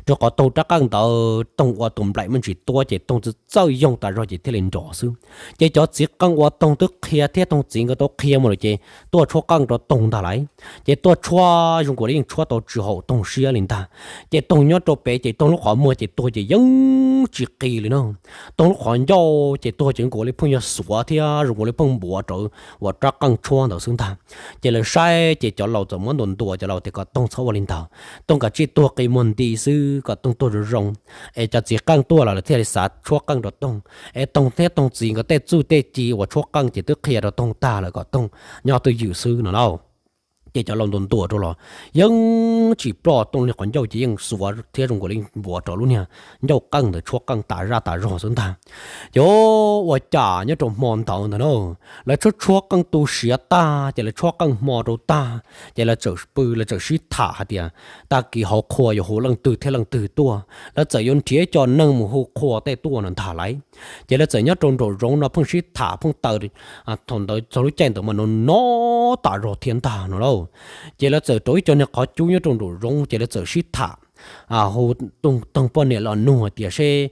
Rau qhov Toog rab qeej ntawd Toog ua tus nplaim me ntsis tuab ces Toog txawj txawj yoog tas zog ces thiaj li nrov xwb. Ces cov txiv qeej uas Toog twb qhia thiab Toog txiv nkawd tau qhia mus lawm ces tuaj tshuab qeej rau Toog ntag lauj. Ces tuaj tshuab zoo nkaus li yeej tshuab tau tsis haum Toog siab li ntag. Ces Toog nyob rau pem ces Toog lub qhov muag ces tuag ces yeej tsis qis li no. Toog lub qhov ncauj ces tuag ces zoo nkaus li pheej yog xuav thiab zoo nkaus li pheej npuav rau uas rab qeej tshuab ntawd xwb ntag. Ces lawv saib ces cov laus txawm muab ntuas ntuas cov laus tias kom Toog txhob ua li ntawd, Toog kav tsij tuag qi muag nti xwb kom Toog tuag zoo zoo, es cov txiv qeej tuaj los lawv thiaj li xav tshuab qeej rau Toog, es Toog thiab Toog txiv nkawd tej txuj tej ci uas tshuab qeej ces twb qhia rau Toog tag lawm kom Toog nyob twj ywm xwb no lauj. Ces cov laus ntuas ntuas rau los yeej tsis ploj, Toog li qhov ncauj ces yeej xuav thiab zoo nkaus li npuav rau lub niag ncauj qeej ntawd tshuab qeej tas zaj tas zog xwb ntag. Ces ua cas nyob rau hmo ntawd ntag na, lawv tshuab tshuab qeej tu siav tag ces lawv tshuab qeej hmo rau tag, ces lawv txawm pw lawv txawm sib tham hais tias tag kis hauv qhua yuav hu leej twg thiab leej twg tuaj, lawv txawm yuav nrhiav cov neeg mus hu qhua tej tuaj no ntag lauj. Ces lawv txawm nyob rau nraum zoov no pheej sib tham pheej taw, thaum ntawd txog lub caij ntawd mas no no tas zog thiab ntag no lauj. Ces lawv txawm rau ib co niag qhov cub nyob rau nraum zoov ces lawv txawm sib tham, hu Toog poj niam los nug hais tias seb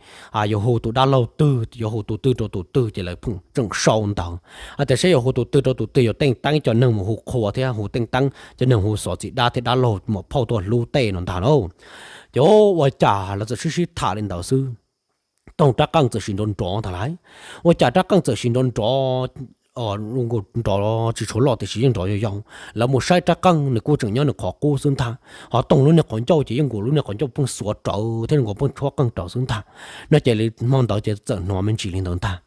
yuav hu tus dab laug twg yuav hu tus twg rau tus twg ces lawv pheej tseem sau ntawd hais tias seb yuav hu tus twg rau tus twg yuav teej teeb cov neeg mus hu qhua thiab hu teej teeb cov neeg hu xov txiv dab thiab dab laug muam phauj tuaj hlub tej no ntag lauj. Ces ua cas lawv txawm sib sib tham li ntawd xwb, Toog rab qeej txawm sim nrov nrov ntag lauj. Ua cas rab qeej txawm sim nrov nrov, nrov tsis tshua loj tiam sis yeej nrov yau yau. Lawv mus saib rab qeej nws kuj tseem nyob nws qhov qub xwb ntag, ho Toog lub niag qhov ncauj ces yeej nkaus lub niag qhov ncauj pheej xuav rawv thiab nkaus pheej tshuab qeej rawv xwb ntag. No ces hmo ntawd ces txawm hnov me ntsis li ntawd ntag.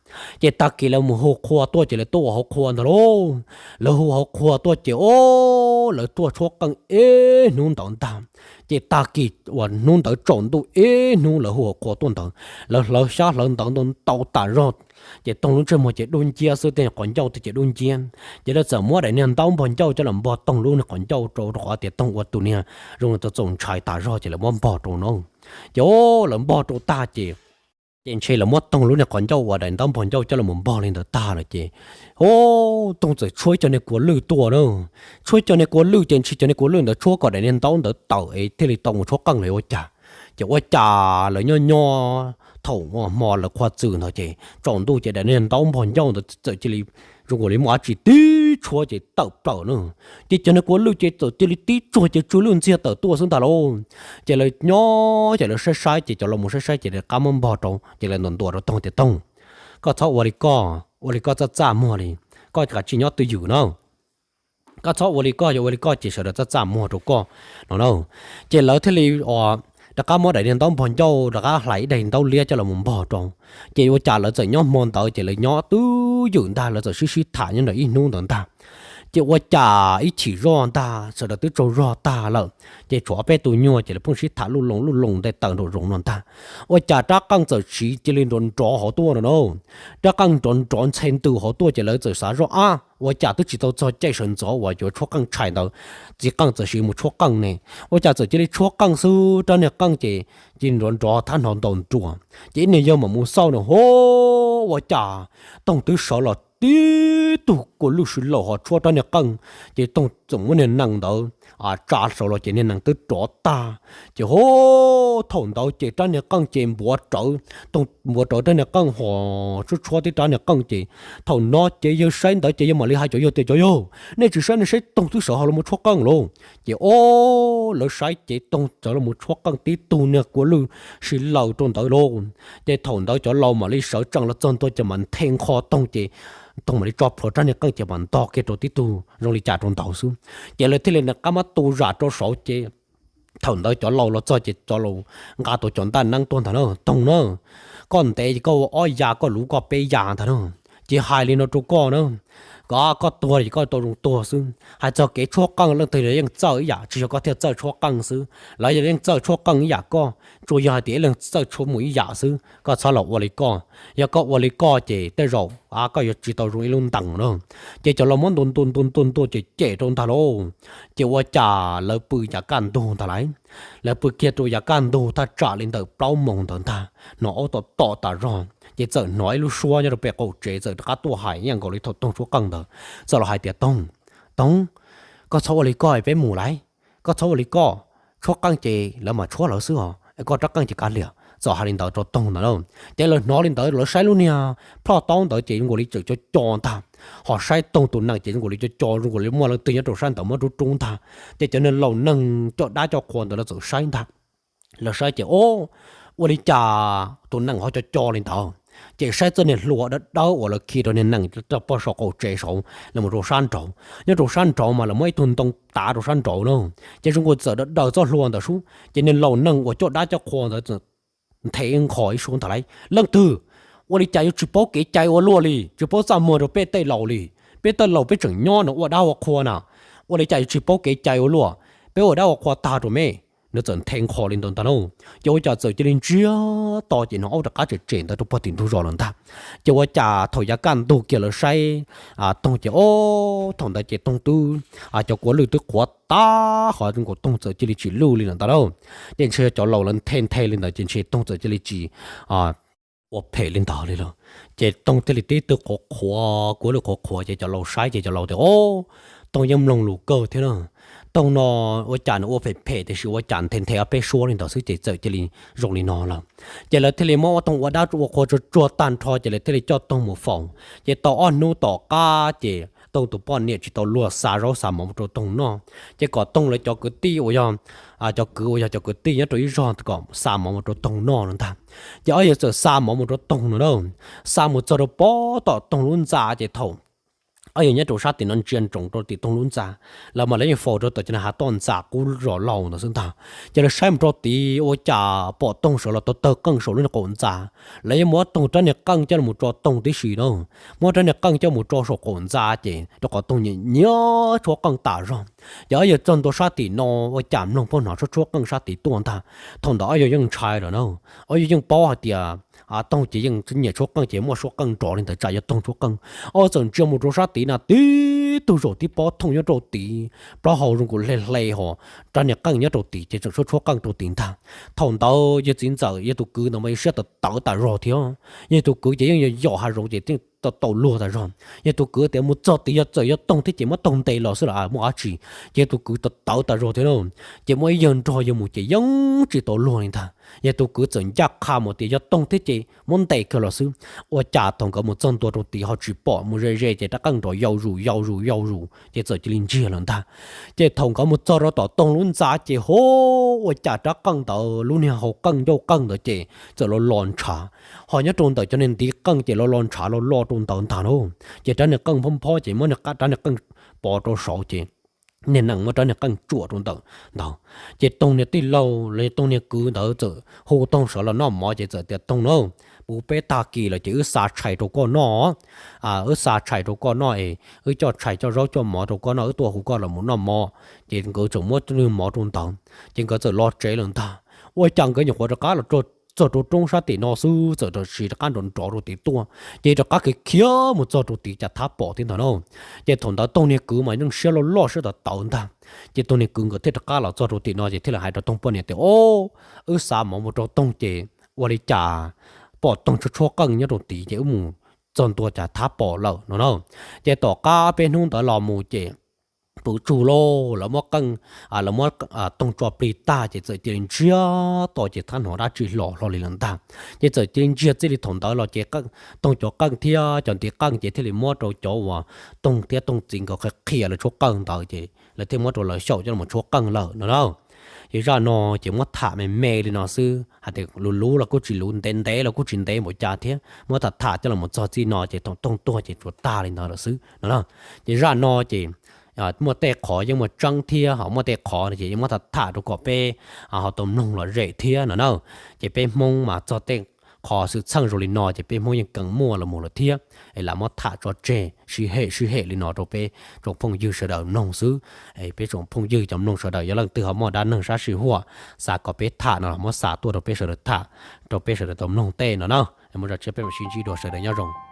Ces tag kis lawv mus hu qhua tuaj ces lawv tuaj ua hauv qhua ntag lauj. Lawv hu hauv qhua tuaj ces o, lawv tuaj tshuab qeej ib hnub ntawd ntag. Ces tag kis uas hnub ntawd tsaus ntuj ib hnub lawv hu hauv qhua tuaj ntawd, lawv hlawv xyab hlawv ntawv ntau ntau tas zog. Ces Toog lub ntsej muag ces dub nciab xwb, tej qhov ncauj tej ces dub nciab. Ces lawv txawm muab daim niag ntaub npog ncauj coj los npog Toog lub niag qhov ncauj rau, rau qhov tias Toog ua tus niag zoo li txaus ntshai tas zog ces lawv muab npog rau no. Ces o, lawv npog rau tag ces, ces ntshe lawv muab Toog lub niag qhov ncauj uas daim ntaub npog ncauj coj los npog li ntawd tag lawm ces o, Toog txawm tshuab ib co niag kua lwj tuaj na. Tshuab ib co niag kua lwj ces ntshe cov niag kua lwj ntawd tshuab kom daim niag ntaub ntawd tawm es thiaj li tau mus tshuab qeej lawm ua cas. Ces ua cas lawv nyob nyob thaum hmo lawv qhua txws ntawd ces tsaus ntuj ces daim niag ntaub npog ncauj ntawd txawm cia li zoo nkaus li muaj dab tsi tib tshuab ces tawm plaws na. Ces cov niag kua lwj ces txawm cia li tib tsuag ces tsw lwj ntxiag tawm tuaj xwb ntag lauj. Ces lawv nyob ces lawv saib saib ces cov laus mus saib saib ces lawv qab muab npog rau ces lawv ntuas ntuas rau Toog tias Toog, koj txhob ua li koj, ua li koj txaj txaj muag li, koj kav tsij nyob twj ywm na. Koj txhob ua li koj, yog ua li koj ces sawv daws txaj txaj muag rau koj no na. Ces lawv thiaj li rov qab muab daim niag ntaub npog ncauj rov qab hlais ib daim ntaub liab coj los mus npog rau. Ces ua cas lawv txawm nyob hmo ntawd ces lawv nyob twj ywm ntag, lawv txawm sib sib tham nyob ntawm ib hnub ntawd ntag. Ces ua cas ib chim zoj ntag sawv daws twb tsaug zog tag lawm, ces tshuav ob peb tus nyuag ces lawv pheej sib tham luj loo luj loo nte taws nraum zoov no ntag. Ua cas rab qeej txawm sim cia li nrov nrov hauv tuaj no na. Rab qeej nrov nrov ntxhe ntws hauv tuaj ces lawv txawm xav zoj ab, ua cas twb tsis tau txog caij sawv ntxov uas yuav tshuab qeej tshais ntawd, txiv qeej txawm sim mus tshuab qeej ne. Ua cas txawm cia li tshuab qeej xwb, rab niag qeej ces cia li nrov nrov thab hnov ntaus nruas. Ces ib niag yawg mam mus xauj no ho, ua cas Toog twb sawv los tib tug kua lwj swb laus ho tshuab rab niag qeej. Ces Toog txawm muab niag nees ntawd tsa saud los ces niag nees twb rov tag. Ces ho thaum ntawd ces rab niag qeej ces npuav rawv, Tooj npuav rawv rab niag qeej ho tshuab tshuab tib rab niag qeej ces thaum no ces yawg saib ntawd ces yawg mam li hais cov yawg tias, Cov yawg, nej tsis saib, nej saib Tooj twb sawv hauv los mus tshuab qeej lauj. Ces o, lawv saib ces Tooj sawv los mus tshuab qeej tib tug niag kua lwj si laws rau ntawd lauj. Ces thaum ntawd cov laus mam li sawv tsees los txog ntua ces mam nthe nqho Tooj ces Tooj mam li tso plhuav rab niag qeej ces mam ntog kiag rau tib tug zoo li cas rau ntawd xwb. Ces lawv thiaj li nqa qab muab tu zam rau saud ces thaum ntawd cov laus los txog ces cov laus nqa tau cov ntaj neeb tuaj ntag na, Tooj na, koj ntev ces koj ua ob ya, koj luv koj peb ya ntag na. Ces hais li no rau koj na, koj, koj tuag ces koj tau zoo tuag xwb. Hais txog kev tshuab qeej leej twg los yeej txawj ib yam, tsis yog koj thiaj txawj tshuab qeej xwb, lawv yeej txawj tshuab qeej ib yam koj, tsuas yog hais tias ib leeg txawj tshuab mus ib yam xwb. Koj txhob los ua li koj, yog koj ua li koj ces tej zaum koj yuav tsis tau zoo ib lub ntees na. Ces cov laus muab ntua ntua ntua ntua ntua ces cem rau ntag lauj. Ces ua cas lawv pw yav kaj ntug ntag lauj, lawv pw kiag rau yav kaj ntug thaj tsam li ntawm plaub moos ntawd ntag, hnov aub tom tom tas zog ces txawm hnov ib lub suab nyob rau pem qaum tsev txawm rov qab tuaj hais ib yam nkaus li thaum Tooj tshuab qeej ntawd, txawm los hais tias, Tooj, Tooj, koj txhob ua li koj, peb mus lauj, koj txhob ua li koj, tshuab qeej ces lawv mam tshuab lawv xwb os, koj rab qeej ces kav liam. Txawm hais li ntawd rau Tooj ntag lauj. Ces lawv hnov li ntawd lawv saib lub niag ploj taub ntawd ces zoo nkaus li tseem co co ntag, ho saib Tooj tus nees ces zoo nkaus li co co, zoo nkaus li muaj leej twg nyob rau sab ntawd muab rub rub ntag. Ces cov niag laus neeg coj dab coj qhua ntawd lawv txawm saib ntag, lawv saib ces o, ua li cas tus nees ho co co li ntawd. Ces saib txoj niag hlua dawb dawb uas lawv khi rau niag nees rau pem saum qaum tsev saud los mus rau sab nraud, nyob rau sab nraud mas lawv muab ib tug ntoo tav rau sab nraud na. Ces zoo nkaus txawm daws daws txoj hlua ntawd sub ces niag laus neeg uas coj dab coj qhua ntawd nthe nqho ib suab ntag lauj, Leej twg, ua li cas yuav tsis paub kev cai ua luaj li, tsis paub txaj muag rau peb tej laus li? Peb tej laus peb tseem nyob no ua dab ua qhua na, ua li cas yuav tsis paub kev cai ua luaj? Peb ua dab ua qhua tag rau me. Nws txawm nthe nqho li ntawd ntag lauj. Ces ua cas txawm cia li ntsiag to ces hnov aub rov qab tsem tsem ntawd rau pem tim ntug zos lawm ntag. Ces ua cas thaum yav kaj ntug kiag lawv saib Toog ces o, thaum ntawd ces Toog twb, cov kua lwj twb qhuav tag ho zoo nkaus Toog txawm cia li tsis lwj li lawm ntag lauj. Ces ntshe cov laus lawv nthe nthe li ntawd ces ntshe Toog txawm cia li tsis ua phem li ntawd li lawm. Ces Toog thiaj li tib tug qhuav qhuav, kua lwj qhuav qhuav ces cov laus saib ces cov laus tias o, Toog yeej mloog lus kawg thiab na. Toog no ua cas nws ua phem phem tiam sis ua cas nthe nthe ob peb suab li ntawd xwb ces txawm cia li zoo li no lawm. Ces lawv thiaj li muab Toog ua dab ua qhua tsuag tsuag tag nrho ces lawv thiaj li coj Toog mus faus. Ces tau ob hnub tom qab ces Toog tus poj niam tsis tau luag xa zaub xa mov mus rau Toog noj, ces kom Toog lawv cov kwv tij uas yog, cov kwv uas yog cov kwv tij nyob rau ib zog kom xa mov mus rau Toog noj no ntag. Ces ob yawg txawm xa mov mus rau Toog no na, xa mus txog rau pem tom Toog lub ntxa ces thaum ob yawg nyob rau sab tim no ntsia ntsoov rau tim Toog lub ntxa, lawv mas lawv yeej faus rau tom cov hav toj ntxa qub zos laus ntawd xwb ntag. Ces lawv saib mus rau tid ua cas pom Toog sawv los tawg tawg qeej saum lub niag qaum ntxa. Lawv yeej muab Toog rab niag qeej coj los tso Toog tib si na, muab rab niag qeej coj mus tso saum qaum ntxa ces rau qhov Toog nyiam nyiam tshuab qeej tas zog. Ces ob yawg txog ntua sab tim no ua cas mloog pheej hnov tshuab tshuab qeej sab tid tuaj ntag. Thaum ntawd ob yawg yeej ntshai lawm na, ob yawg yeej paub hais tias Toog ces yeej nyiam tshuab qeej ces muaj tshuab qeej nrov li ntawd tsam yog Toog tshuab qeej. Ob txawm ntsia mus rau sab tid na tib tug zaum tib pob thooj nyob rau tid, plaub hau zoo nkaus hle hle ho rab niag qeej nyob rau tid ces tseem tshuab tshuab qeej rau tid ntag. Thaum ntawd yawg txiv ntxawm yawg tus kwv ntawd mas yawg siab tawv tawv tas zog thiab, yawg tus kwv ces yeej yog yom hav zoov ces yeej tau tau luag tas zog. Yawg tus kwv tias mus txog tid yog txawm yog Toog thiab ces muab Toog ntes los xwb los muaj dab tsi. Ces yawg tus kwv tawv tawv tas zog thiab na, ces muaj ib yawg nrog yawg mus ces yeej tsis tau luag li ntag. Yawg tus kwv txawm ncaj qha mus tias yog Toog thiab ces muab ntes kiag los xwb. Ua cas thaum nkawd mus txog ntua rau tid ho tsis pom, mus ze ze ces rab qeej nrov yau zus yau zus yau zus ces txawm cia li ntsiag lawm ntag. Ces thaum nkawd mus txog rau tom Toog lub ntxa ces ho ua cas rab qeej ntawd lub niag hau qeej ncauj qeej ntawd ces txawm los los ntshav, ho nyob rau ntawm cov niag ntiv qeej ces los los ntshav los los rau ntawd ntag lauj. Ces rab niag qeej phob phob ces muab rab niag qeej pov rau saud ces niag nees muab rab niag qeej tsuam rau ntawm ntawd. Ces Toog niag tij laug los yog Toog niag kwv ntawd txawm hu Toog sawv los noj mov ces txawm tias Toog na, puv peb tag kis lawm ces wb xa tshais rau koj noj, wb xa tshais rau koj noj es wb coj tshais coj zaub coj mov rau koj noj, wb tuaj hu koj los mus noj mov. Ces nkawd txawm muab niag mov rau ntawd ces nkawd txawm los tsev lawm ntag. Ua cas nkawd nyuam qhuav rov qab los txog rau roob sab tim no xwb txawm tab sis rov qab nrov nrov rau tim tuaj, ces rov qab khiav khiav mus txog rau tim cas thab pom thiab ntag na. Ces thaum ntawd Toog niag kwv mas yeej siab loj loj siab tawv tawv ntag. Ces Toog niag kwv nkawd thiaj rov qab los txog rau tim no ces thiaj li hais rau Toog poj niam tias o, wb xa mov mus rau Toog ces ua li cas pom Toog tshuab tshuab qeej nyob rau tid ces wb mus txog ntua cas thab pom lawm no na. Ces tom qab peb hnub ntawd los mus ces pw tsug lauj, lawv muab qeej, lawv muab Toog tso plig tag ces txawm cia li ntsiag to ces txhob hnov dab tsi hlo hlo li lawm ntag. Ces txawm cia li ntsiag txij li thaum ntawd los ces Toog cov qeej thiab cov ntiv qeej ces thiaj li muab rau cov uas Toog thiab Toog txiv nkawd qhia qhia lawv tshuab qeej ntawd ces lawv thiaj muab rau lawv xyaum coj los tshuab qeej lawm no na. Ces zaj no ces muab tham me me li no xwb, hais tias luv luv los kuj tsis luv, ntev ntev los kuj tsis ntev npaum cas thiab, muab tham tham coj los txog txij no ces thaum Toog tuag ces tsuas tag li ntawd lawm xwb no na. Ces zaj no ces muaj tej qhov yeej muaj tseeb thiab ho muaj tej qhov no ces yeej muab tham tham rau kom peb ho tau mloog lom zem thiab no na. Ces peb Hmoob mas txog tej qhov xwm txheej zoo li no ces peb Hmoob yeej keev muaj los mus lawm thiab, es lam muab tham tso tseg sib hem sib hem li no rau peb tsoom phooj ywg sawv daws mloog xwb. Peb tsoom phooj ywg cov mloog sawv daws yog leej twg ho muaj dab neeg sab sij huam xav kom peb tham no los muab xa tuaj rau peb sawv daws tham, rau peb sawv daws tau mloog tej no na. Muaj zaj tshiab peb mam sib ntsib dua, sawv daws nyob zoo.